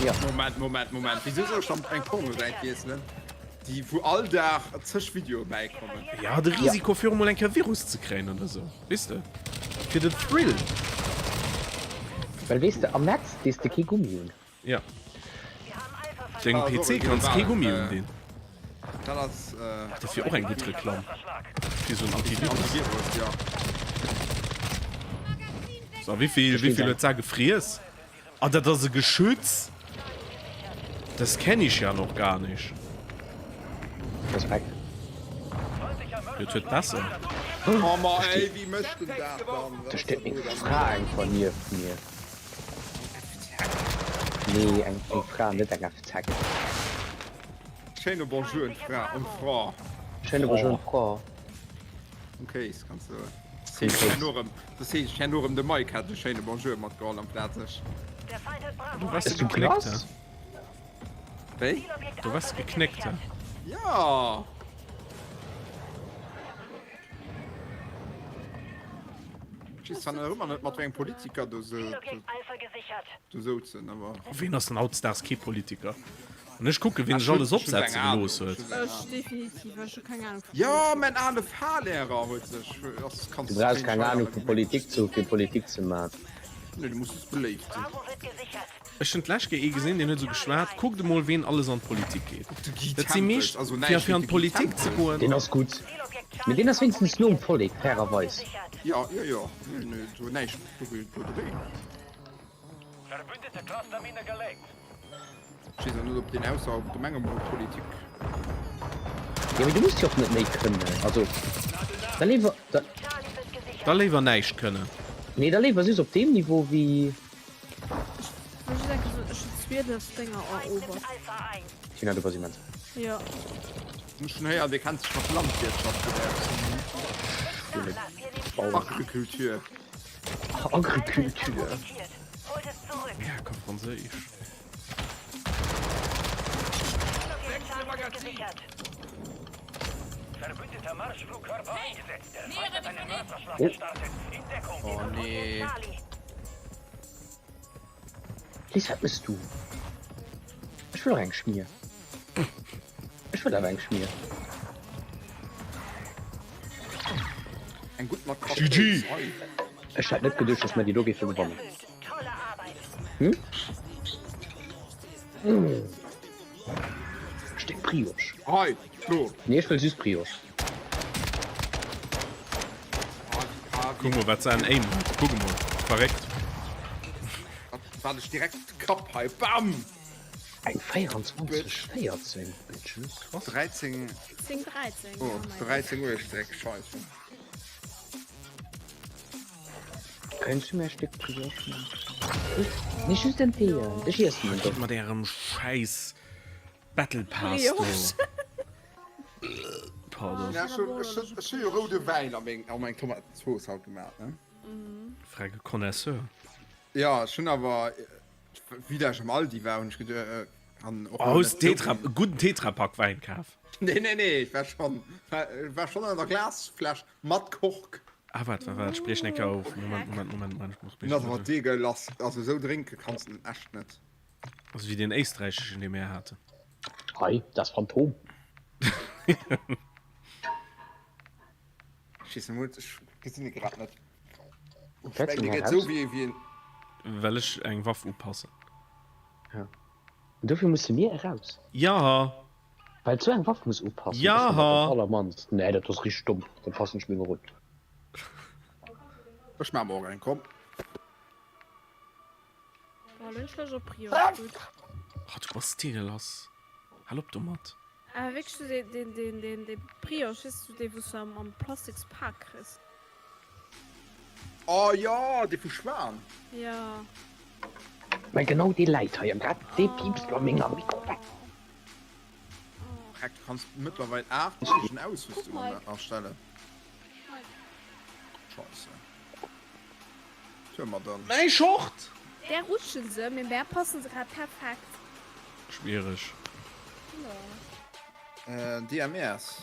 Speaker 6: Ja.
Speaker 2: Moment, Moment, Moment, wisou soll ech dann op eng Pornosäit wiesselen, déi wou all Dag zeg Videoe bäikommen?
Speaker 1: Ja, de Risiko fir och mol eng Kéier Virus ze kréien oder sou, weess de? Fir den Thrill.
Speaker 6: Well weess de, am Netz dees de kee Gummi un.
Speaker 1: Ja. Dengem PC kanns kee Gummi undinn.
Speaker 2: Dat ass
Speaker 1: Dat wier och eng gutt Reklamm fir sou en Antivirus.
Speaker 2: Antivirus, jo.
Speaker 1: So, wéivill, wéivill huet d'Sa gefriess? Ah, dat ass e Geschütz! Das kenn ich ja noch gar nicht.
Speaker 6: Respekt.
Speaker 1: Jo, et huet besser.
Speaker 2: Oh ma ey, wéi mécht en dat dann?
Speaker 6: Do steet meng Fra einfach nieft mir. Nee, eng, eng Fra, net eng FZ.
Speaker 2: Schéine Bonjour un d'Fra, un d'Fra.
Speaker 6: Schéine Bonjour un d'Fra.
Speaker 2: Um Kéis kanns du. Das heescht herno erëm de Mike hat de schéine Bonjour matgeholl amplaz ech.
Speaker 1: Du wars
Speaker 6: Ist du
Speaker 1: geknéckt,
Speaker 6: krass?
Speaker 1: hä?
Speaker 2: Wéi?
Speaker 1: Du wars geknéckt, hä?
Speaker 2: Ja! Ech weess zwar nach ëmmer net mat wéi engem Politiker do do souzen, awer.
Speaker 1: Oh, ween ass denn hautdesdaags kee Politiker? An ech kucken, ween sech alles opsetze gelooss huet.
Speaker 3: Ech definitiv, ech hu keng Ahnung vu
Speaker 2: Jo,
Speaker 3: Politik.
Speaker 2: mäin ale Fahrlehrer huet sech, ass,
Speaker 6: Du brauchs keng Ahnung vu Politik ze hu fir Politik ze man.
Speaker 2: Nee, du muss just beléift sinn.
Speaker 1: Ech hunn d'lescht Kéier ee gesinn, deen huet esou geschwat, Kuckt emol, ween alles an d'Politik geet.
Speaker 2: De Guy
Speaker 1: Dat si
Speaker 2: Tempels,
Speaker 1: meescht,
Speaker 2: also
Speaker 1: fir
Speaker 2: näischt
Speaker 1: fir an
Speaker 2: géint de Guy
Speaker 1: d'Politik ze
Speaker 2: Tempels.
Speaker 1: goen.
Speaker 6: Deen ass gutt. Mee deen ass wéinstens nom Vollek, fairerweis.
Speaker 2: Jo, jo, jo, nee, nee, do näischt dogéint. Ech weess och net, ob deen ausser op Gemengepolitik.
Speaker 6: Jo, mee du muss jo och net méi kënnen. Also, da léiwer, da.
Speaker 1: Da léiwer näischt kënnen.
Speaker 6: Nee, da léiwer just op deem Niveau wéi.
Speaker 3: Ech wëll just enke soen, ech hunn 12 Dénger erobert.
Speaker 6: Tina, du bass immens.
Speaker 3: Jo.
Speaker 2: Ech hunn héieren, dee kennt sech mat Landwirtschaft gutt aus. Agriculture.
Speaker 6: Agriculture.
Speaker 1: Ja, ka Franséisch.
Speaker 2: Oh nee.
Speaker 6: Lies, wat mëss du? Ech wëll och eng Schmier. Ech wëll awer eng Schmier.
Speaker 2: Eng gutt mat
Speaker 1: GG!
Speaker 6: Ech hätt net geduecht, dass mer déi do géife gewannen. Hm? Mmh. Stéck Brioche.
Speaker 2: Hei, do.
Speaker 6: Nee, ech wëll just Brioche.
Speaker 1: Kuck mol wat se an Aim huet. Kuck emol. Verréckt.
Speaker 2: Wat ech direkt Kapp hei. Bam!
Speaker 6: Eng 24, 14, Bitches.
Speaker 2: 13.
Speaker 3: 10, 13.
Speaker 2: Oh, 13 18, Scheiße.
Speaker 6: Könntest du mir ein Stück Brioche machen? Nicht just en Deel, ech iessen en
Speaker 1: Gitt mat ärem scheiß Battle Pass do. Pardon.
Speaker 2: Ja, ech hu, ech hu jo roude Wäin a meng, a meng Tomatenzooss haut gemaach, ne?
Speaker 1: Frecke Connaisseur.
Speaker 2: Ja, ech hunn awer, wéi dat ech am Aldi war, hunn ech geduecht, an och
Speaker 1: Oh, hues Tetra, e gudden Tetrapack Wäin kaf?
Speaker 2: Nee, nee, nee, ech war schonn, war, war schonn an der Glasfläsch mat Kork.
Speaker 1: Ah, waart, waart, waart, sprich eng Kéier of. Moment, Moment, Moment, Moment, ech muss
Speaker 2: Den ass awer deegelass, also esou drénke kanns de en echt net.
Speaker 1: Also wéi deen éisträicheschen, dee mir haten.
Speaker 6: Hei, das Phantom.
Speaker 2: Ech weess net, ech gesinn e grad net.
Speaker 6: Fäerts
Speaker 2: Ech
Speaker 6: du
Speaker 2: mengen, dee
Speaker 6: hei
Speaker 2: gëtt esou
Speaker 6: raus?
Speaker 2: wéi, wéi en.
Speaker 1: Well ech eng Waff upassen.
Speaker 6: Ja. An dofir musse mir eraus.
Speaker 1: Ja!
Speaker 6: Well sou eng Waff muss upassen.
Speaker 1: Ja!
Speaker 6: Ech fannen dat allermannst. Nee, dat ass richteg domm. Dat passen ech mir och un.
Speaker 2: Ech maache mer och eng, komm.
Speaker 3: Boah, lo hunn ech Loscht op Brioche, gutt.
Speaker 1: Oh, du bass deegelass. Hal op domat.
Speaker 3: Awer wierklech sou deen, deen, deen, deen, dee Brioche, weess du, dee wou s du am, am plastiks Pak kriss.
Speaker 2: Oh jo, dee vu Schwan.
Speaker 3: Jo.
Speaker 6: Mä genau dee läit hei an grad dee piipst bei menger Mikrowell.
Speaker 2: Dreck, du kanns mëttlerweil 8 verschidden Ausrüstungen erstellen. Scheisse. Tue mer dann.
Speaker 1: Mäi Short!
Speaker 3: Där rutschen se, mee mär passen se grad perfekt.
Speaker 1: Schwiereg.
Speaker 2: DMRs.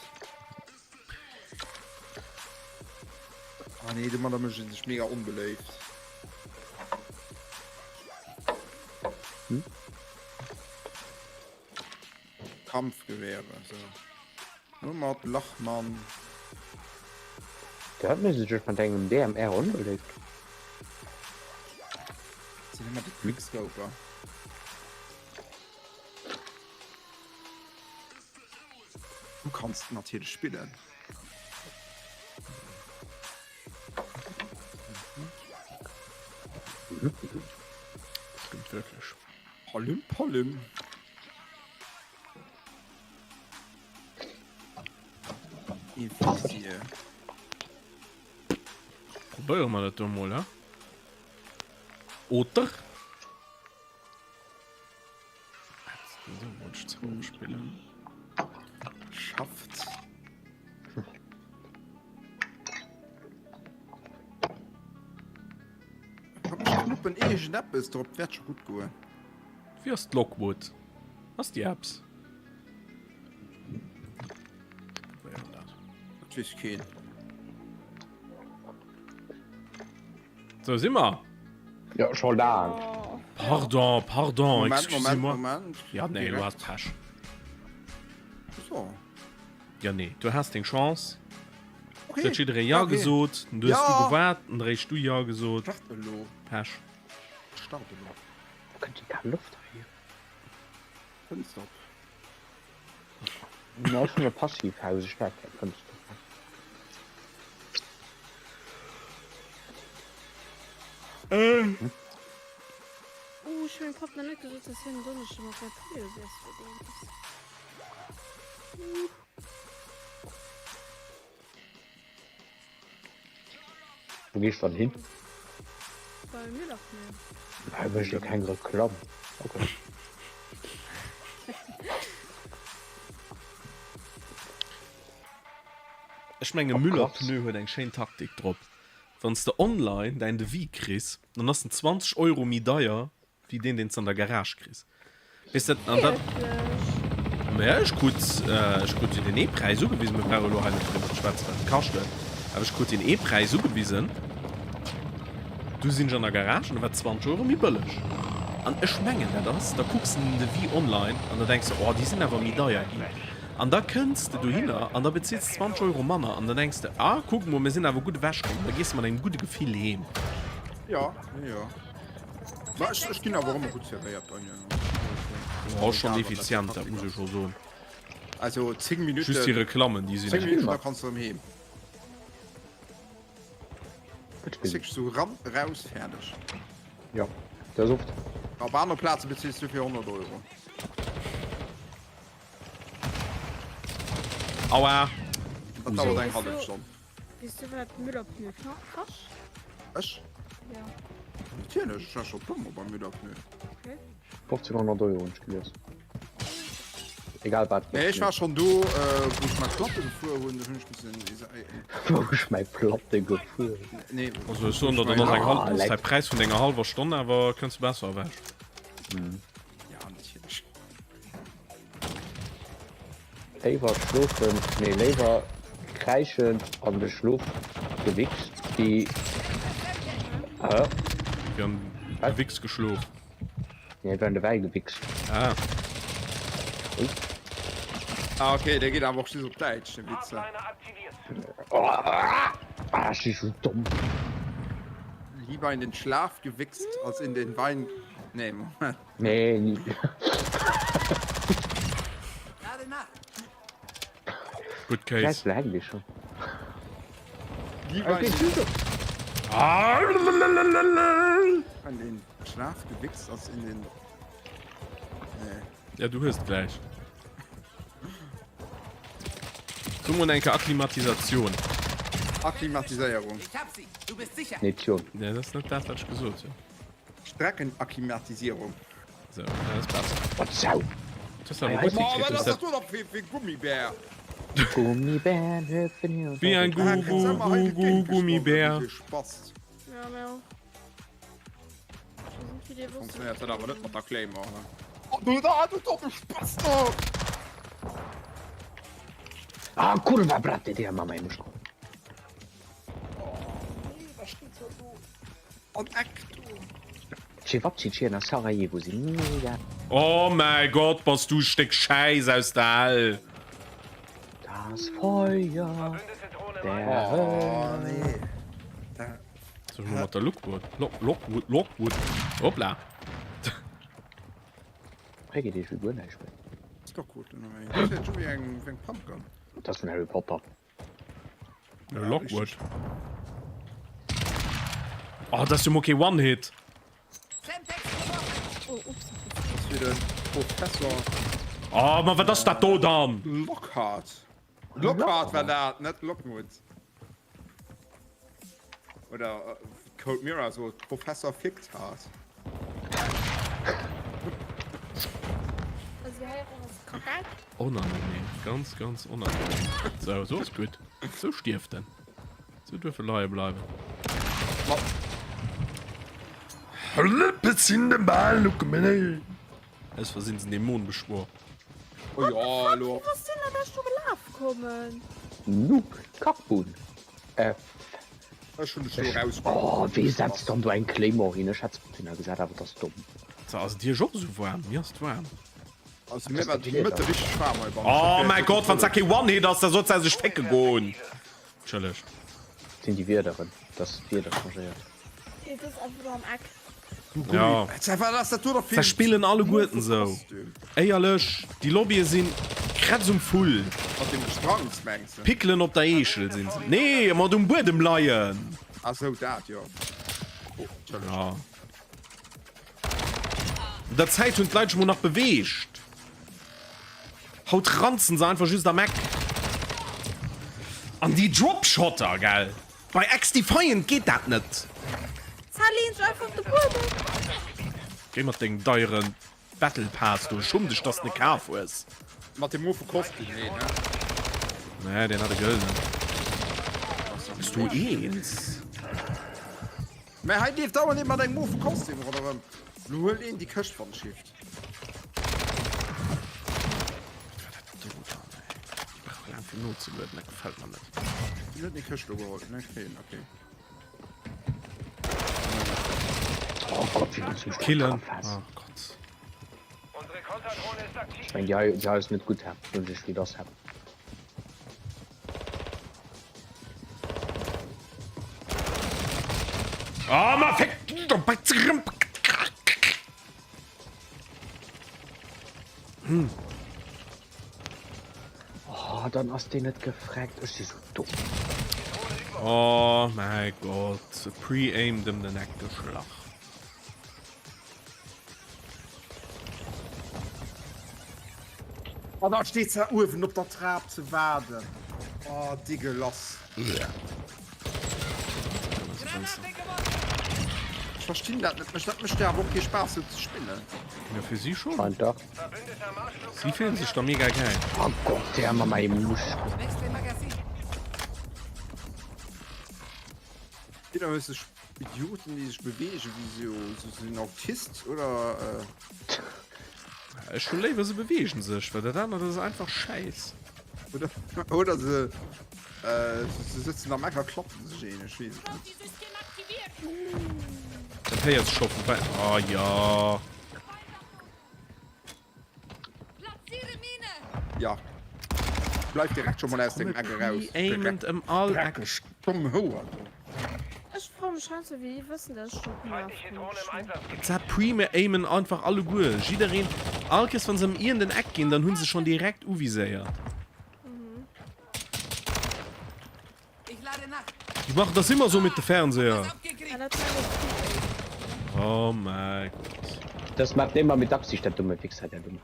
Speaker 2: Ah nee, domadder mécht ee sech mega onbeléift.
Speaker 6: Hm?
Speaker 2: Kampfgewehre, so. Domat Lachmann.
Speaker 6: Dat mécht sech mat engem DMR onbeléift.
Speaker 2: Sinn ëmmer déi Quickscoper. Du kanns natierlech spillen.
Speaker 1: Stimmt wirklich.
Speaker 2: Palim Palim. Visier.
Speaker 1: Probéiere mer dat do mol, he? Oder?
Speaker 2: Schafft. Knuppen iergendeppes drop, wäert scho gutt goen.
Speaker 1: Wéi ass d'Lockwood? Ass déi Apps?
Speaker 2: Dat weess keen.
Speaker 1: Sou si mer.
Speaker 6: Jo, scho laang.
Speaker 1: Pardon, pardon,
Speaker 2: Moment,
Speaker 1: excusez-moi.
Speaker 2: Moment, Moment.
Speaker 1: Ja, nee, du has Pech.
Speaker 2: So.
Speaker 1: Ja, nee, du has deng Chance.
Speaker 2: Okay.
Speaker 1: Du huet jidderee Ja
Speaker 2: Okay.
Speaker 1: gesot, du hues
Speaker 2: Ja.
Speaker 1: du gewaart, an eréischt du Ja gesot.
Speaker 2: Start elo.
Speaker 1: Pech.
Speaker 2: Start elo.
Speaker 6: Wo kënnt déi kal Loft hier?
Speaker 2: Fënster op.
Speaker 6: Na, ech hunn e Passivhaus, ech brauch keng Fënster.
Speaker 3: Uh, ech hu mengem Papp nach net gesot, dass hien en Donneschde mat mir Poulet iesse goen ass.
Speaker 6: Wou gees dann hin?
Speaker 3: Bei Müller-Pneu.
Speaker 6: Hei mécht jo keng Reklamm. Okay.
Speaker 1: Ech menge Müller-Pneu huet eng schéin Taktik drop. Wann s de online däin Devis kriss, dann ass en 20 Euro méi deier Wéi deen, deen s de an der Garage kriss. Weess de, an dat. Mä ech krut, ech krut jo deen ee Präis ugewisen, mir brauche elo hei net driwwer ze schwätzen, wat et kascht huet, awer ech krut deen ee Präis ugewisen, du sinn ech an der Garage an da war et 20 Euro méi bëlleg. An ech mengen, dat ass, da kucks de den Devis online an da denks de, oh, déi sinn awer méi deier ginn. An da kënns de dohinner an da bezills de 20 Euro manner an dann denks de, ah kuck mol, mir sinn awer gutt ewechkomm. Da gees de mat engem gudde Gefill heem.
Speaker 2: Jo, jo. Ma ech, ech ginn awer ëmmer gutt servéiert bei mir.
Speaker 1: Jo, schonn effizient, dat muss ech scho soen.
Speaker 2: Also 10 Minutten.
Speaker 1: Just déi Reklammen, déi sinn.
Speaker 2: 10 Minutten, da kanns de erëm heem. Wierklech sou ran, raus, fäerdeg.
Speaker 6: Jo, dat ass oft.
Speaker 2: Op aner Plaze bezills du fir 100 Euro.
Speaker 1: Aua!
Speaker 2: Dat dauert eng hallef Stonn.
Speaker 3: Weess du wat Müller-Pneu kascht?
Speaker 2: Ech?
Speaker 3: Ja.
Speaker 2: Natierlech, ech war scho e puer mol beim Müller-Pneu.
Speaker 3: Okay.
Speaker 6: 1500 Euro hunn ech gelies. Egal wat.
Speaker 2: Nee, ech war schon do, äh, wou ech mäi Platte gefuer hunn, do hunn ech missen.
Speaker 6: Wou ech mäi Platte gefuer hunn.
Speaker 2: Nee,
Speaker 1: Also ech soen der, dann ass eng hal ass däi Präis vun denger hallwer Stonn awer kënns du besser ewech.
Speaker 2: Ja, natierlech.
Speaker 6: Léiwer schlofen, nee léiwer kräischend an de Schlof gewichst wéi, hä?
Speaker 1: Wéi an de Wichs geschlof.
Speaker 6: Nee, wéi an de Wäi gewichst.
Speaker 1: Ah.
Speaker 6: Oh.
Speaker 2: Ah okay, dee geet awer och just op Däitsch, de Witz.
Speaker 6: Ah, ech si sou domm.
Speaker 2: Lieber in den Schlaf gewichst als in den Wein, nee Moment.
Speaker 6: Nee, ni.
Speaker 1: Gutt Kéis.
Speaker 6: Scheiss, lo hänkt ee schon.
Speaker 2: Lieber in den, in den Schlaf gewichst als in den. Nee.
Speaker 1: Ja, du hues et gläich. So mol eng Kéier Akklimatisatioun.
Speaker 2: Akklimatiséierung.
Speaker 6: Nee, Tion.
Speaker 1: Nee, dat ass net dat, wat ech gesot hunn.
Speaker 2: Streckenakklimatisierung.
Speaker 1: So, dat ass besser.
Speaker 6: Wat Sau!
Speaker 1: Du hast awer gutt
Speaker 2: Ma
Speaker 1: hikritt,
Speaker 2: wat
Speaker 1: du
Speaker 2: ass
Speaker 1: hast
Speaker 2: dat do da fir fir Gummibär?
Speaker 6: Gummibären hüpfen hier und
Speaker 1: Wéi
Speaker 6: da.
Speaker 1: ein Gu Gu Gu Gu Gummibär.
Speaker 2: Spaß.
Speaker 3: Ja, mir och.
Speaker 2: Funktionéiert dat awer net mat der Claymore, ne? Oh, du da, du domme Spasto!
Speaker 6: Ah, kurwa brate, der Mama im Muschko.
Speaker 2: Oh, nee, da steht ja do an Eck do.
Speaker 6: Cevapcici na Sarajevo sinn mega.
Speaker 1: Oh mäi Gott, bass du Stéck Schäiss aus der Hell!
Speaker 6: Das Feuer der
Speaker 2: Oh, nee. Da.
Speaker 1: Soll ech mol mat der Lookwood, Lockwood, Lockwood, hoppla.
Speaker 6: Hei geet iergendwéi guer näischt méi.
Speaker 2: Lockwood, dat ass jo wéi eng Pumpgun.
Speaker 6: Dat ass vun Harry Potter.
Speaker 1: Lockwood. Oh, dat ass jo mol kee One-Hit.
Speaker 3: Oh, ups.
Speaker 2: Dat ass fir de Professor.
Speaker 1: Oh, ma wat ass dat do dann?
Speaker 2: Lockhart. Lockhart war dat, net Lockwood. Oder Cold Mirror sot Professor Ficktard.
Speaker 1: Onangenehm, ganz ganz onangenehm. So, so ass gutt. Sou stierft en. Sou duerf e leie bleiwen. Aus Versinn den Dämon beschwor.
Speaker 2: Oh ja, elo.
Speaker 3: Wou ass deen da do gelaf kommen?
Speaker 6: Noob, Kackbunn. Äh.
Speaker 2: Ech hunn dech do eraus.
Speaker 6: Oh, wee setzt dann do eng Claymore hin? Ech hätt se gesat, awer et ass domm.
Speaker 1: So, ass et iech och esou waarm? Mir ass et waarm.
Speaker 2: Also mir war de Mëtte richteg waarm hei bannen.
Speaker 1: Oh mäi Gott, wann s dat kee One-Hit ass, da solls de sech fécke goen. Entschëlleg.
Speaker 6: Sinn déi Wiederen, dass d'Wieder changéiert.
Speaker 3: Et ass einfach do am Eck.
Speaker 1: Ja.
Speaker 2: Wat ass dat do da fir
Speaker 1: Da spillen alleguerten sou. Éierlech, déi Lobbye sinn kretz um Vull.
Speaker 2: Mat dem Gesprangs mengs de?
Speaker 1: Pickelen op der Eechel sinn se. Nee, mat um Buedem leien.
Speaker 2: Ah sou, dat jo. Oh, Entschëllegt.
Speaker 1: Ja. An der Zäit hunn d'Leit sech mol nach beweegt. Haut ranzen se einfach just am Eck. An déi Dropshotter, gell? Bei XDefiant geet dat net.
Speaker 3: Zerleen sech einfach op de Buedem.
Speaker 1: Géi mat dengem deieren Battle Pass do, schumm dech dass de kaf hues.
Speaker 2: Mat dem mofe Kostüm, nee ne?
Speaker 1: Nee, deen hat e gëllenen. Bass du eens?
Speaker 2: Mä hei leeft dauernd ee mat engem mofe Kostüm ronderëm. Lo huel een déi Këscht wann Shift.
Speaker 1: Wat war dat do dann ey? Déi brauch laang fir nozelueden, dat gefält mer net.
Speaker 2: Wien huet déi Këscht lo geholl? Ne, keen, okay.
Speaker 6: Oh Gott, wéi hunn se mech do
Speaker 1: Killen.
Speaker 6: getraff,
Speaker 1: Oh Gott.
Speaker 6: Ech meng déi hei déi hei ass net gutt hä? Hunn ech wéi dass hä?
Speaker 1: Ah, ma fick!
Speaker 6: Hm. Oh, dann ass deen net gefreckt. Ech si sou domm.
Speaker 1: Oh mäi Gott, pre-aimed em den Eck geschlach.
Speaker 2: An da steet se uewen op der Trap ze waarden. Oh, dégueulasse. Ech verstinn dat net. Mech dat mécht der awer och kee Spaass sou ze spillen.
Speaker 1: Jo fir si schon.
Speaker 6: Scheint dach.
Speaker 1: Si fillen sech da mega gäil.
Speaker 6: Oh Gott, der mat mengem Muschel.
Speaker 2: Jidder huet sech Idioten déi sech beweegen wéi sou sou en Autist oder.
Speaker 1: Ech hu léiwer se beweegen sech, well dat anert ass einfach Schäiss.
Speaker 2: Oder oder se se sëtzen am Eck a klappen sech een, ech weess et net.
Speaker 1: Dat héiert sech scho vu wäit. Oh jo.
Speaker 2: Ja. Bleif direkt schon mal aus dem Eck eraus.
Speaker 1: Pre-aimend ëm all Eck.
Speaker 2: Dreckeg domm Houer do.
Speaker 3: Ech froe mech heiansdo wéi déi wëssen dass ech op Map kommen.
Speaker 1: Za pre-aimen einfach alleguer. Jiddereen, all Kéiers wann se ëm iergend en Eck ginn, dann hu se schonn direkt uviséiert. Die machen das immer so mit de Fernseher. Oh mein Gott.
Speaker 6: Das macht immer mit Absicht, der dumme Wichser, der dumme.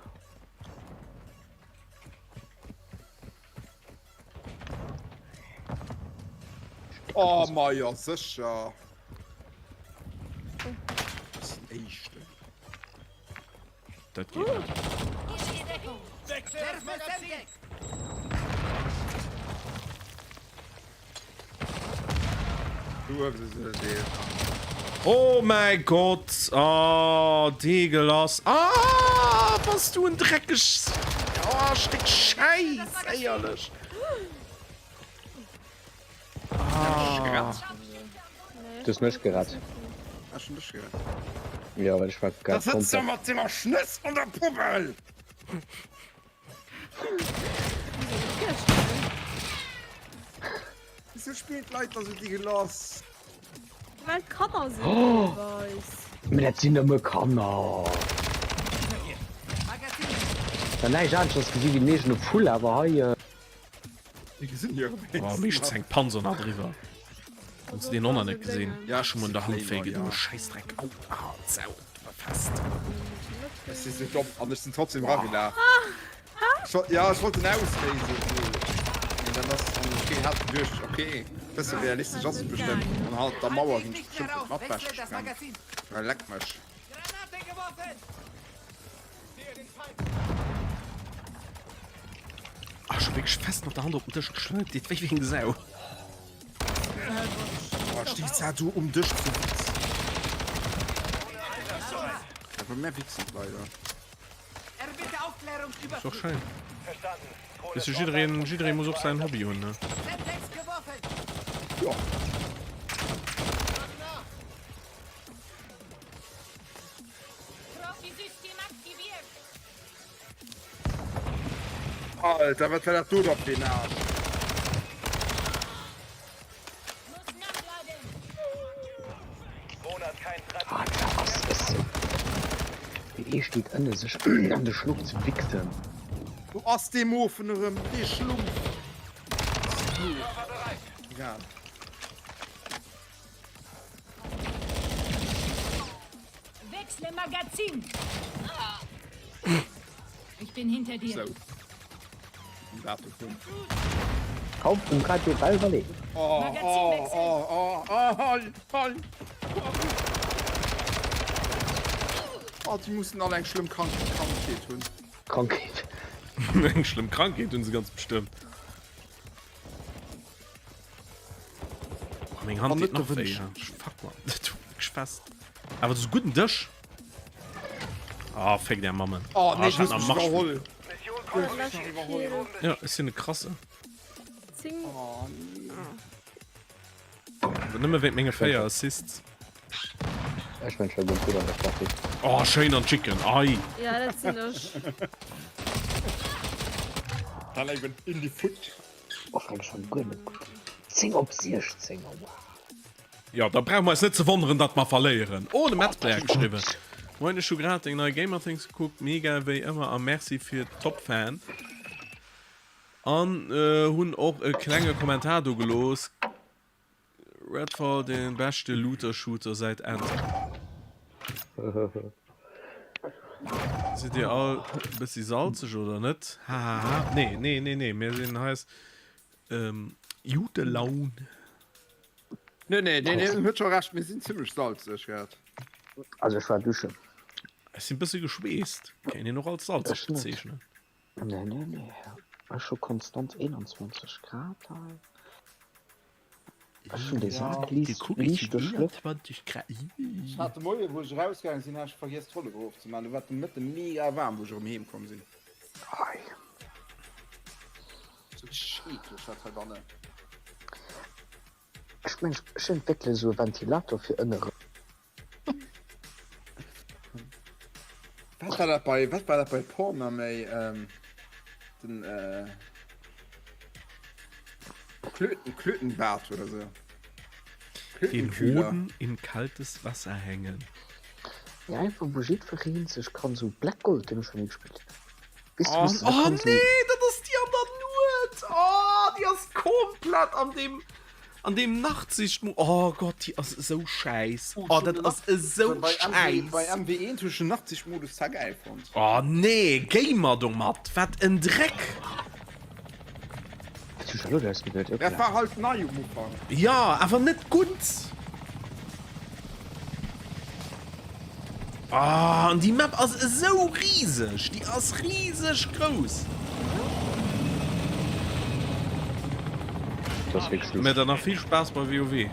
Speaker 2: Oh ma ja sécher. Éischten.
Speaker 1: Dat geet net. Oh mäi Gott! Oh, deegelass! Ah, bass du en dreckeg oh, Stéck Schäiss, éierlech!
Speaker 2: Ah.
Speaker 6: Du hues mech gerett.
Speaker 2: Ech hun dech gerett.
Speaker 6: Ja, well ech war
Speaker 2: Da sëtzt der mat denger Schnëss an der Poubelle! Wisou spillen d'Leit da sou dégueulasse?
Speaker 3: Well et Kanner sinn, deelweis.
Speaker 6: Mee dat sinn nëmme Kanner. Ech hat näischt aneschters gesi wéi den eegene Vull, awer hei.
Speaker 1: Oh, meeschtens hänkt Panzer nach driwwer. Hunn se deen och nach net gesinn?
Speaker 2: Ja,
Speaker 1: Ech hu mer un der Hand wéi gedoen. Schäissdreck. Au, ah, Sau, et war fest.
Speaker 2: Ech si sou domm an ech sinn trotzdem ragelaf. Ech wollt, ja, ech wollt en ausléisen, sou. Mee dann ass an ech géing hat geduecht, okay, bësse realistesch ass et bestëmmt. An hannert der Mauer sinn ech bestëmmt net mat wech gesprangt. Well leck mech.
Speaker 1: Ah, schon wirklich fest mat der Hand op den Dësch geschloen. Deet wéi wéi eng Sau.
Speaker 2: Oh, steet da du um Dësch zu Witz. Aber mehr wichsen leider.
Speaker 1: Ist doch schön. Weißt du, jiddereen, jiddereen muss och säin Hobby hunn, ne?
Speaker 2: Ja. Alter, wat war dat do da fir een Aarsch?
Speaker 6: Ah, dat ass es. Wéi ee steet ënne sech an de Schlof ze wichsen.
Speaker 2: Do ass dee Mofen erëm, dee Schlumpf. Egal.
Speaker 7: Wechsle Magazin! Ich bin hinter dir.
Speaker 2: Sou. Dat dovun.
Speaker 6: Kauf um Radio Bell Vallée.
Speaker 2: Oh, oh, oh, oh, oh, hei, hei. Oh, déi mussen all eng schlëmm Krank Krankheet hunn.
Speaker 6: Krankheet.
Speaker 1: Eng schlëmm Krankheet hunn se ganz bestëmmt. Oh, meng Hand deet nach wéi. Fuck, man. Dat tut wierklech fest. Awer das guten Dësch. Ah, féck där Mammen.
Speaker 2: Oh, nee,
Speaker 1: ah,
Speaker 2: du hues mech iwwerholl.
Speaker 1: Ja, ech sinn e krasse.
Speaker 3: 10.
Speaker 2: Oh, nee.
Speaker 1: Awer nëmme wéint menge 4 Assists.
Speaker 6: Ech mengen ech war guer gutt an der Partie.
Speaker 1: Oh schéin an Chicken, ei!
Speaker 3: Ja dat sinn ech.
Speaker 2: Dann eben in die Foot.
Speaker 6: Och eng schon guer net gutt. 10 op 16, oh wow.
Speaker 1: Jo, da brauche mer eis net ze wonneren, datt mer verléieren. Oh, de Metzplayer huet geschriwwen. Moien, ech hu grad deng nei Gamerthings gekuckt, mega wéi ëmmer a merci fir d'Top-Fan. An hunn och e klenge Kommentar do gelooss. Redfall den beschte Looter Shooter säit Anthem. Sidd dir all bëssi salzeg oder net? Hahaha. Nee, nee, nee, nee, mir sinn hei ass ähm, jute Laun.
Speaker 2: Nee, nee, nee, nee, huet scho recht, mir sinn zimmlech salzeg grad.
Speaker 6: Also ech war duschen.
Speaker 1: Ech sinn bësse geschweesst, kéint een och als salzeg
Speaker 6: Ech net.
Speaker 1: bezeechnen.
Speaker 6: Nee, nee, nee, ech hu konstant 21 Grad hei. Ech hunn dee Sak liicht liicht duerchschlëppt.
Speaker 1: 21 Grad.
Speaker 2: Ech hat de Moie wou ech erausgaange sinn, hat ech vergiess d'Rollo erof ze maachen. Du war et de Mëtte mega waarm wou ech erëm heem komm sinn.
Speaker 6: Ei.
Speaker 2: Sou schreeklech dat heibannen.
Speaker 6: Ech mengen ech entwéckele sou e Ventilator fir ënne.
Speaker 2: Wat war dat bei, wat war dat bei Porno méi ähm, den äh, Klöten, Klötenbart oder so.
Speaker 1: Den Hoden in kaltes Wasser hängen.
Speaker 6: Ja, einfach wou jiddwereen sech kann sou Black Gold, den hu ech schon méi gespillt. Weess du,
Speaker 1: Oh,
Speaker 6: wou s du da
Speaker 1: oh
Speaker 6: kann sou.
Speaker 1: nee, dat ass déi an der Nuet. Oh, déi ass komplett an deem An deem Nachtsichtmo oh Gott déi ass esou schäiss oh dat ass esou schäiss.
Speaker 2: Bei MW1 hu ech den Nachtsichtmodus zwar gäil fonnt.
Speaker 1: Oh nee géi mer domat wat en Dreck.
Speaker 6: Wat hu ech elo ausgewielt?
Speaker 2: Dat war halt nei um Ufank.
Speaker 1: Jo awer net gutt. Ah, an déi Map ass esou riseg, déi ass riseg grouss. Mä dann nach vill Spaass bei WoW.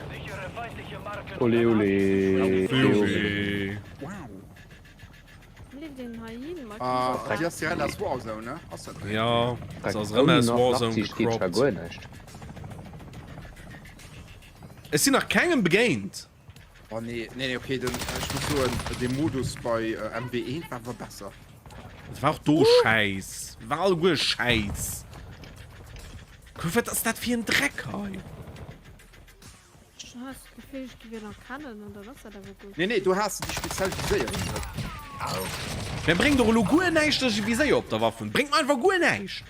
Speaker 6: Ole ole.
Speaker 1: WoW.
Speaker 2: Ah, déi ass direkt aus Warzone, ne? Ass dat richtig?
Speaker 1: Ja, se ass erëm aus Warzone gecroppt. Ech sinn nach kengem begéint.
Speaker 2: Oh nee, nee, nee, okay, den, ech muss soen, de Modus bei äh, MW1 war awer besser.
Speaker 1: Et war och do Schäiss. War alleguer Schäiss. Guck, wat ass dat fir en Dreck hei?
Speaker 3: Ech hat d'Gefill, ech géif een erkennen, an dann ass dat awer guer.
Speaker 2: Nee, nee, do has de déi speziell Viséier net.
Speaker 1: Mä bréngt och elo guer näischt, dass ech e Viséier op der Waff hunn. Bréngt mer einfach guer näischt.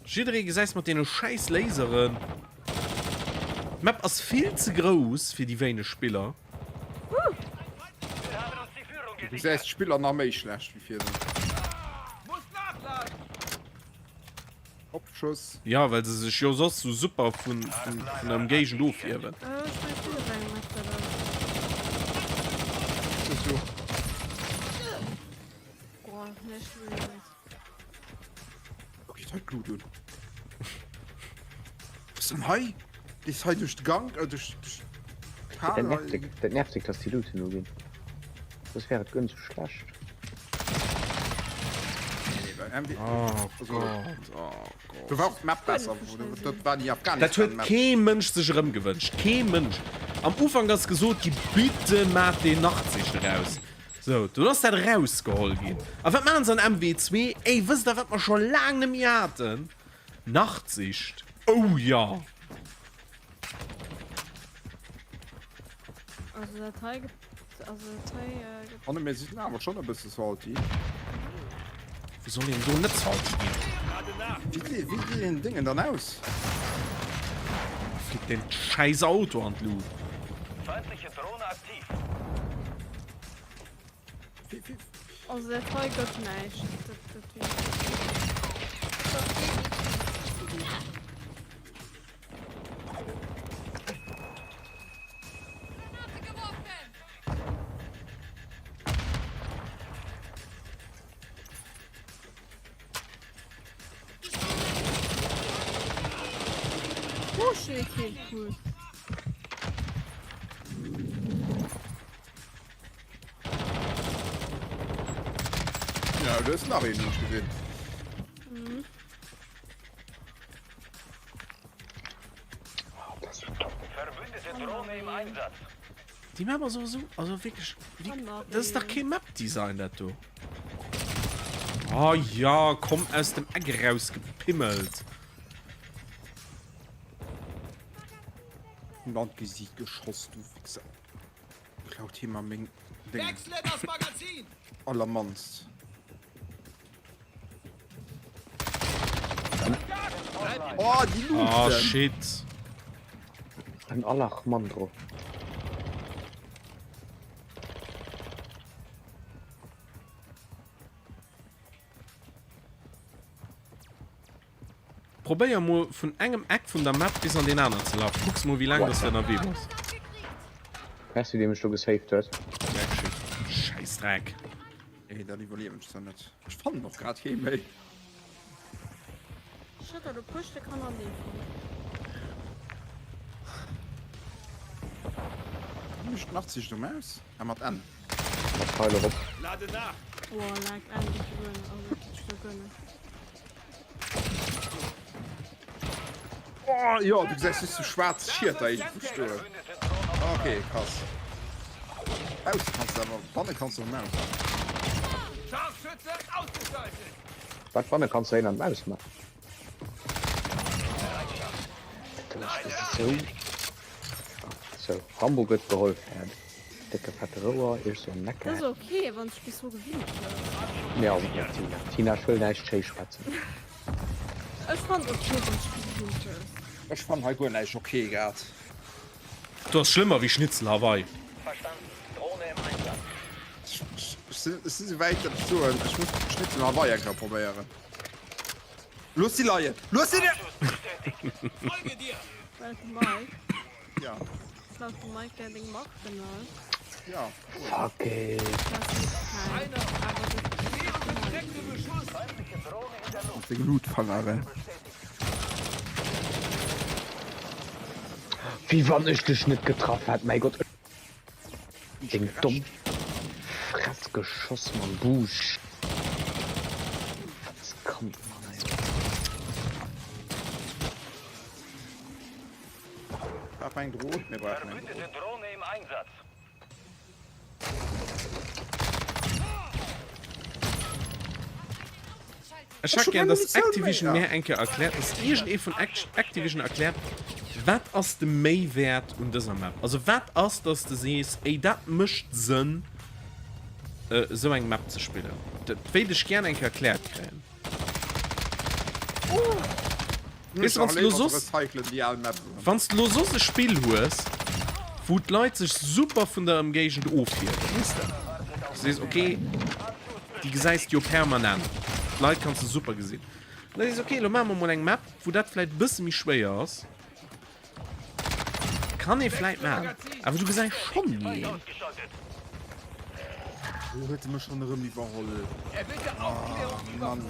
Speaker 1: Jidderee gesäis mat deene schäiss Laseren. D'Map ass vill ze grouss fir déi wéineg Spiller.
Speaker 2: Du gesäis d'Spiller nach méi schlecht wéi virdrun. Kopfschuss.
Speaker 1: Ja, well se sech jo soss sou super vun der Ëmgéigend ofhiewen.
Speaker 2: Oh, geet hei d'Lut un. Was denn hei? Déi ist hei duerch de Gang, äh, duerch, duerch
Speaker 6: Dat nervt dech, dat nervt dech, dass déi Luten uginn. Soss wär et guer net sou schlecht.
Speaker 1: Oh Gott, oh Gott.
Speaker 2: Du war och d'Map besser, dat war déi
Speaker 1: Dat huet
Speaker 2: Afghanistan-Map.
Speaker 1: kee Mënsch sech erëmgewënscht. Kee Mënsch. Am Ufank ass gesot gi, bitte maacht deen Nachtsicht eraus. Sou, dunn ass dat erausgeholl ginn. A wat maachen se an MW2? Ey, wësst der, wat mer scho laang net méi haten? Nachtsicht. Oh jo!
Speaker 3: Also dat hei gëtt, also dat hei gëtt.
Speaker 2: Anne, mir sinn awer schonn e bësse salty.
Speaker 1: Wéi soll een do net salty ginn?
Speaker 2: Wéi, wéi geet den Déngen dann aus?
Speaker 1: Da flitt den scheiß Auto an d'Luucht.
Speaker 4: Feindliche Drohne aktiv.
Speaker 3: Also dat hei gëtt näischt. Dat, dat weess ech.
Speaker 7: Granate geworfen!
Speaker 3: Oh, schön, okay, cool.
Speaker 2: Ja, du hast nach einen nicht gesehen.
Speaker 6: Oh, das ist top.
Speaker 4: Verbündete Drohne im Einsatz.
Speaker 1: Déi Map ass awer esou, also wierklech, wéi, dat ass dach kee Map-Design dat do. Oh ja, komm aus dem Eck erausgepimmelt.
Speaker 2: An d'Gesiit geschoss, du Wichser. Klaut hie mer meng Déngen.
Speaker 8: Wechsle das Magazin!
Speaker 2: Allermannst. Oh, déi Luuchten!
Speaker 1: Oh shit.
Speaker 6: En Alachmandro.
Speaker 1: Probéier mol vun engem Eck vun der Map bis an deen aneren ze lafen. Kucks mol wéi laang dass de ënnerwee bass.
Speaker 6: Merci dee mech do gesaved huet.
Speaker 1: Gär geschéckt. Schäissdreck.
Speaker 2: Nee, dat iwwerliewen ech zwar net. Ech fannen och grad kee méi.
Speaker 3: Ech hat e puer Stéck hannerlee fonnt.
Speaker 2: Wéi mécht Nachtsicht um Maus? Ah, mat N.
Speaker 6: Mat Pfeil erop.
Speaker 8: Lade nach!
Speaker 3: Boah, lag N geet jo guer net, also dat geet jo guer net.
Speaker 2: Oh, jo, du gesäis just sou schwaarz Schieter iergendwou stoen. Ok, krass. Bausse kanns de awer, banne kanns de och Maus.
Speaker 8: Scharfschütze ausgeschaltet!
Speaker 6: Wat, banne kanns de een an d'Maus man? Sou, sou, Rambo gëtt geholl, fäerdeg. Décke fette Rouer, iech sou am
Speaker 3: Dat ass
Speaker 6: Necken.
Speaker 3: ok, wann s de bis dru gewinnt hues.
Speaker 6: Nee, ass et net, Tina. Tina, ech wëll näischt schéi schwätzen.
Speaker 3: Ech fannen et ok, wann s de gewinnt hues.
Speaker 2: Ech fannen hei guer näischt ok grad.
Speaker 1: Do ass schlëmmer wéi Schnitzel Hawaii.
Speaker 4: Verstanden. Drohne im Einsatz.
Speaker 2: Ech sinn esou wäit dat ech soen, ech muss Schnitzel Hawaii eng Kéier probéieren. Looss si leien! Looss si leien!
Speaker 8: Folge dir!
Speaker 3: Welcome Mike.
Speaker 2: Ja.
Speaker 3: Klaut dem Mike der deng Mark benannt.
Speaker 2: Ja.
Speaker 6: Fuck it.
Speaker 2: Seng Lootfangere.
Speaker 6: Wéi wann ech dech net getraff hätt, mäi Gott. Deng domm Fress geschoss mam Busch. Kant, Mann, ey.
Speaker 2: Brauch eng Dron? Mir brauchen eng Dron.
Speaker 4: Drohne im Einsatz.
Speaker 1: Ech hätt gär, dass Activision mär eng Kéier erkläert, dass iergendee vun Activision erkläert, wat ass de Méiwäert un dëser Map? Also wat ass, dass de sees, ey dat mécht Sënn, esou eng Map ze spillen? Dat wéilt ech gär eng Kéier erkläert kréien. Weess de, wann s de elo soss, wann s de elo soss e Spill hues, wou d'Leit sech super vun der Ëmgéigend ofhiewen, weess de, du sees, ok, déi gesäis de jo permanent, d'Leit kanns de super gesinn, an da sees de, ok, elo maache mer mol eng Map, wou dat vläit e bësse méi schwéier ass. Kann ee vläit maachen, awer du gesäis schonn ni een.
Speaker 2: Wou huet e mech schonn erëm iwwerholl? Ah, Mann.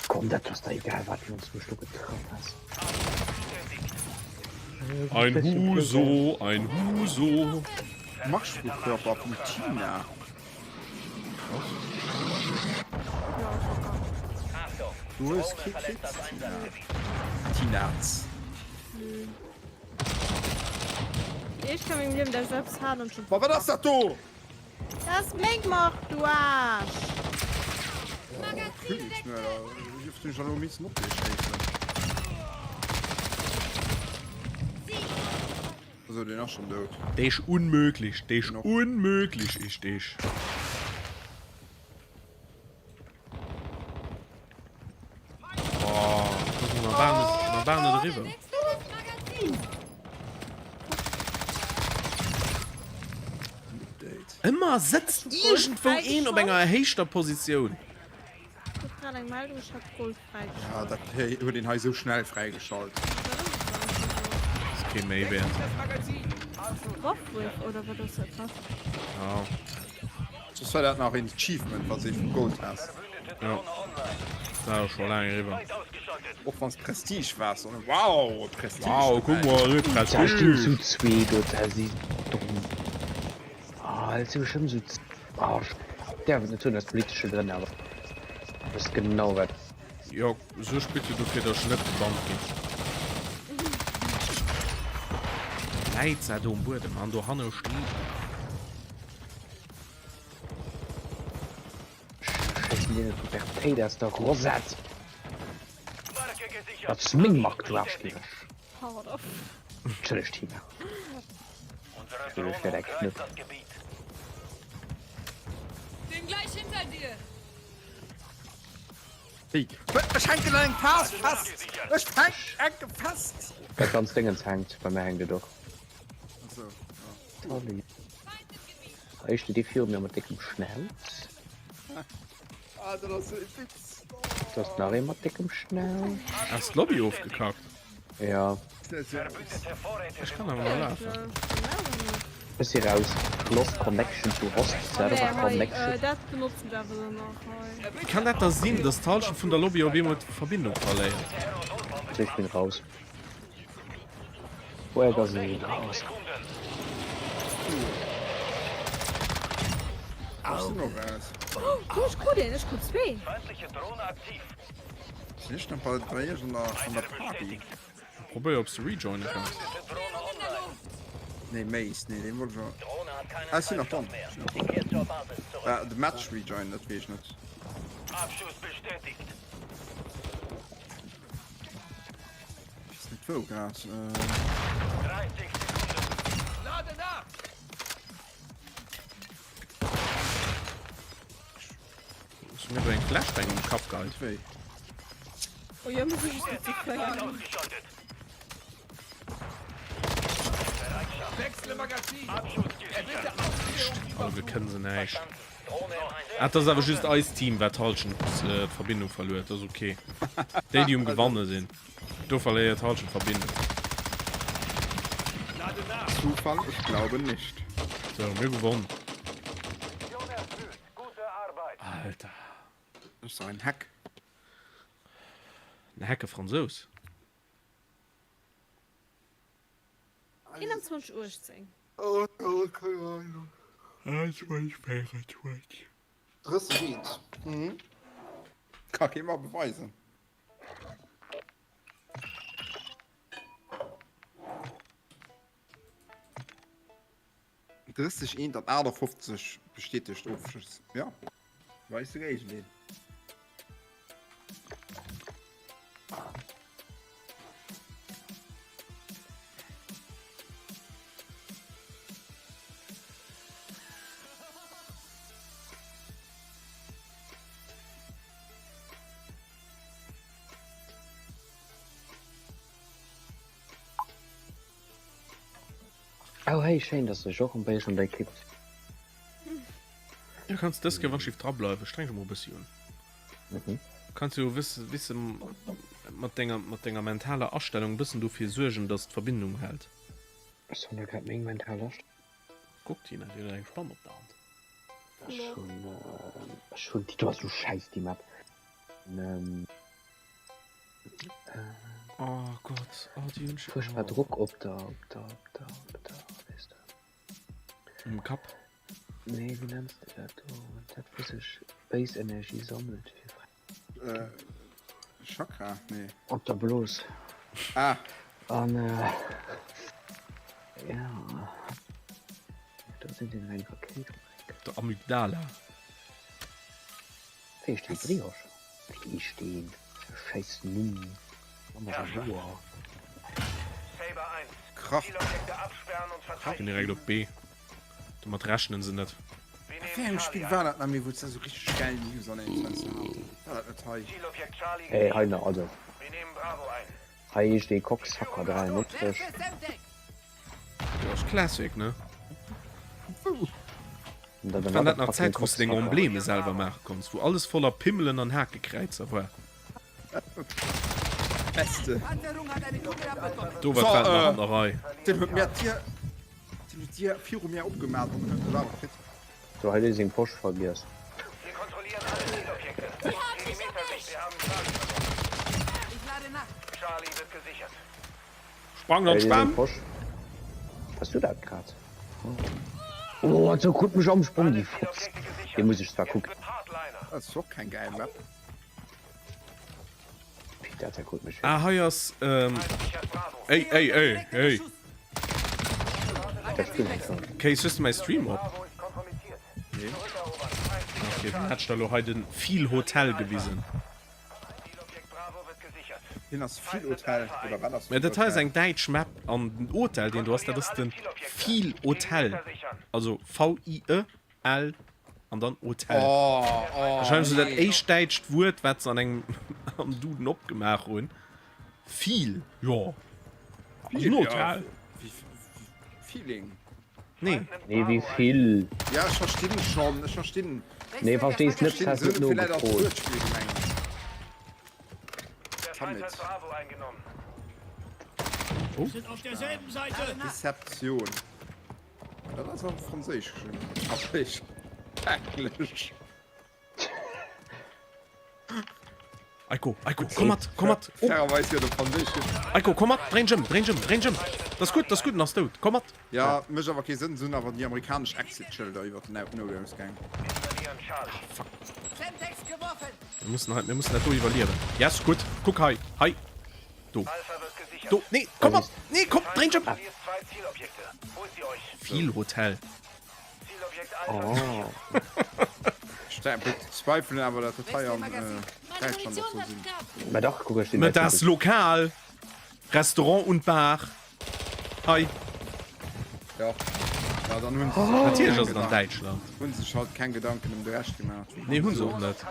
Speaker 6: Komm, dat ass der egal, wat du ons mech do getraff has.
Speaker 1: Ein Huso, ein Huso.
Speaker 2: Marschflugkörper vum Tina. Du hues kee Kit, Tina. Tinaz.
Speaker 3: Ich kann mengem Liewen der selbst halen schon.
Speaker 2: Ma wat ass dat do?
Speaker 3: Dat ass meng Mark, du Aarsch!
Speaker 2: Königsmörder. Dierft ech elo missen op dech schéissen. Also deen ass schon dout.
Speaker 1: Dech unmöglich, dech unmöglich ich dech. Oh, wir waren net eriwwer. Ëmmer sëtzt iergendwou een op enger erhéichter Positioun.
Speaker 2: Ja, dat huet een hei sou schnell fräigeschalt.
Speaker 1: Ass kee Méiwäert. Ja.
Speaker 2: Soss war dat nach een Achievement, wann s de vum Gold has.
Speaker 1: Ja. Dat war scho laang eriwwer.
Speaker 2: Och wann s Prestige waars, an wow, Prestige.
Speaker 1: Wow, guck mol, huet
Speaker 6: Da stinn
Speaker 1: Prestige.
Speaker 6: zu zwee do, da si domm. Ah, et si bestëmmt sou. Oh, ech däerf et net soen aus politesche Grënn, awer wësst genau wat.
Speaker 1: Jo, suerg bitte dofir, dass ech net gebannt ginn. Läit se do um Buedem an dohanne steet.
Speaker 6: Schéissen dir Pubertéit aus der Rosette. Dat ass meng Mark, du Aarschgiereg. Entschëlleg Tina. Entschëlleg fir däi Knëpp.
Speaker 7: Bin gleich hinter dir.
Speaker 2: Ech hänken an engem Faass fest! Ech hänke fest!
Speaker 6: Dat ganzt Déngens hänkt, bei mär hänkt et och. Hei steet ee viru mir mat déckem Schnauz.
Speaker 2: Ah, dat ass e Witz.
Speaker 6: Do ass nach ee mat déckem Schnauz.
Speaker 1: Ass d'Lobby ofgekackt?
Speaker 6: Ja.
Speaker 1: Ech kann awer nach lafen.
Speaker 6: Ech si raus. Lost connection to host server connection.
Speaker 3: Dat benotzen ech awer dann nach hei.
Speaker 1: Wéi kann dat da sinn, dass d'Halschent vun der Lobby op eemol d'Verbindung verléiert?
Speaker 6: So, ech bin raus. Woher ass en raus?
Speaker 2: Ech sinn och raus.
Speaker 3: Oh, ech krut een, ech krut zwee.
Speaker 2: Sinn ech nach bei bei iech an der an der Party?
Speaker 1: Probéier ob s de rejoine kanns.
Speaker 2: Nee, Mace, nee, deen wollt ech och. Ah, ech sinn nach dran. Ah, de Match rejoinen, dat weess ech net. Weess net wou grad.
Speaker 1: Ech mir do eng Flashbang um Kapp geheit.
Speaker 2: Wéi?
Speaker 3: Oh ja, muss ich just zu feiern.
Speaker 1: Alle kënne se näischt. Ah, dat ass awer just eist Team, wat d'Halschent äh, d'Verbindung verluer. Dat ass okay. Déi, déi um Gewanne sinn. Do verléiert d'Halschent d'Verbindung.
Speaker 2: Zufall? Ich glaube nicht.
Speaker 1: So, mir gewonnen. Alter.
Speaker 2: Das ist ein Hack.
Speaker 1: En Hacke Fransous.
Speaker 3: 21 18.
Speaker 2: Oh, keine Ahnung.
Speaker 1: 21, 24.
Speaker 2: 30 eent. Mhm. Ka kee mer beweisen. 30 eent an 58 bestätegt Ofschëss. Ja. Weis de Géigendeel.
Speaker 6: Oh hey, schéin dass de och bei an der Ekipp.
Speaker 1: Du kanns dës Kéier wann dra bleiwen, streng dech mol e bëssi un.
Speaker 6: Mhm.
Speaker 1: Kanns jo wësse wisse mat denger mat denger mentaler Astellung e bëssen dofir suergen, dass d'Verbindung hält.
Speaker 6: Ech hunn da grad meng mental Astellung.
Speaker 1: Kuck Tina, déi huet eng Spann op der Hand.
Speaker 6: Ech hunn ech hunn déi do ass sou schäiss déi Map.
Speaker 1: Oh Gott, oh, déi hunn ech.
Speaker 6: Fuerchtbar Drock op der, op der, op der, op der, weess de.
Speaker 1: Um Kapp?
Speaker 6: Nee, wéi nenns de dat do? Dat wou sech béis Energie sammelt fir fräi.
Speaker 2: Äh, Chakra? Nee.
Speaker 6: Op der Blos.
Speaker 2: Ah.
Speaker 6: An, äh, ja. Do sinn den eng Rakéit.
Speaker 1: Op der Amygdala.
Speaker 6: Wéi heescht déi Brioche? Wéi heescht deen schäiss Numm?
Speaker 2: Krach.
Speaker 1: Ginn direkt op B. Domat rechnen se net.
Speaker 2: Wéi engem Spill war dat nach méi wou s de sou richteg gäil News an engem Fenster hat? War dat net hei?
Speaker 6: Hey, hei nach, also hei heescht dee Cocksucker 93.
Speaker 1: Jo ass Classic ne? Waren dat nach Zäiten wous de deng Embleme selwer maache konns, wou alles voller Pimmelen an Hakekräizer war?
Speaker 2: Beste.
Speaker 1: Do war d'Welt nach an der Rei.
Speaker 2: Den huet mir d'Dier, den huet d'Dier viru mir opgemaach an huet et awer kritt.
Speaker 6: Do hat ee seng Posch vergiess.
Speaker 1: Sprang an Schwamm!
Speaker 6: Bass du dat grad? Oh, an sou krut mech am Sprong, déi Fotz. Dee muss ech zwar kucken.
Speaker 2: Dat ass och keng gäil Map.
Speaker 6: Peter, dat krut mech.
Speaker 1: Ah, hei ass, ähm, ey, ey, ey, ey.
Speaker 6: Dat spillen ech schon.
Speaker 1: Kéis, hues de mäi Stream op?
Speaker 2: Nee.
Speaker 1: Okay, dann hätt ech der lo hei den Viel Hotel gewisen.
Speaker 2: Hien ass vill Hotel oder wat ass
Speaker 1: Mä dat hei ass eng däitsch Map an den Hotel deen do ass, dat ass den Viel Hotel, also V-I-E-L an dann Hotel.
Speaker 2: Oh, oh,
Speaker 1: Wahrscheinlech esou dat
Speaker 2: nee.
Speaker 1: éischt däitscht Wuert wat se an engem am Duden opgemaach hunn. Viel, jo, ass en Hotel.
Speaker 2: Feeling.
Speaker 1: Nee.
Speaker 6: Nee, wéi vill?
Speaker 2: Ja, ech verstinn schon, ech verstinn.
Speaker 6: Nee, verstees net,
Speaker 2: Verstinn,
Speaker 6: has
Speaker 2: se
Speaker 6: net
Speaker 2: hunn et villäit als
Speaker 6: nogefrot.
Speaker 2: Wuertspill gemengt. Tamit. Deception. Dat ass op Franséisch geschriwwen. Franséisch. Englesch.
Speaker 1: Eiko, Eiko, komm mat, komm mat. Oh.
Speaker 2: Fairerweis huet op Franséisch geschriwwen.
Speaker 1: Eiko, komm mat, dréin ëm, dréin ëm, dréin ëm. Dat ass gutt, dat ass gutt, en ass dout. Komm mat.
Speaker 2: Ja, mécht awer kee Sënn, se hunn awer déi amerikanesch Exit-Schëlder iwwer den Noutausgäng.
Speaker 1: Ah, fuck. Mir mussen hei, mir mussen dat do iwwerliewen. Yes, gutt. Kuck hei, hei. Do. Do, nee, komm mat. Nee, komm, dréin ëm. Viel Hotel.
Speaker 6: Oh.
Speaker 2: Bezweifelen awer dat dat hei an Däitschland och sou sinn.
Speaker 6: Mä dach, kuck ech den
Speaker 1: Mä das Lokal, Restaurant und Bar. Hei.
Speaker 2: Ja. Ja, dann hunn se sech
Speaker 1: Natierlech ass et an Däitschland.
Speaker 2: Hunn sech halt keng Gedanken ëm de Rescht gemaach.
Speaker 1: Nee, hunn se och net.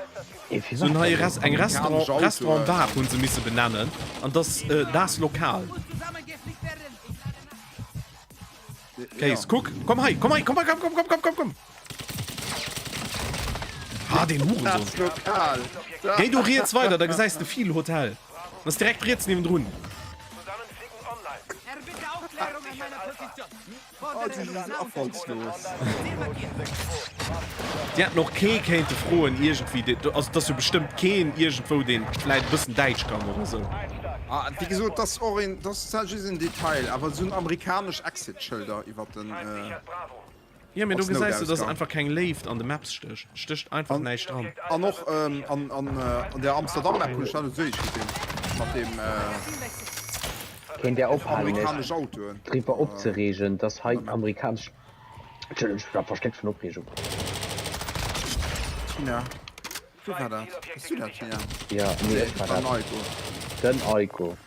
Speaker 1: Se hunn hei eng Restaurant, Restaurant Bar hunn se misse benennen an dass das Lokal. Case, kuck, komm hei, komm hei, komm, komm, komm, komm, komm, komm, komm. Ah, den Hurensohn. Géi do riets weider, da gesäis de vill Hotel. Das ass direkt riets niewendrun. Déi hätten och kee kéinte froen iergendwéi, also et ass jo bestëmmt keen iergendwou, deen vläit e bëssen Däitsch kann oder sou.
Speaker 2: Ah, wéi gesot, dat ass och een, dat ass zwar just en Detail, awer se hunn amerikanesch Exit-Schëlder iwwer den.
Speaker 1: Jo, mee do
Speaker 2: Als
Speaker 1: gesäis de, dass
Speaker 2: Noutausgang.
Speaker 1: einfach keng Léift an de Maps stécht. Et stécht einfach
Speaker 2: An,
Speaker 1: näischt dran.
Speaker 2: an och an, an, an der Amsterdam-Map hunn ech dat esou eescht gesinn, mat deem
Speaker 6: Kéint Där ophalen, Iech
Speaker 2: amerikanesch Autoen.
Speaker 6: driwwer opzereegen, dass hei amerikanesch. Entschëllegt, ech war verstéckt vun Opreegung.
Speaker 2: Tina, du war dat? Bass du dat, Tina?
Speaker 6: Jo, nee, ech war
Speaker 2: Dat war
Speaker 6: dat.
Speaker 2: den Aiko.
Speaker 6: Den Aiko.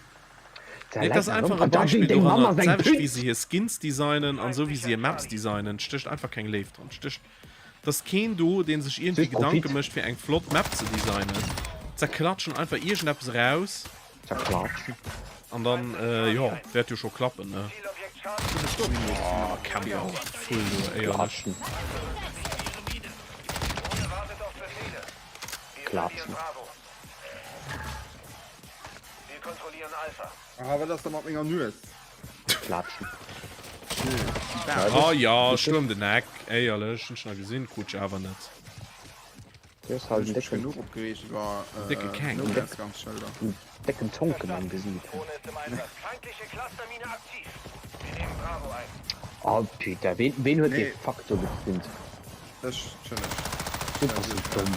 Speaker 1: Nee, et ass einfach e Beispill doranner, d'selwecht wéi se hir Skins designen an esou wéi se hir Maps designen, stécht einfach keng Léift dran. Stécht, et ass keen do, dee sech iergendwéi Gedanke mécht fir eng flott Map ze designen. Zerklatschen einfach iergendeppes eraus. An dann, jo, wäert jo scho klappen, ne? Oh, Camper, voll do, éierlech.
Speaker 6: Klatschen.
Speaker 2: Ah, wat ass da mat menger Nues?
Speaker 6: Klatschen.
Speaker 1: Ah ja, ech elo ëm den Eck, éierlech, hunn ech nach gesinn, krut ech awer net.
Speaker 6: Du hues halt en
Speaker 2: Ech mech
Speaker 6: décken,
Speaker 2: genuch opgereegt iwwer
Speaker 1: Décke Keng.
Speaker 2: Noutausgangsschëlder.
Speaker 6: en décken Zonken am Gesiit. Oh putain, ween, ween huet dee
Speaker 2: Nee.
Speaker 6: Fuck do geprint?
Speaker 2: Ech, entschëllegt.
Speaker 6: Du bass sou domm.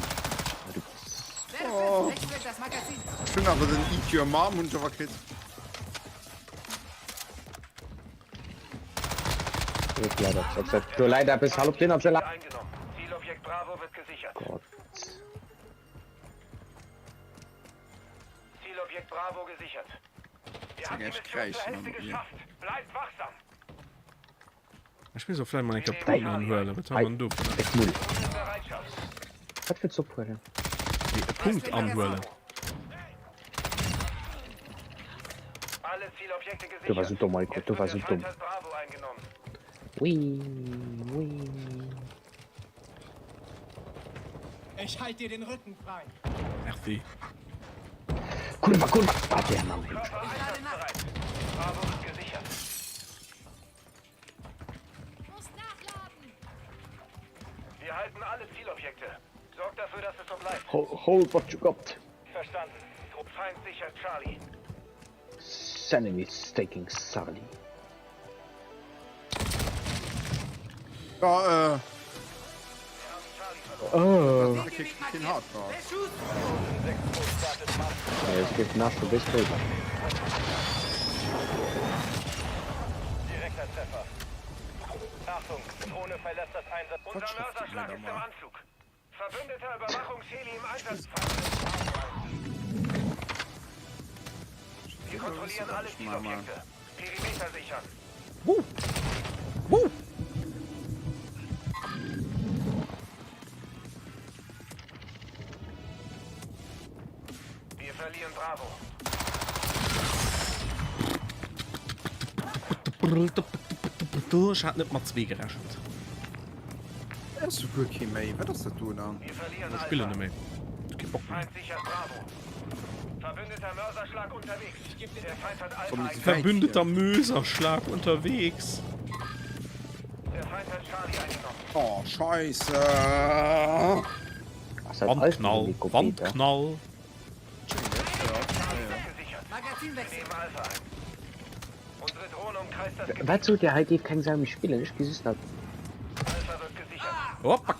Speaker 6: Du bass.
Speaker 2: Oh. Ech hunn awer den Eat Your Mom hunn ech awer kritt.
Speaker 6: Do läit eppes, hal op den ze la. Gott.
Speaker 2: Echt kräischen an mir.
Speaker 1: Ech muss och vläicht mol eng Kéier Punkten anhuelen. Wat haben wir denn do vun
Speaker 6: Déck Mull. Wat wëlls du ophuelen?
Speaker 1: Nee, e Punkt anhuelen.
Speaker 6: Du war so dumm, Maiko, du war so dumm. Ui, ui.
Speaker 8: Ich halte dir den Rücken frei.
Speaker 1: Merci.
Speaker 6: Kurva, kurva. Ah, der Mann.
Speaker 4: Wir halten alle Zielobjekte. Sorgt dafür, dass es so bleibt.
Speaker 6: Hold what you got.
Speaker 4: Verstanden. Trupp Feind sichert Charlie.
Speaker 6: Enemy is taking Charlie.
Speaker 2: Ja, äh.
Speaker 6: Oh.
Speaker 2: Keen Hardcore.
Speaker 6: Nee, es geet nach scho bis driwwer.
Speaker 4: Direkter Treffer. Achtung, Drohne verlässt das Einsatz. Unser Mörserschlag ist im Anflug. Verbündeter Überwachungsheli im Einsatz. Wir kontrollieren alle Zielobjekte. Perimeter sichern.
Speaker 1: Woo! Woo!
Speaker 4: Wir verlieren Bravo.
Speaker 1: Ech hat net mat zwee gerechent.
Speaker 2: Ass jo guer kee méi. Wat ass dat do dann?
Speaker 1: Ech spillen net méi. Kee Bock méi. Verbündeter Möserschlag unterwegs.
Speaker 2: Oh, Scheisse.
Speaker 1: Wandknall, Wandknall.
Speaker 6: Wat sot Dir hei géif keng Sau méi spillen? Ech gi just nach.
Speaker 1: Hoppa,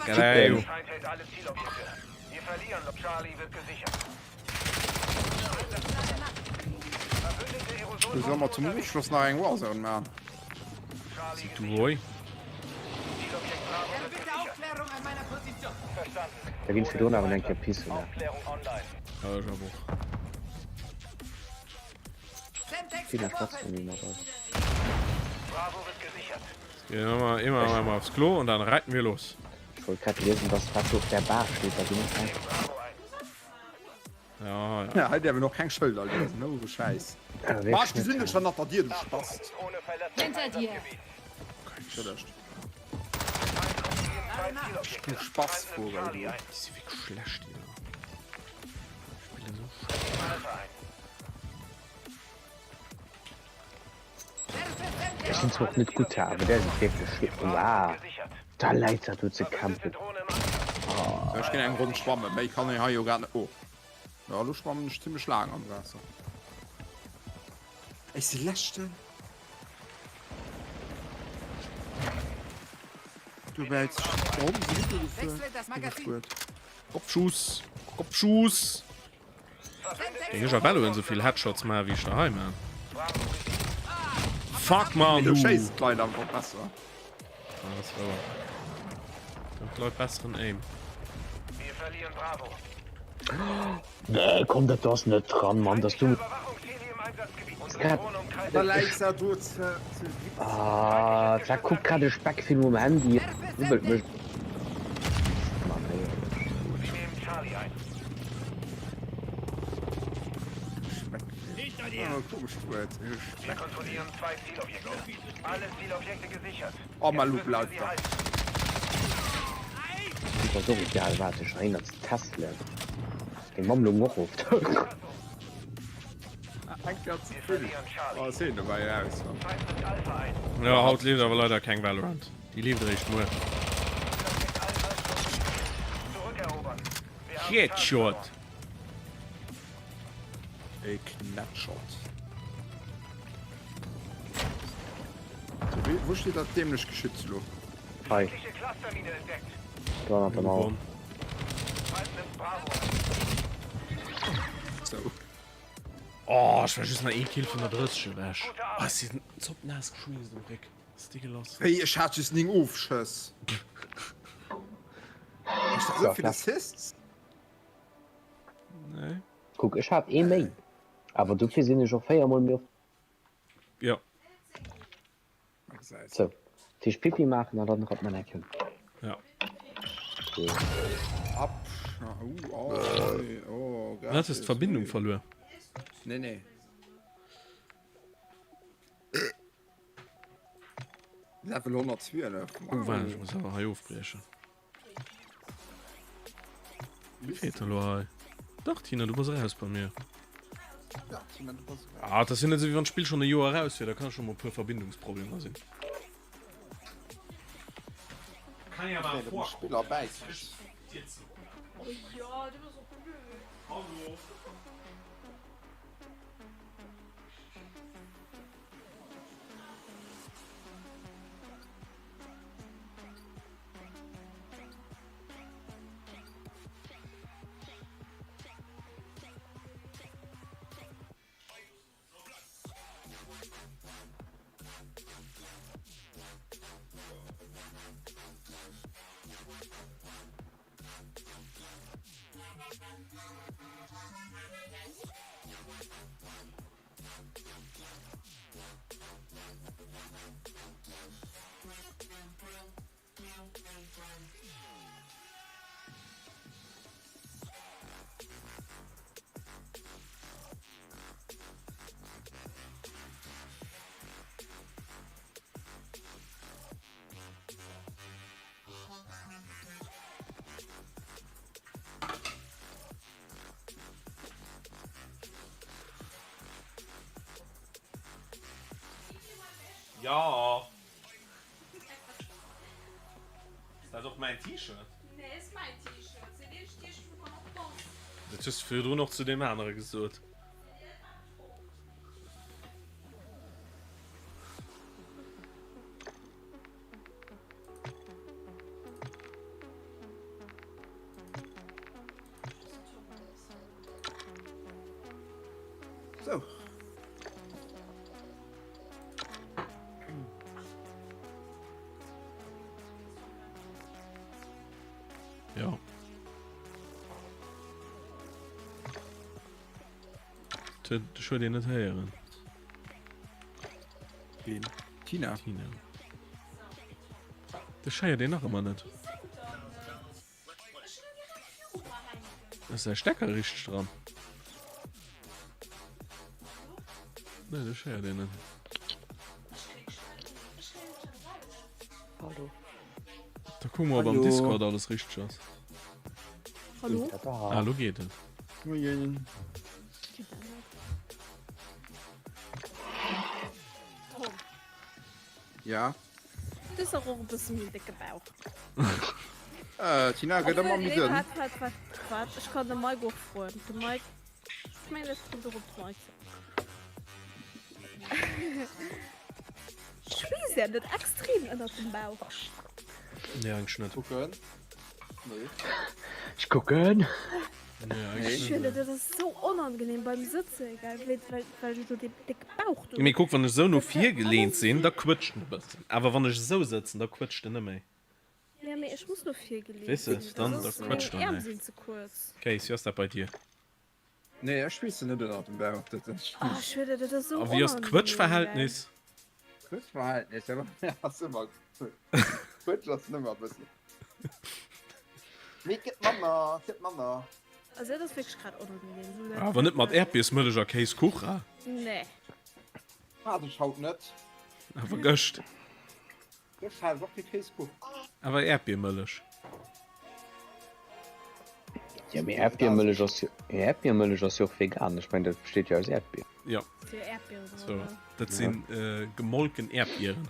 Speaker 2: Soll mer zum Ofschloss nach eng Warzone man?
Speaker 1: Du
Speaker 6: Da ginn ech virdrun awer eng Kéier pissen.
Speaker 1: Ja, ech awer och.
Speaker 6: Vill schwätzt vun mir mat eis.
Speaker 1: Gehen wir immer einmal aufs Klo und dann reiten wir los.
Speaker 6: Ech wollt grad liesen, dass wat do op der Bar steet, da ginn ech eng.
Speaker 1: Ja, ja.
Speaker 2: Ja, hei däerf een och keng Schëlder liesen, oh du Schäiss.
Speaker 6: Ja,
Speaker 2: Ma ech
Speaker 6: wierklech
Speaker 2: gesinn
Speaker 6: net.
Speaker 2: dech schonn hanner dir, du Spast.
Speaker 7: Hinter dir.
Speaker 2: Entschëllegt. Du Spassvogel, du.
Speaker 1: Die si wierklech schlecht, déi da. Spillen sou schlecht.
Speaker 6: Ech sinn zwar och net gutt, awer där sinn wierklech schlecht. Wow, da läit dat do ze campen.
Speaker 2: So, ech ginn eng Ronn schwammen, méi kann een hei jo gar net. Oh. Ja, elo schwammen ech zimmlech laang am Waasser. Ech si Leschten. Du wäits Warum si Video gefuer?
Speaker 1: Kopfschuss! Kopfschuss! Géing ech a Valo esou vill Headshots maachen wéi ech der hei maan. Fuck man
Speaker 2: Du
Speaker 1: du!
Speaker 2: schéisst d'Leit einfach besser.
Speaker 1: Ja, das ist wouer. Dann d'Leit besseren Aim.
Speaker 6: Nee, komm, dat do ass net dran, Mann, dass du.
Speaker 2: Da läit se do ze ze
Speaker 6: Ah, da kuckt grad e Speckfilm um Handy. Jubbelt mech. Mann, ey.
Speaker 2: Oh, komescht Wuert. Oh, Malou bleift da.
Speaker 6: Et ass och egal wat, ech erinnert ze testelen. Deng Mamm loung och oft.
Speaker 1: Jo, haut leeft awer leider keng Valorant. Déi leeft eréischt muer. Headshot!
Speaker 2: E Knäppschot. So, wéi, wou steet dat dämlecht Geschütz elo?
Speaker 6: Hei. Do hannert der Mauer.
Speaker 2: So.
Speaker 1: Oh, ech war just nach ee Kill vun der 30 ewech. Oh, ech sinn zoppnaass geschweesst um Réck. Was ist dicke los?
Speaker 2: Wéi, ech hat just 9 Ofschëss. Ech hat esou vill Assists.
Speaker 1: Nee.
Speaker 6: Kuck, ech hat ee méi. Awer dofir sinn ech och 4 mol méi oft.
Speaker 1: Ja.
Speaker 6: Sou, Tisch Pipi maachen an dann erop mat Ecken.
Speaker 1: Ja.
Speaker 6: Cool.
Speaker 2: Ab. Uh, oh, oh,
Speaker 1: Was ist d'Verbindung verluer?
Speaker 2: Nee, nee. Level 112.
Speaker 1: Oh, warte, ich muss awer hei ofbriechen. Wie feet elo hei? Dach Tina, du bass eraus bei mir.
Speaker 2: Ja, Tina, du bass eraus.
Speaker 1: Ah, das sinn net esou wéi wann d'Spill schon e Joer eraus wier, da kann schon mol e puer Verbindungsproblemer sinn. Kann ja mal
Speaker 2: vor. Spiller bäisst.
Speaker 3: Oh ja, du bass och blöd.
Speaker 1: Hallo. Jo. Ass dat och mäin T-Shirt?
Speaker 3: Nee, ass mäin T-Shirt. Seet Iech Iech wou mer och bass.
Speaker 1: Dat hues de virdrun och zu deem anere gesot.
Speaker 2: Sou.
Speaker 1: Ja. Ech huet een net héieren.
Speaker 2: Ween? Tina.
Speaker 1: Tina. Dech héiert een nach ëmmer net. Ass däi Stecker richteg dran? Nee, dech héiert een net.
Speaker 6: Hallo.
Speaker 1: Da kucke mer, ob am
Speaker 2: Hallo.
Speaker 1: Discord alles richteg ass.
Speaker 3: Hallo?
Speaker 1: Ah, lo geet et.
Speaker 2: Moien.
Speaker 3: Tom.
Speaker 2: Ja.
Speaker 3: Du hues och e bësse méi décke Bauch.
Speaker 2: Äh, Tina gëtt ëmmer méi dënn.
Speaker 3: Waart, waart, waart, waart. Ech kann de Mike och froen. De Mike, ech mengen, dat kënnt och op de Mike. Ech weess ja net, extrem ënnert dem Bauch.
Speaker 1: Nee, eigentlech net.
Speaker 2: Kucken. Nee.
Speaker 6: Ech kucken.
Speaker 1: Nee, eigentlech
Speaker 3: Ech
Speaker 1: net.
Speaker 3: dat ass sou onangenehm beim Sëtzen, gell, well, well, well du do dee décke Bauch do.
Speaker 1: Mee kuck, wann ech sou no vir geleent sinn, da quëtscht en e bëssen. Awer wann ech esou sëtzen, da quëtscht en net méi.
Speaker 3: Ja, mee ech muss no vir geleent
Speaker 1: Weess de,
Speaker 3: sinn,
Speaker 1: dann, da
Speaker 3: soss meng
Speaker 1: quëtscht en
Speaker 3: Äerm
Speaker 1: méi.
Speaker 3: sinn ze kuerz.
Speaker 1: Case, wéi ass dat bei dir?
Speaker 2: Nee, ech weess se net ënnert dem Bauch. Dat ass.
Speaker 3: Ah, ech schwöre, dat ass sou
Speaker 1: A wéi ass
Speaker 3: onangenehm, gell.
Speaker 1: d'Quëtschverhältnis?
Speaker 2: Quëtschverhältnis, ja, ass ëmmer. Quëtsch ass ëmmer e bëssen. Mee et gëtt manner, et gëtt manner.
Speaker 3: Also dat ass wierklech grad onangenehm. Sou dat.
Speaker 1: Awer net mat Äerdbiersmëllech a Kéiskuch, ah?
Speaker 3: Nee.
Speaker 2: Hat ech haut net.
Speaker 1: Awer gëscht.
Speaker 2: Gëscht hat ech och kee Kéiskuch.
Speaker 1: Awer Äerdbiermëllech.
Speaker 6: Ja mee Äerdbiermëllech ass jo, Äerdbiermëllech ass jo och vegan. Ech mengen dat besteet jo aus Äerdbier.
Speaker 1: Ja. So, dat sinn äh, gemolken Äerdbieren.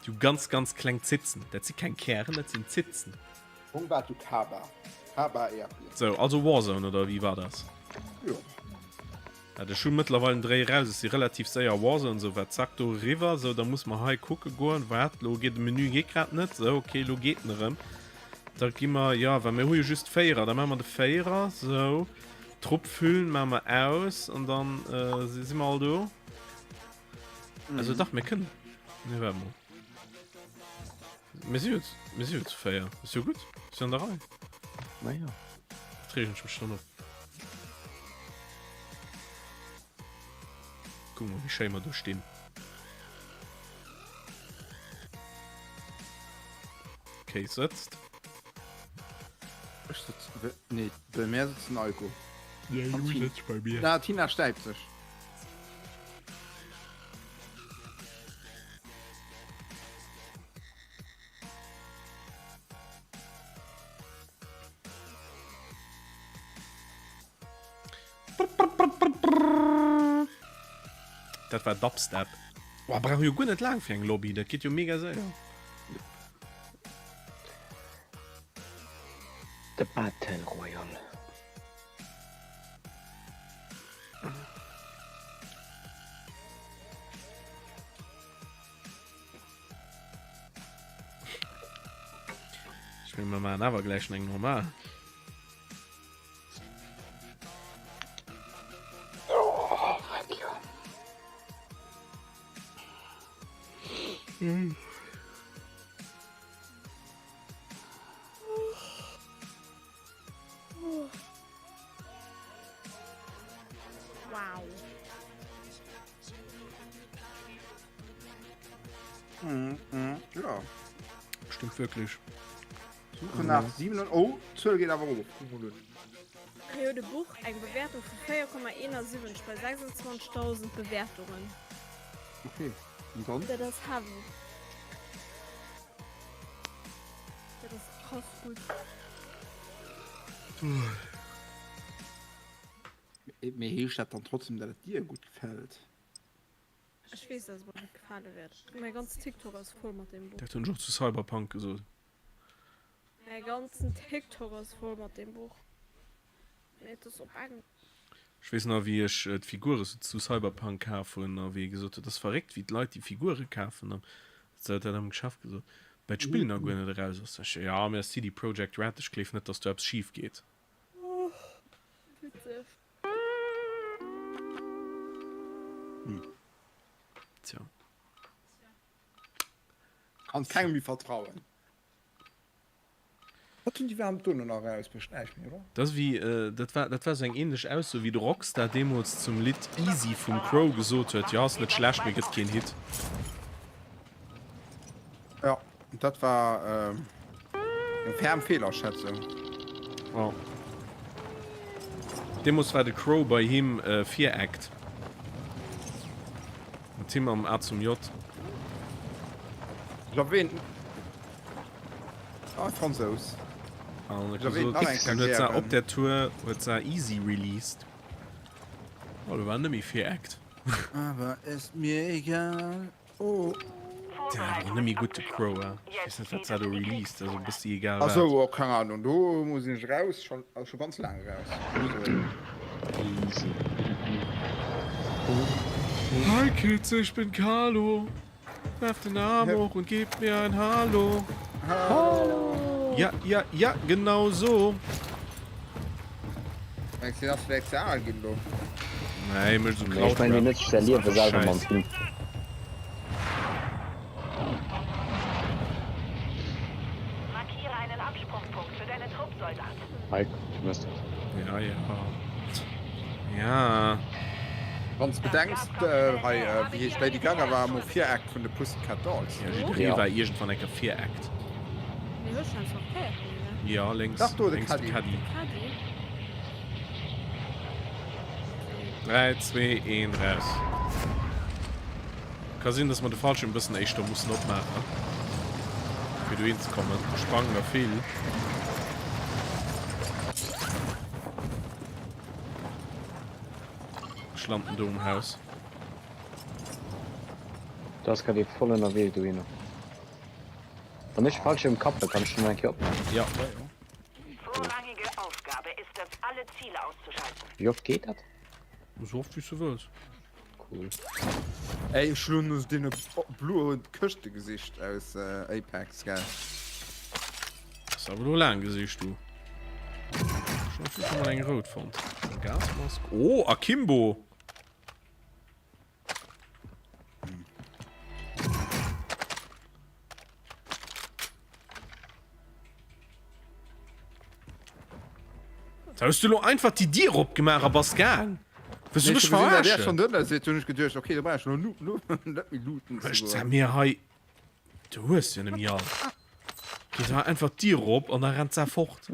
Speaker 1: Déi hu ganz, ganz kleng Zitzen. Dat si keng Kären, dat sinn Zitzen.
Speaker 2: Wou war du Kaba? Kaba Äerdbier.
Speaker 1: So, also Warzone oder wéi war das?
Speaker 2: Jo.
Speaker 1: Ja, ech hu mëttlerweil en Dréi raus, ech si relativ séier Warzone, sou wat zack do eriwwer, sou da muss mer hei kucke goen, waart, lo geet de Menü geet grad net, sou ok, lo geet en erëm. Da gi mer, jo, well mir hu jo just Véierer, da maache mer de Véierer, sou. Trupp füllen maache mer aus an dann äh, si mer all do. Also dach, mir kënnen. Ne, warte mal. Mir si jo, mir si jo zu 4. Ass jo gutt. Ass jo an der Rei.
Speaker 6: Naja.
Speaker 1: Wat reegen ech mech dann op? Guck mal, wéi schéi mer do stinn. Okay, sëtzt.
Speaker 2: Ech sëtz, nee, bei mär sëtzt den Eiko.
Speaker 1: Ja, du sëtzt bei mir.
Speaker 2: Na, Tina stäipt sech.
Speaker 1: Dat war Dubstep. Boah, brauch jo guer net laang fir eng Lobby, dat geet jo mega séier.
Speaker 6: De Battle Royale.
Speaker 1: Ech meng, mir maachen awer gläich eng normal.
Speaker 6: Oh, fuck jo.
Speaker 3: Wow.
Speaker 2: Mhm, mhm, ja.
Speaker 1: Stimmt wirklich.
Speaker 2: Suche nach 7 und oh, Zuel geht awer erof. Guck mol un.
Speaker 3: Hei huet e Buch eng Bewäertung vu 4,71 bei 26.000 Bewäertungen.
Speaker 2: Okay, und dann?
Speaker 3: Dat ass heavy. Dat ass krass gutt.
Speaker 2: Mee heescht dat dann trotzdem, dat et dir gutt gefält?
Speaker 3: Ech weess, dass et mer net gefale wäert. Mäi ganzen TikTok ass voll mat deem Buch.
Speaker 1: Dat hunn ech och zu Cyberpunk gesot.
Speaker 3: Mäi ganzen TikTok ass voll mat deem Buch. Mee et ass op Englesch.
Speaker 1: Ech weess nach wéi ech d'Figure zu Cyberpunk kaf hunn a wéi ee gesot huet, et ass verréckt wéi d'Leit déi Figure kafen an sou huet dat am Geschäft gesot, well d'Spill nach guer net eraus ass. Ech, jo mee ass CD Projekt Red, ech gleef net dass do eppes schif geet.
Speaker 3: Witzeg.
Speaker 1: Tja.
Speaker 2: Kann kengem méi vertrauen. Wat hunn déi iwwerhaapt dono nach erausbruecht? Näischt méi, oder?
Speaker 1: Dat ass wéi, dat war, dat war esou eng ähnlech Ausso wéi de Rockstar deemools zum Lidd Easy vum Cro gesot huet, jo ass net schlecht, mee gëtt keen Hit.
Speaker 2: Jo, dat war eng ferm Feelaschätzung.
Speaker 1: Jo. Deemools war de Cro bei him Viract. Mat him am A zum J.
Speaker 2: Ween? Ah, Fransous.
Speaker 1: An huet gesot, dann huet se op der Tour huet se Easy released. Oh, do war net méi Viract.
Speaker 2: Aber ist mir egal, oh.
Speaker 1: Den war och net méi gutt, de Crow, eh? Ech weess net, wat se do released, also e bëssi egal wat.
Speaker 2: Achso, oh, keng Ahnung, do muss ech raus, schon, also scho ganz laang raus.
Speaker 6: Easy.
Speaker 1: Hi Kids, ich bin Carlo. Werft den Arm hoch und gebt mir ein Hallo.
Speaker 2: Hallo.
Speaker 1: Ja, ja, ja, genau so.
Speaker 2: Mengst du, ass vläicht ze al ginn do?
Speaker 1: Nee, mécht esou
Speaker 6: Nee, ech mengen, deen huet sech säi Liewe selwer mam Film.
Speaker 9: Markiere einen Absprungpunkt für deine Trupp, Soldat.
Speaker 6: Mike, du mëss dat.
Speaker 1: Ja, ja. Ja.
Speaker 2: Wann s bedenks, hei, wéi heescht, Lady Gaga war emol Viract vun de Pussycat Dolls.
Speaker 1: Ja, jidderee war iergendwann eng Kéier Viract. Ja, lénks,
Speaker 2: Dach, do, de
Speaker 1: lénks de
Speaker 2: Caddy.
Speaker 1: Caddy. 3, 2, 1, raus. Ka sinn, dass mer de Fallschirm e bëssen éischter mussen opmaachen, fir dohin ze kommen. Do sprangen der vill. Ech landen do um Haus.
Speaker 6: Do ass grad ee voll ënnerwee dohinner. Wann ech Fallschirm kappen, kann ech den nach eng Kéier opmaachen?
Speaker 1: Ja.
Speaker 9: Vorrangige Aufgabe ist es, alle Ziele auszuschalten.
Speaker 6: Wéi oft geet dat?
Speaker 1: Esou oft wéi s du wëlls.
Speaker 6: Cool.
Speaker 2: Ey, ech hun no deene bloen Këschte gesicht aus Apex, gell.
Speaker 1: Ass awer lo laang gesicht, du. Schon schon mal eng rout fonnt. Eng Gasmask. Oh, Akimbo! Da hues du lo einfach déi Dier opgemaach a bass gaang. Wëlls du mech verarschen?
Speaker 2: Schon dënner seet hunn ech geduecht, okay, da brauch ech lo lo net méi looten ze
Speaker 1: Ech
Speaker 2: goen.
Speaker 1: mir hei. Du hues jo net méi all. Geet hei einfach d'Dier op an da rennt se fort.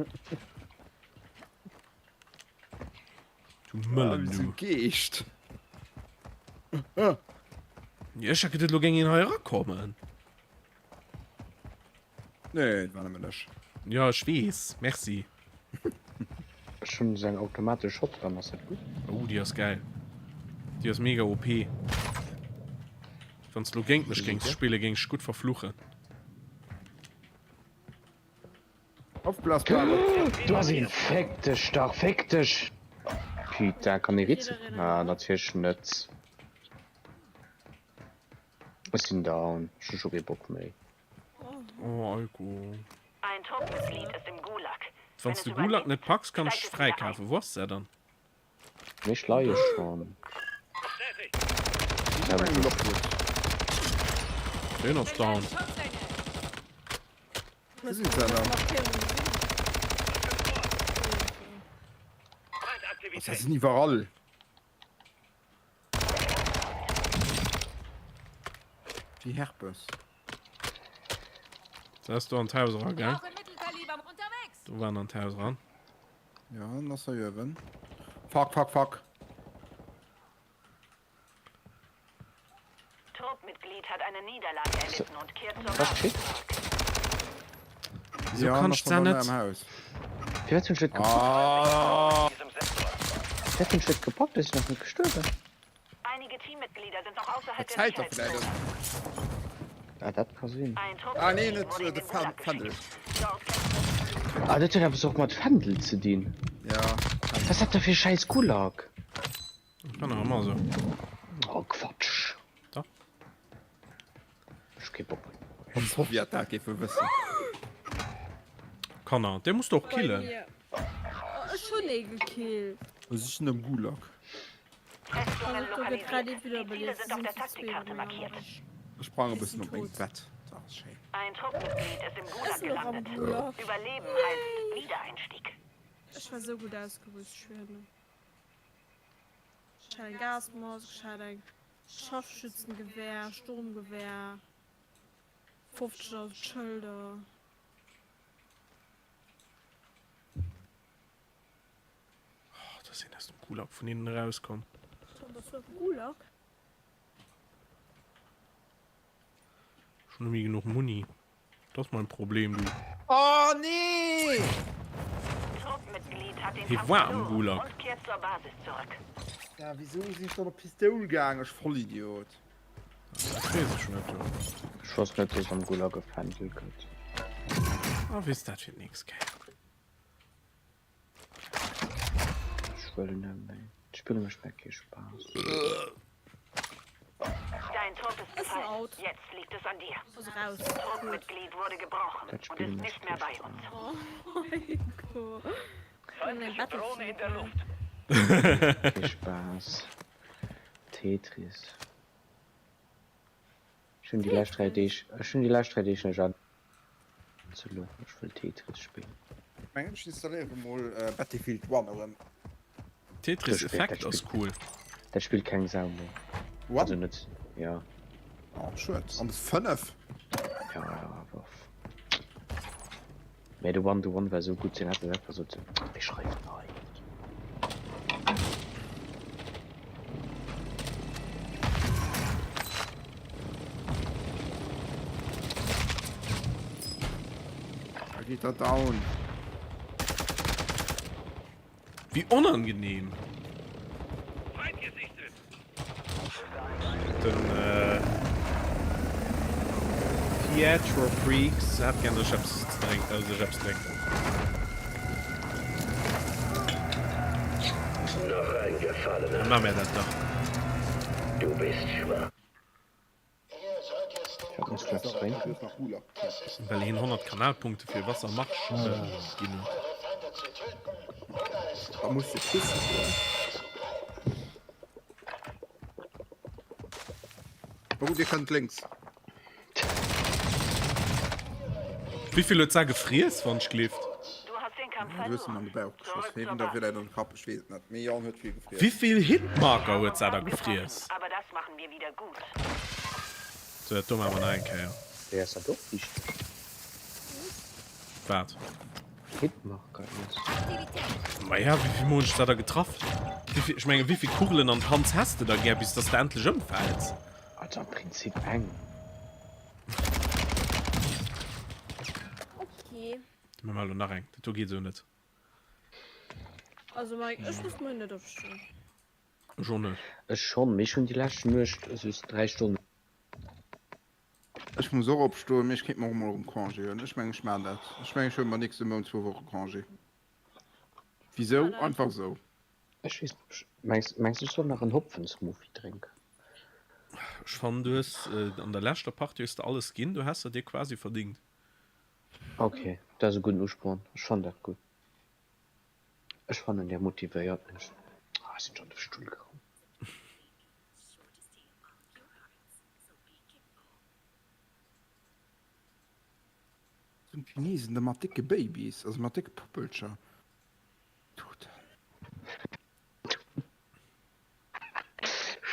Speaker 1: Du Mëllen,
Speaker 2: du. Geescht.
Speaker 1: Ech hat geduet, lo géing een hei erakommen.
Speaker 2: Nee, et war nëmmen ech.
Speaker 1: Ja, ech weess. Merci.
Speaker 6: Ech hunn esou eng automatesch Shotgun, ass dat gutt?
Speaker 1: Oh, déi ass gäil. Déi ass mega OP. Wann s de lo géint mech géings spillen, géing ech gutt verfluchen.
Speaker 2: Opblasbare.
Speaker 6: Du ass een! Féck dech dach, féck dech! Putain, kann ee Witz? Ah, natierlech net. Ech sinn down, ech hu scho kee Bock méi.
Speaker 1: Oh, Alko.
Speaker 9: Ein Truppmitglied ist im Gulag.
Speaker 1: Wann s de Gulag net packs, kann ech fräikafen. Wou ass se dann?
Speaker 6: Mee ech leie schon.
Speaker 1: Deen ass down.
Speaker 2: Se sinn iwwerall. Wéi Herpes.
Speaker 1: Da ass do an d'Haus era, gell? Do waren an d'Haus eran.
Speaker 2: Ja, dann ass er uewen. Fuck, fuck, fuck.
Speaker 9: Truppmitglied hat eine Niederlage erlitten und kehrt zur
Speaker 6: Was
Speaker 9: Basis
Speaker 6: geschitt?
Speaker 9: zurück.
Speaker 1: Wieso
Speaker 2: Ja,
Speaker 1: kann
Speaker 2: ass
Speaker 1: ich da
Speaker 2: dann
Speaker 1: net?
Speaker 2: am Haus.
Speaker 6: Firwat hunn ech net gepackt?
Speaker 2: Ah!
Speaker 6: Firwat hunn ech net gepackt? Ech sinn nach net gestuerwen.
Speaker 9: Einige Teammitglieder sind noch außerhalb
Speaker 2: der
Speaker 9: der
Speaker 2: Zäit da vläit
Speaker 9: Sicherheitszone.
Speaker 6: Ah, dat ka sinn.
Speaker 9: Ein
Speaker 2: Ah nee,
Speaker 9: Truppmitglied
Speaker 2: net
Speaker 9: wurde in
Speaker 2: de
Speaker 9: den Gulag
Speaker 2: Fändel.
Speaker 9: geschickt. Dort kämpfen
Speaker 6: Ah, dat huet eppes och mat Fändel ze dinn.
Speaker 2: Ja.
Speaker 6: Was ass dat da fir e schäiss Gulag?
Speaker 1: Dat war nach ëmmer esou.
Speaker 6: Oh Quatsch.
Speaker 1: Dach.
Speaker 6: Ech hu kee Bock.
Speaker 2: Wann d'Sowjet dat géife wëssen.
Speaker 1: Kanner, dee muss de och
Speaker 3: Bei
Speaker 1: killen.
Speaker 3: mir. Oh, ech hunn ee gekillt.
Speaker 2: Si sinn am Gulag.
Speaker 9: Festungen
Speaker 3: Also, do gëtt grad
Speaker 9: lokalisiert.
Speaker 3: ee
Speaker 9: Die Ziele
Speaker 3: wiederbelieft.
Speaker 9: sind
Speaker 3: Si
Speaker 9: auf
Speaker 3: sinn
Speaker 9: der
Speaker 3: zu zwee bei
Speaker 9: Taktikkarte
Speaker 3: mir.
Speaker 9: markiert.
Speaker 2: Ech sprang e
Speaker 3: Déi
Speaker 2: bëssen
Speaker 3: sinn
Speaker 2: op mengem
Speaker 3: tot.
Speaker 2: Bett. Dat ass schéin.
Speaker 9: Ein Truppmitglied ist im
Speaker 3: Ech
Speaker 9: Gulag
Speaker 3: sinn och am
Speaker 9: gelandet.
Speaker 3: Gulag.
Speaker 9: Überleben heißt Wiedereinstieg.
Speaker 3: Ech war sou gutt ausgerüst, ech schwören. Ech hat eng Gasmask, ech hat eng Scharfschützengewehr, Sturmgewehr, 50.000 Schëlder.
Speaker 1: Oh, da ass een aus dem Gulag vun hinnen erauskomm.
Speaker 3: Komm, das war Gulag.
Speaker 1: Ech hunn net méi genuch Muni. Dat ass mein Problem, du.
Speaker 2: Oh nee!
Speaker 9: Truppmitglied hat den
Speaker 1: Hie
Speaker 9: Kampf
Speaker 1: war am
Speaker 9: verloren
Speaker 1: Gulag.
Speaker 9: und kehrt zur Basis zurück.
Speaker 2: Ja, wieso sinn ech dann op Pistoul gaang? Ech Vollidiot.
Speaker 1: Dat weess ech net, du.
Speaker 6: Ech wosst net, dass am Gulag e Fändel gëtt.
Speaker 1: A weess dat fir d'nächst Kéier.
Speaker 6: Ech wëll net méi. D'Spille mécht mir kee Spaass.
Speaker 9: Dein Trupp ist
Speaker 3: Ist ein
Speaker 9: gefallen.
Speaker 3: Out.
Speaker 9: Jetzt liegt es an dir.
Speaker 3: Also raus.
Speaker 9: Truppmitglied wurde gebrochen
Speaker 6: Dat
Speaker 9: und
Speaker 6: Spill
Speaker 9: ist
Speaker 6: mécht
Speaker 9: nicht mehr
Speaker 6: kee
Speaker 9: bei uns.
Speaker 6: Spaass.
Speaker 3: Oh mein Gott.
Speaker 4: Feindliche Drohne in der Luft.
Speaker 6: Kee Spaass. Tetris. Ech hunn déi lescht 3 Deeg, ech hunn déi lescht 3 Deeg net an ze lo. Ech wëll Tetris spillen.
Speaker 2: Ech mengen ech installéiere mol Battlefield 1 erëm.
Speaker 1: Tetris
Speaker 6: Dat Spill, dat
Speaker 1: Effect ass
Speaker 6: Spill,
Speaker 1: cool.
Speaker 6: dat spillt keng Sau méi.
Speaker 2: One?
Speaker 6: Also net, ja.
Speaker 2: Oh schued. An 5?
Speaker 6: Ja, awer. Mä de One, de One war esou gutt, deen hat se einfach sou ze, wéi schreift en hei?
Speaker 2: Da geet der down.
Speaker 1: Wéi onangenehm.
Speaker 4: Feind gesichtet!
Speaker 1: Den Pietro Freaks hätt gär sech eppes ze drénken, sech eppes drénken.
Speaker 4: Noch ein Gefallener.
Speaker 1: Dann maache mir dat dach.
Speaker 4: Du bist schwach.
Speaker 6: Wat muss du eppes drénken?
Speaker 1: Well hien 100 Kanalpunkte fir Wasser Marsch ginn huet.
Speaker 2: Da muss de pissen goen. Oh, dir kënnt lénks.
Speaker 1: Wéivill huet s'A gefriess, wann ech gleeft?
Speaker 9: Du hast den Kampf
Speaker 2: Du hues em an de
Speaker 9: verloren.
Speaker 2: Bauch geschoss.
Speaker 9: Zurück
Speaker 2: Heen
Speaker 9: zur
Speaker 2: der
Speaker 9: Basis.
Speaker 2: villäit an de Kapp, ech weess et net. Mee jo, en huet vill gefriess.
Speaker 1: Wéivill Hitmarker huet s'A da
Speaker 9: Kampf getroffen,
Speaker 1: gefriess?
Speaker 9: aber das machen wir wieder gut.
Speaker 1: Sou, dat do maache mer nach eng Kéier.
Speaker 6: Wéi ass dat och wichteg?
Speaker 1: Wat?
Speaker 6: Hitmarker is.
Speaker 1: Maja, wéivill Mol hunn ech s'A da getraff? Wéivill, ech menge wéivill Kugelen an d'Hand häss de da gär, bis dass de endlech ëmfäls?
Speaker 6: Also am Prinzip eng.
Speaker 3: Okay.
Speaker 1: Mir maache lo nach eng, dat do geet esou net.
Speaker 3: Also Mike, ech muss muer net opstoen.
Speaker 1: Ech och net.
Speaker 6: Ech schonn, mee ech hunn déi lescht Nuecht just 3 Stonnen.
Speaker 2: Ech muss och opstoen, mee ech kéint mer och mol erëm Congé huelen. Ech mengen, ech maachen dat. Ech mengen, ech huele mer nächste Mount zwou Woche Congé. Wisou? Einfach esou.
Speaker 6: Ech weess net, mengs mengs du ech soll nach en Hopfensmoothie drénken?
Speaker 1: Ech fannen du hues an der leschter Partie hues de alles ginn, du häss se dir quasi verdingt.
Speaker 6: Ok, dat ass e gudden Usporn, ech fannen dat gutt. Ech fannen dir motivéiert mech. Ah ech sinn schon de Stull gerannt.
Speaker 2: Sinn d'Chinesen da mat décke Babys, also mat décke Puppelcher? Tuten.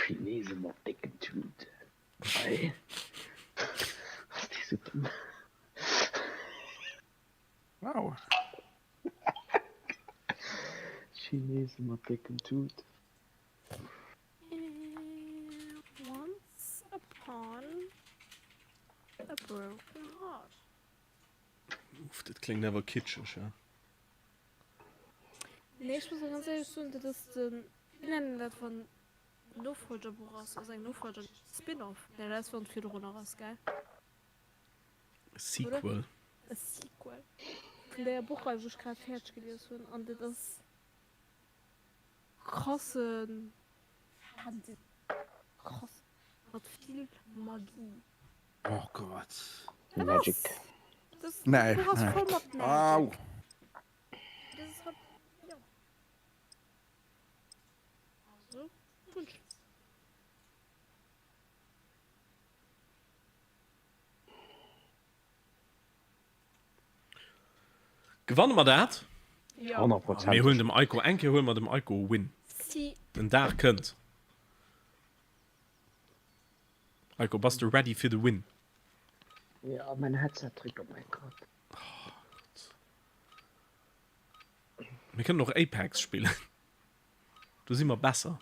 Speaker 6: Chinese mat décken Tuten. Ei. Ass déi sou domm?
Speaker 2: Wow.
Speaker 6: Chinese mat décken Tuten.
Speaker 3: Once upon a broken heart.
Speaker 1: Uff, dat kléngt awer kitscheg, he?
Speaker 3: Nee, ech muss och ganz éierlech soen, dat ass den, wéi nennen dat, wann. Nofolgerbuch ass, ass eng Nofolger Spin-off. Nee, dat ass wann virdrun nach ass, gell?
Speaker 1: Sequel.
Speaker 3: E Sequel vun där Buchrei wou ech grad fäerdeg gelies hunn an dat ass krasse Fantasy, krass mat vill Magie.
Speaker 2: Oh Gott.
Speaker 6: Magic.
Speaker 3: Dat
Speaker 2: Nee,
Speaker 3: Buch ass
Speaker 2: nee.
Speaker 3: voll mat
Speaker 2: Au.
Speaker 3: Magic. Dat ass halt, jo. Also, Wunsch.
Speaker 1: Gewanne mer dat?
Speaker 3: Jo.
Speaker 6: 100%.
Speaker 1: Mir huelen dem Aiko, eng Kéier huele mer dem Aiko e Win.
Speaker 3: Si.
Speaker 1: Den Dag kënnt. Aiko, bass de ready fir de Win?
Speaker 6: Ja, mein Headset dréckt op mäin Kapp.
Speaker 1: Oh Gott. Mir kënnen och Apex spillen. Do si mer besser.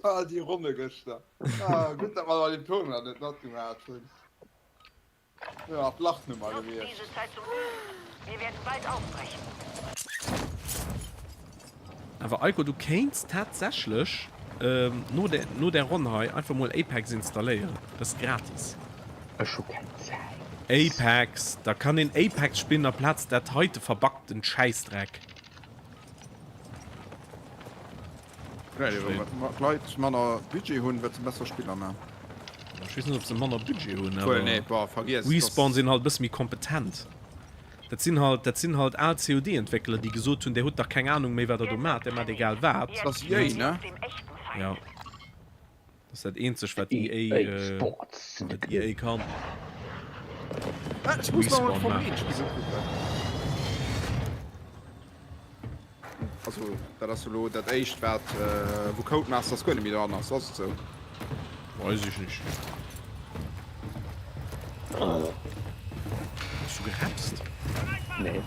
Speaker 2: Ah, déi Ronne gëschter. Ah, gutt, datt mer bei dem Tournoi net matgemaach hunn. Ja, d'Lachnummer gewiescht.
Speaker 1: Awer Aiko, du kéints tatsächlech no der, no der Ronn hei einfach mol Apex installéieren. Dat ass gratis.
Speaker 6: Ech hu keng Zäit.
Speaker 1: Apex, da kann een Apex spillen aplaz dat heite verbackten Schäissdreck.
Speaker 2: Wat d'Leit manner Budget hunn, wat se besser Spiller man.
Speaker 1: Ech weess net ob se manner Budget hunn, awer Respawn sinn halt e bësse méi kompetent. Dat sinn halt, dat sinn halt al COD-Entwéckler, déi gesot hunn, där hutt dach keng Anung méi wat der do maacht, där maacht egal wat.
Speaker 2: Dat ass EA, ne?
Speaker 1: Jo. Dat ass dat eenzeg wat EA, wat EA kann.
Speaker 2: Ech muss nach emol d'Formel 1 Spill ukucken. Also dat ass elo dat éischt wat wou Codemasters guer net méi dran ass, ass et sou?
Speaker 1: Weis ech nicht. Hues du gerepst?
Speaker 6: Nee.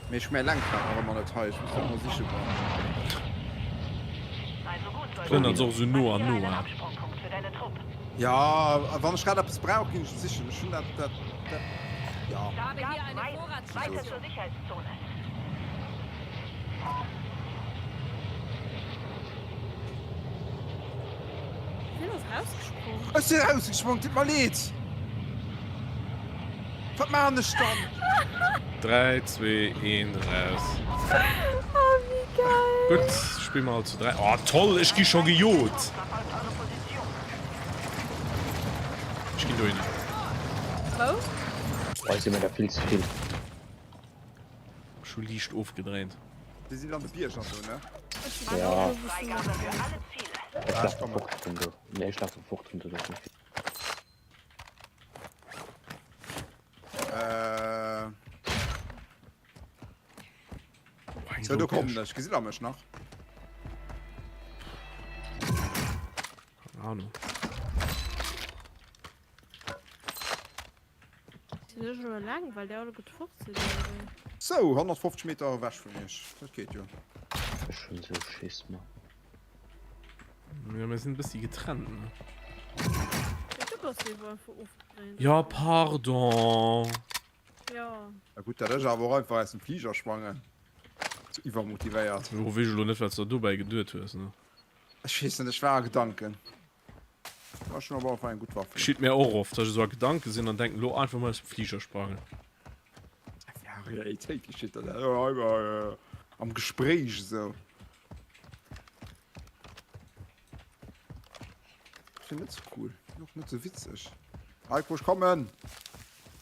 Speaker 2: Mee ech hu mäi Lenkrad nach ëmmer net hei, ech muss dat mol siche goen.
Speaker 1: Plënnert se och esou no an no, ah.
Speaker 2: Ja, wann ech grad eppes brauch, ginn ech et sichen. Ech hunn dat, dat, dat, ja.
Speaker 3: Wien ass rausgesprong?
Speaker 2: Ech sinn rausgesprong, titt mer leed. Wat maan ech dann?
Speaker 1: 3, 2, 1, raus.
Speaker 3: Oh wéi geil.
Speaker 1: Gutt, spille mer halt zu 3. Oh toll, ech gi scho gejot. Ech ginn dohinner.
Speaker 3: Wou?
Speaker 6: Oh, ech si mir der vill ze vill.
Speaker 1: Ech hu liicht ofgedréint.
Speaker 2: Déi sinn an de Bierger do, ne?
Speaker 6: Ja. Ech lafe fort vun do. Nee, ech lafe fort vun do. Dat ass
Speaker 2: Äh. So, do kommen ech. Gesitt der mech nach?
Speaker 1: Keine Ahnung.
Speaker 3: Sinn ech elo eleng, well déi alleguer fort sinn, oder wéi?
Speaker 2: Sou, 150 Meter ewech vun iech. Dat geet jo.
Speaker 6: Ech hunn sou Schiss, Mann.
Speaker 1: Ja, mir sinn e bëssi getrennt, ne?
Speaker 3: Ja, du bass dee, wou einfach ofgedréint
Speaker 1: Ja, pardon.
Speaker 3: Ja.
Speaker 2: Na gutt, dat ech awer och einfach aus dem Fliger sprangen. Sou iwwermotivéiert.
Speaker 1: Jo, weess ech elo net, wat s de der dobäi geduet hues, ne?
Speaker 2: Ech weess net, ech war a Gedanken. Ech hunn awer einfach eng gutt Waff.
Speaker 1: Geschitt mir och oft, dass ech esou a Gedanke sinn an denken, elo einfach mol aus dem Fliger sprangen.
Speaker 2: Ja, Realitéit geschitt dat einfach am Gespréich esou. Ech sinn net sou cool, och net sou witzeg. Heiko, ech kommen!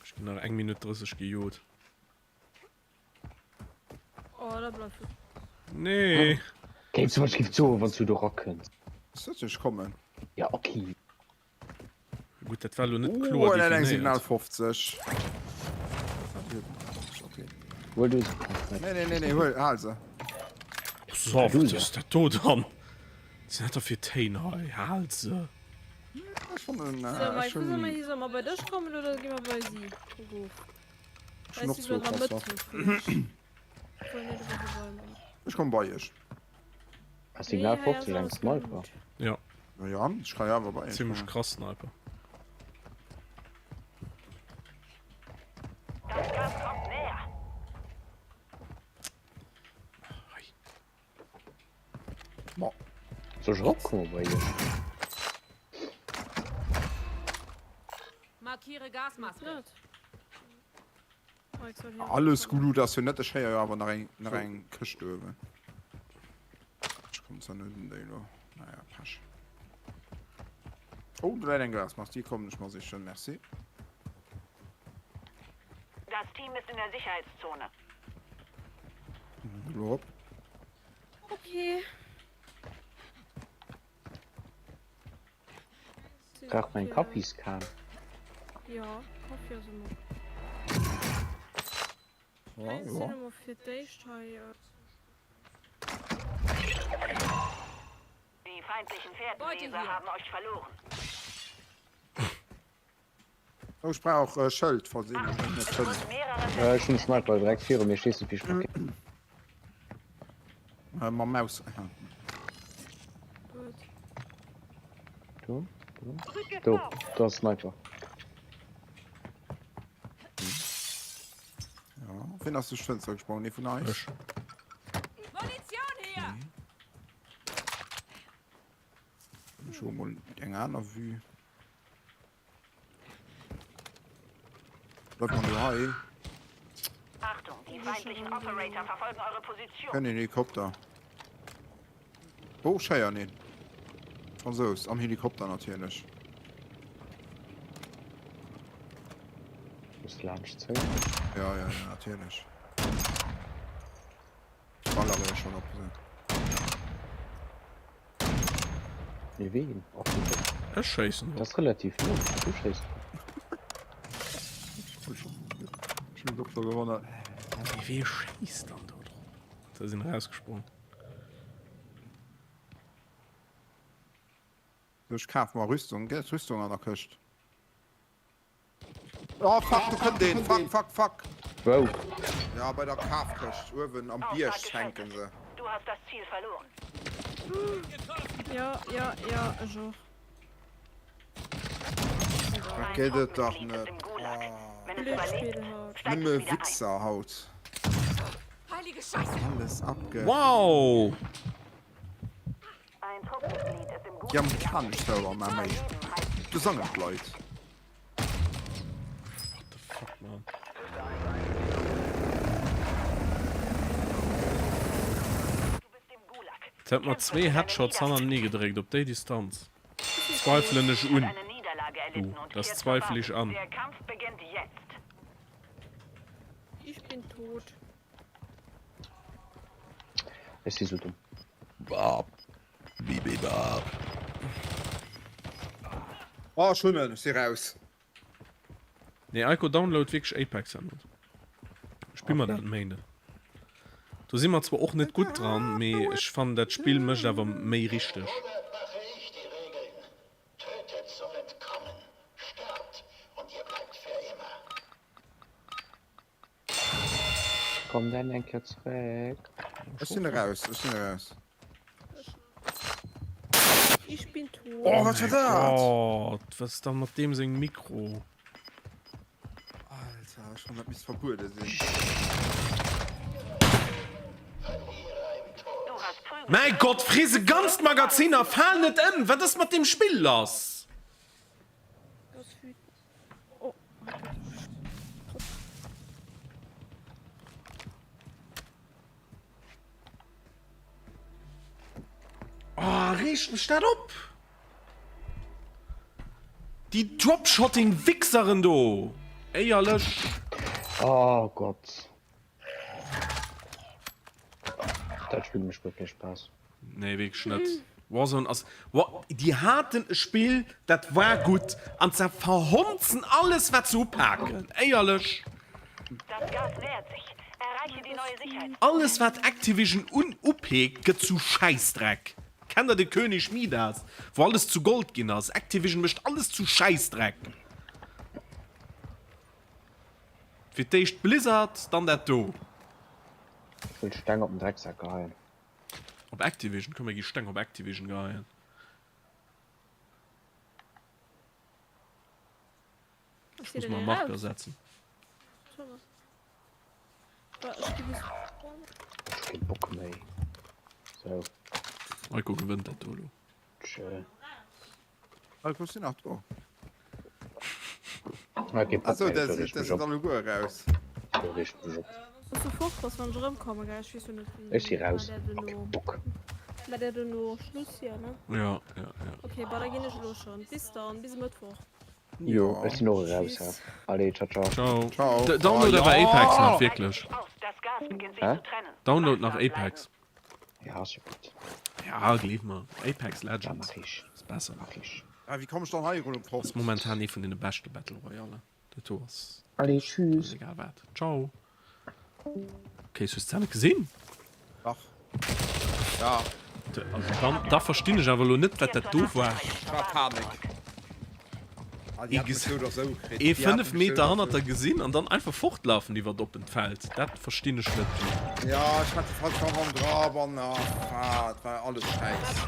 Speaker 1: Ech ginn nach eng Minutt 30 gejot.
Speaker 3: Oh, da bleif du.
Speaker 1: Nee.
Speaker 6: Kéints du mech giff soen, wanns du do rakënns?
Speaker 2: Ech sot jo, ech kommen.
Speaker 6: Ja, okay.
Speaker 1: Gutt, dat war elo net
Speaker 2: Oh,
Speaker 1: kloer
Speaker 2: en hat eng
Speaker 1: definéiert.
Speaker 2: Signal 50. Okay.
Speaker 6: Huel du se.
Speaker 2: Nee, nee, nee, nee, huel, hal se.
Speaker 1: So, wat ass dat do dann? Wat sinn dat da fir Téin hei? Hal se.
Speaker 2: Ech fannen,
Speaker 3: So,
Speaker 2: äh,
Speaker 3: Mike,
Speaker 2: ech
Speaker 3: wou soll
Speaker 2: hunn.
Speaker 3: mer hi? Solle mer bei dech kommen oder gi mer bei si? Hugo.
Speaker 2: Ech hunn och zwou Crosser. Ech komm bei iech.
Speaker 6: Ass Signal 50 eng Sniper?
Speaker 1: Ja.
Speaker 2: Ja, ech kann jo awer bei iech
Speaker 1: Zimmlech
Speaker 2: kommen.
Speaker 1: krass Sniper.
Speaker 9: Das Gas kommt näher.
Speaker 1: Hei.
Speaker 2: Ma.
Speaker 6: Soll ech eropkomme bei iech?
Speaker 7: Markiere Gasmaske.
Speaker 2: Alles gutt, ass jo net. Ech héier jo awer nach eng, nach eng Këscht uewen. Ech kommen zwar net un déi elo. Naja, Pech. Oh, do läit eng Gasmask. Déi kommen ech mer sichen. Merci.
Speaker 9: Das Team ist in der Sicherheitszone.
Speaker 2: Elo op.
Speaker 3: Okay.
Speaker 6: Brauch mein Kaffiskan.
Speaker 3: Ja, Kaffi ass ëmmer.
Speaker 2: Ja,
Speaker 3: Ech
Speaker 2: ja.
Speaker 3: sinn ëmmer fir d'éischt hei. Äh.
Speaker 9: Die feindlichen
Speaker 7: Beute
Speaker 9: Fährtenleser
Speaker 7: hier.
Speaker 9: haben euch verloren.
Speaker 2: Oh, ech brauch e Schëld, falls een en net fënnt.
Speaker 6: Äh, ech hunn e Sniper direkt viru mir, ech weess net wéi ech markéieren.
Speaker 2: Äh, mam Maus.
Speaker 6: Do, do, do, do ass Sniper.
Speaker 2: Ja, wien ass duerch d'Fënster gesprongen? Ee vun eis?
Speaker 1: Ech.
Speaker 7: Munition hier!
Speaker 2: Ech hu mol eng aner Vue. Bleib mal do hei.
Speaker 9: Achtung, die feindlichen Operator verfolgen eure Position.
Speaker 2: Kënn een Helikopter. Oh, schéier neen. Fransous am Helikopter natierlech.
Speaker 6: Muss laanscht zéien.
Speaker 2: Ja, ja, ja, natierlech. Ballere jo schon op se.
Speaker 6: Mee ween? Och net.
Speaker 1: Ech schéissen
Speaker 6: Dat ass relativ no. Du schéiss drop.
Speaker 2: Ech hunn mech och scho gewonnert.
Speaker 1: Mee wee schéisst dann do drop? Da sinn erausgesprong.
Speaker 2: Sou, ech kaf mer Rüstung. Gëtt et Rüstung an der Këscht? Oh fuck, do kënnt een! Fuck, fuck, fuck!
Speaker 6: Wou?
Speaker 2: Ja, bei der Kafkëscht uewen am Bierg hänken se.
Speaker 9: Du hast das Ziel verloren.
Speaker 3: Ja, ja, ja, ech och.
Speaker 2: Dat geet et dach net.
Speaker 3: Blöd Spill haut.
Speaker 2: Nëmme Wichser haut.
Speaker 7: Heilige Scheiße!
Speaker 2: Alles abge.
Speaker 1: Wow!
Speaker 2: Déi amerikanesch Server man méi. Do sangen d'Leit.
Speaker 1: What the fuck, man? Et huet mer zwee Headshots hannertenee gedréckt op déi Distanz. Zweifelen ech un. Du, das zweifel ich an.
Speaker 3: Ich bin tot.
Speaker 6: Ech si sou domm.
Speaker 5: Bab. Bibibab.
Speaker 2: Oh, ech hunn en, ech si raus.
Speaker 1: Nee, Aiko, download wierklech Apex hannert. Spill mer dat en Méinden. Do si mer zwar och net gutt dran, mee ech fannen dat Spill mécht awer méi richteg.
Speaker 6: Komm dann eng Kéier zréck.
Speaker 2: Ech sinn eraus, ech sinn eraus.
Speaker 3: Ich bin tot.
Speaker 2: Oh, wat war dat?
Speaker 1: Gott, wat ass dann mat deem sengem Mikro?
Speaker 2: Alter, ech fannen dat misst verbuede sinn.
Speaker 1: Mäi Gott, friess e ganzt Magazin a fal net ëm! Wat ass mat deem Spill lass?
Speaker 3: Oh, hei gëtt e
Speaker 1: Oh, reegt mech dat op! Déi Dropshotting-Wichseren do! Éierlech!
Speaker 6: Oh Gott. Dat Spill mécht guer kee Spaass.
Speaker 1: Nee wierklech net. Warzone ass wa déi haten e Spill dat war gutt an se verhonzen alles wat se upaken, éierlech. Alles wat Activision un upeekt gëtt zu Schäissdreck. Kennt der de König Midas wou alles zu Gold ginn ass? Activision mécht alles zu Schäissdreck. Fir d'éischt Blizzard, dann dat do.
Speaker 6: Ech wëll Steng op den Drecksak geheien.
Speaker 1: Op Activision? Komm mir gi Steng op Activision geheien. Ech muss mer e Marker setzen.
Speaker 6: Ech hu kee Bock méi. Sou.
Speaker 1: Aiko gewënnt dat do elo.
Speaker 6: Tschö.
Speaker 2: Aiko sinn nach do.
Speaker 6: Okay,
Speaker 2: Achso, dat ass alleguer eraus.
Speaker 6: Do richt mech op.
Speaker 3: Bass du fort bass wann ech erëmkommen gell? Ech weess jo net wéi.
Speaker 6: Ech si raus. Ok, Bock.
Speaker 3: Mä der dono Schluss hier ne?
Speaker 1: Ja, ja, ja.
Speaker 3: Ok, bah da ginn ech elo schonn. Bis dann, bis e Mëttwoch.
Speaker 6: Jo, ech sinn och eraus.
Speaker 3: Tschüss.
Speaker 6: Allez, ciao, ciao.
Speaker 1: Ciao.
Speaker 2: Ciao.
Speaker 1: Download awer Apex nach wierklech.
Speaker 6: Hä?
Speaker 1: Download nach Apex.
Speaker 6: Ja, ass jo gutt.
Speaker 1: Ja, gleef mer, Apex
Speaker 6: Ja,
Speaker 1: Legends
Speaker 6: mach ech.
Speaker 1: ass besser.
Speaker 6: Mach ech.
Speaker 2: Ah, wéi komm ech dann hei erëm fort?
Speaker 1: Ass momentan ee vun deene beschte Battle Royalen. Dat do ass
Speaker 6: Allez, tschüss.
Speaker 1: egal wat. Ciao. Okay, hues du net gesinn?
Speaker 2: Dach. Ja.
Speaker 1: Also dann, da verstinn ech awer elo net, wat dat do war.
Speaker 2: War Panik.
Speaker 1: Ee 5 Meter hannert der gesinn an dann einfach fortlaufen iwwer d'oppent Feld. Dat verstinn ech net.
Speaker 2: Ja, ech hat déi falsch Waffe am Grab an ah, et war alles schäiss.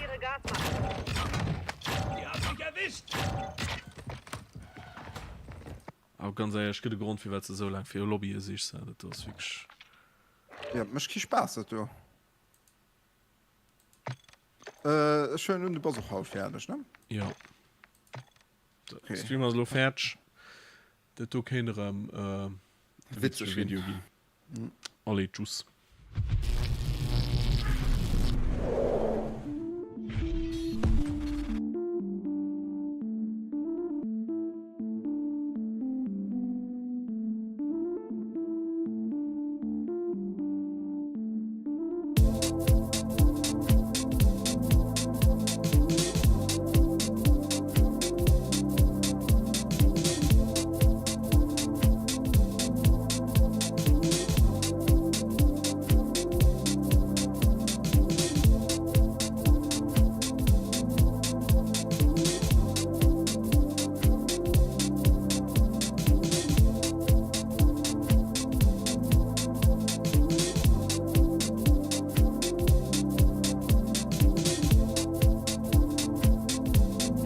Speaker 1: Awer ganz éierlech, gëtt e Grond firwat s de esou laang fir Lobbye sichs. Dat do ass wierklech.
Speaker 2: Jo, et mécht kee Spaass dat do. Äh, ech huelen un, du bass och haut fäerdeg, ne?
Speaker 1: Jo.
Speaker 2: Okay.
Speaker 1: Stream ass elo fäerdeg. Dat do kéint erëm e witzege
Speaker 2: ginn.
Speaker 1: Video ginn. Allez, tschüss.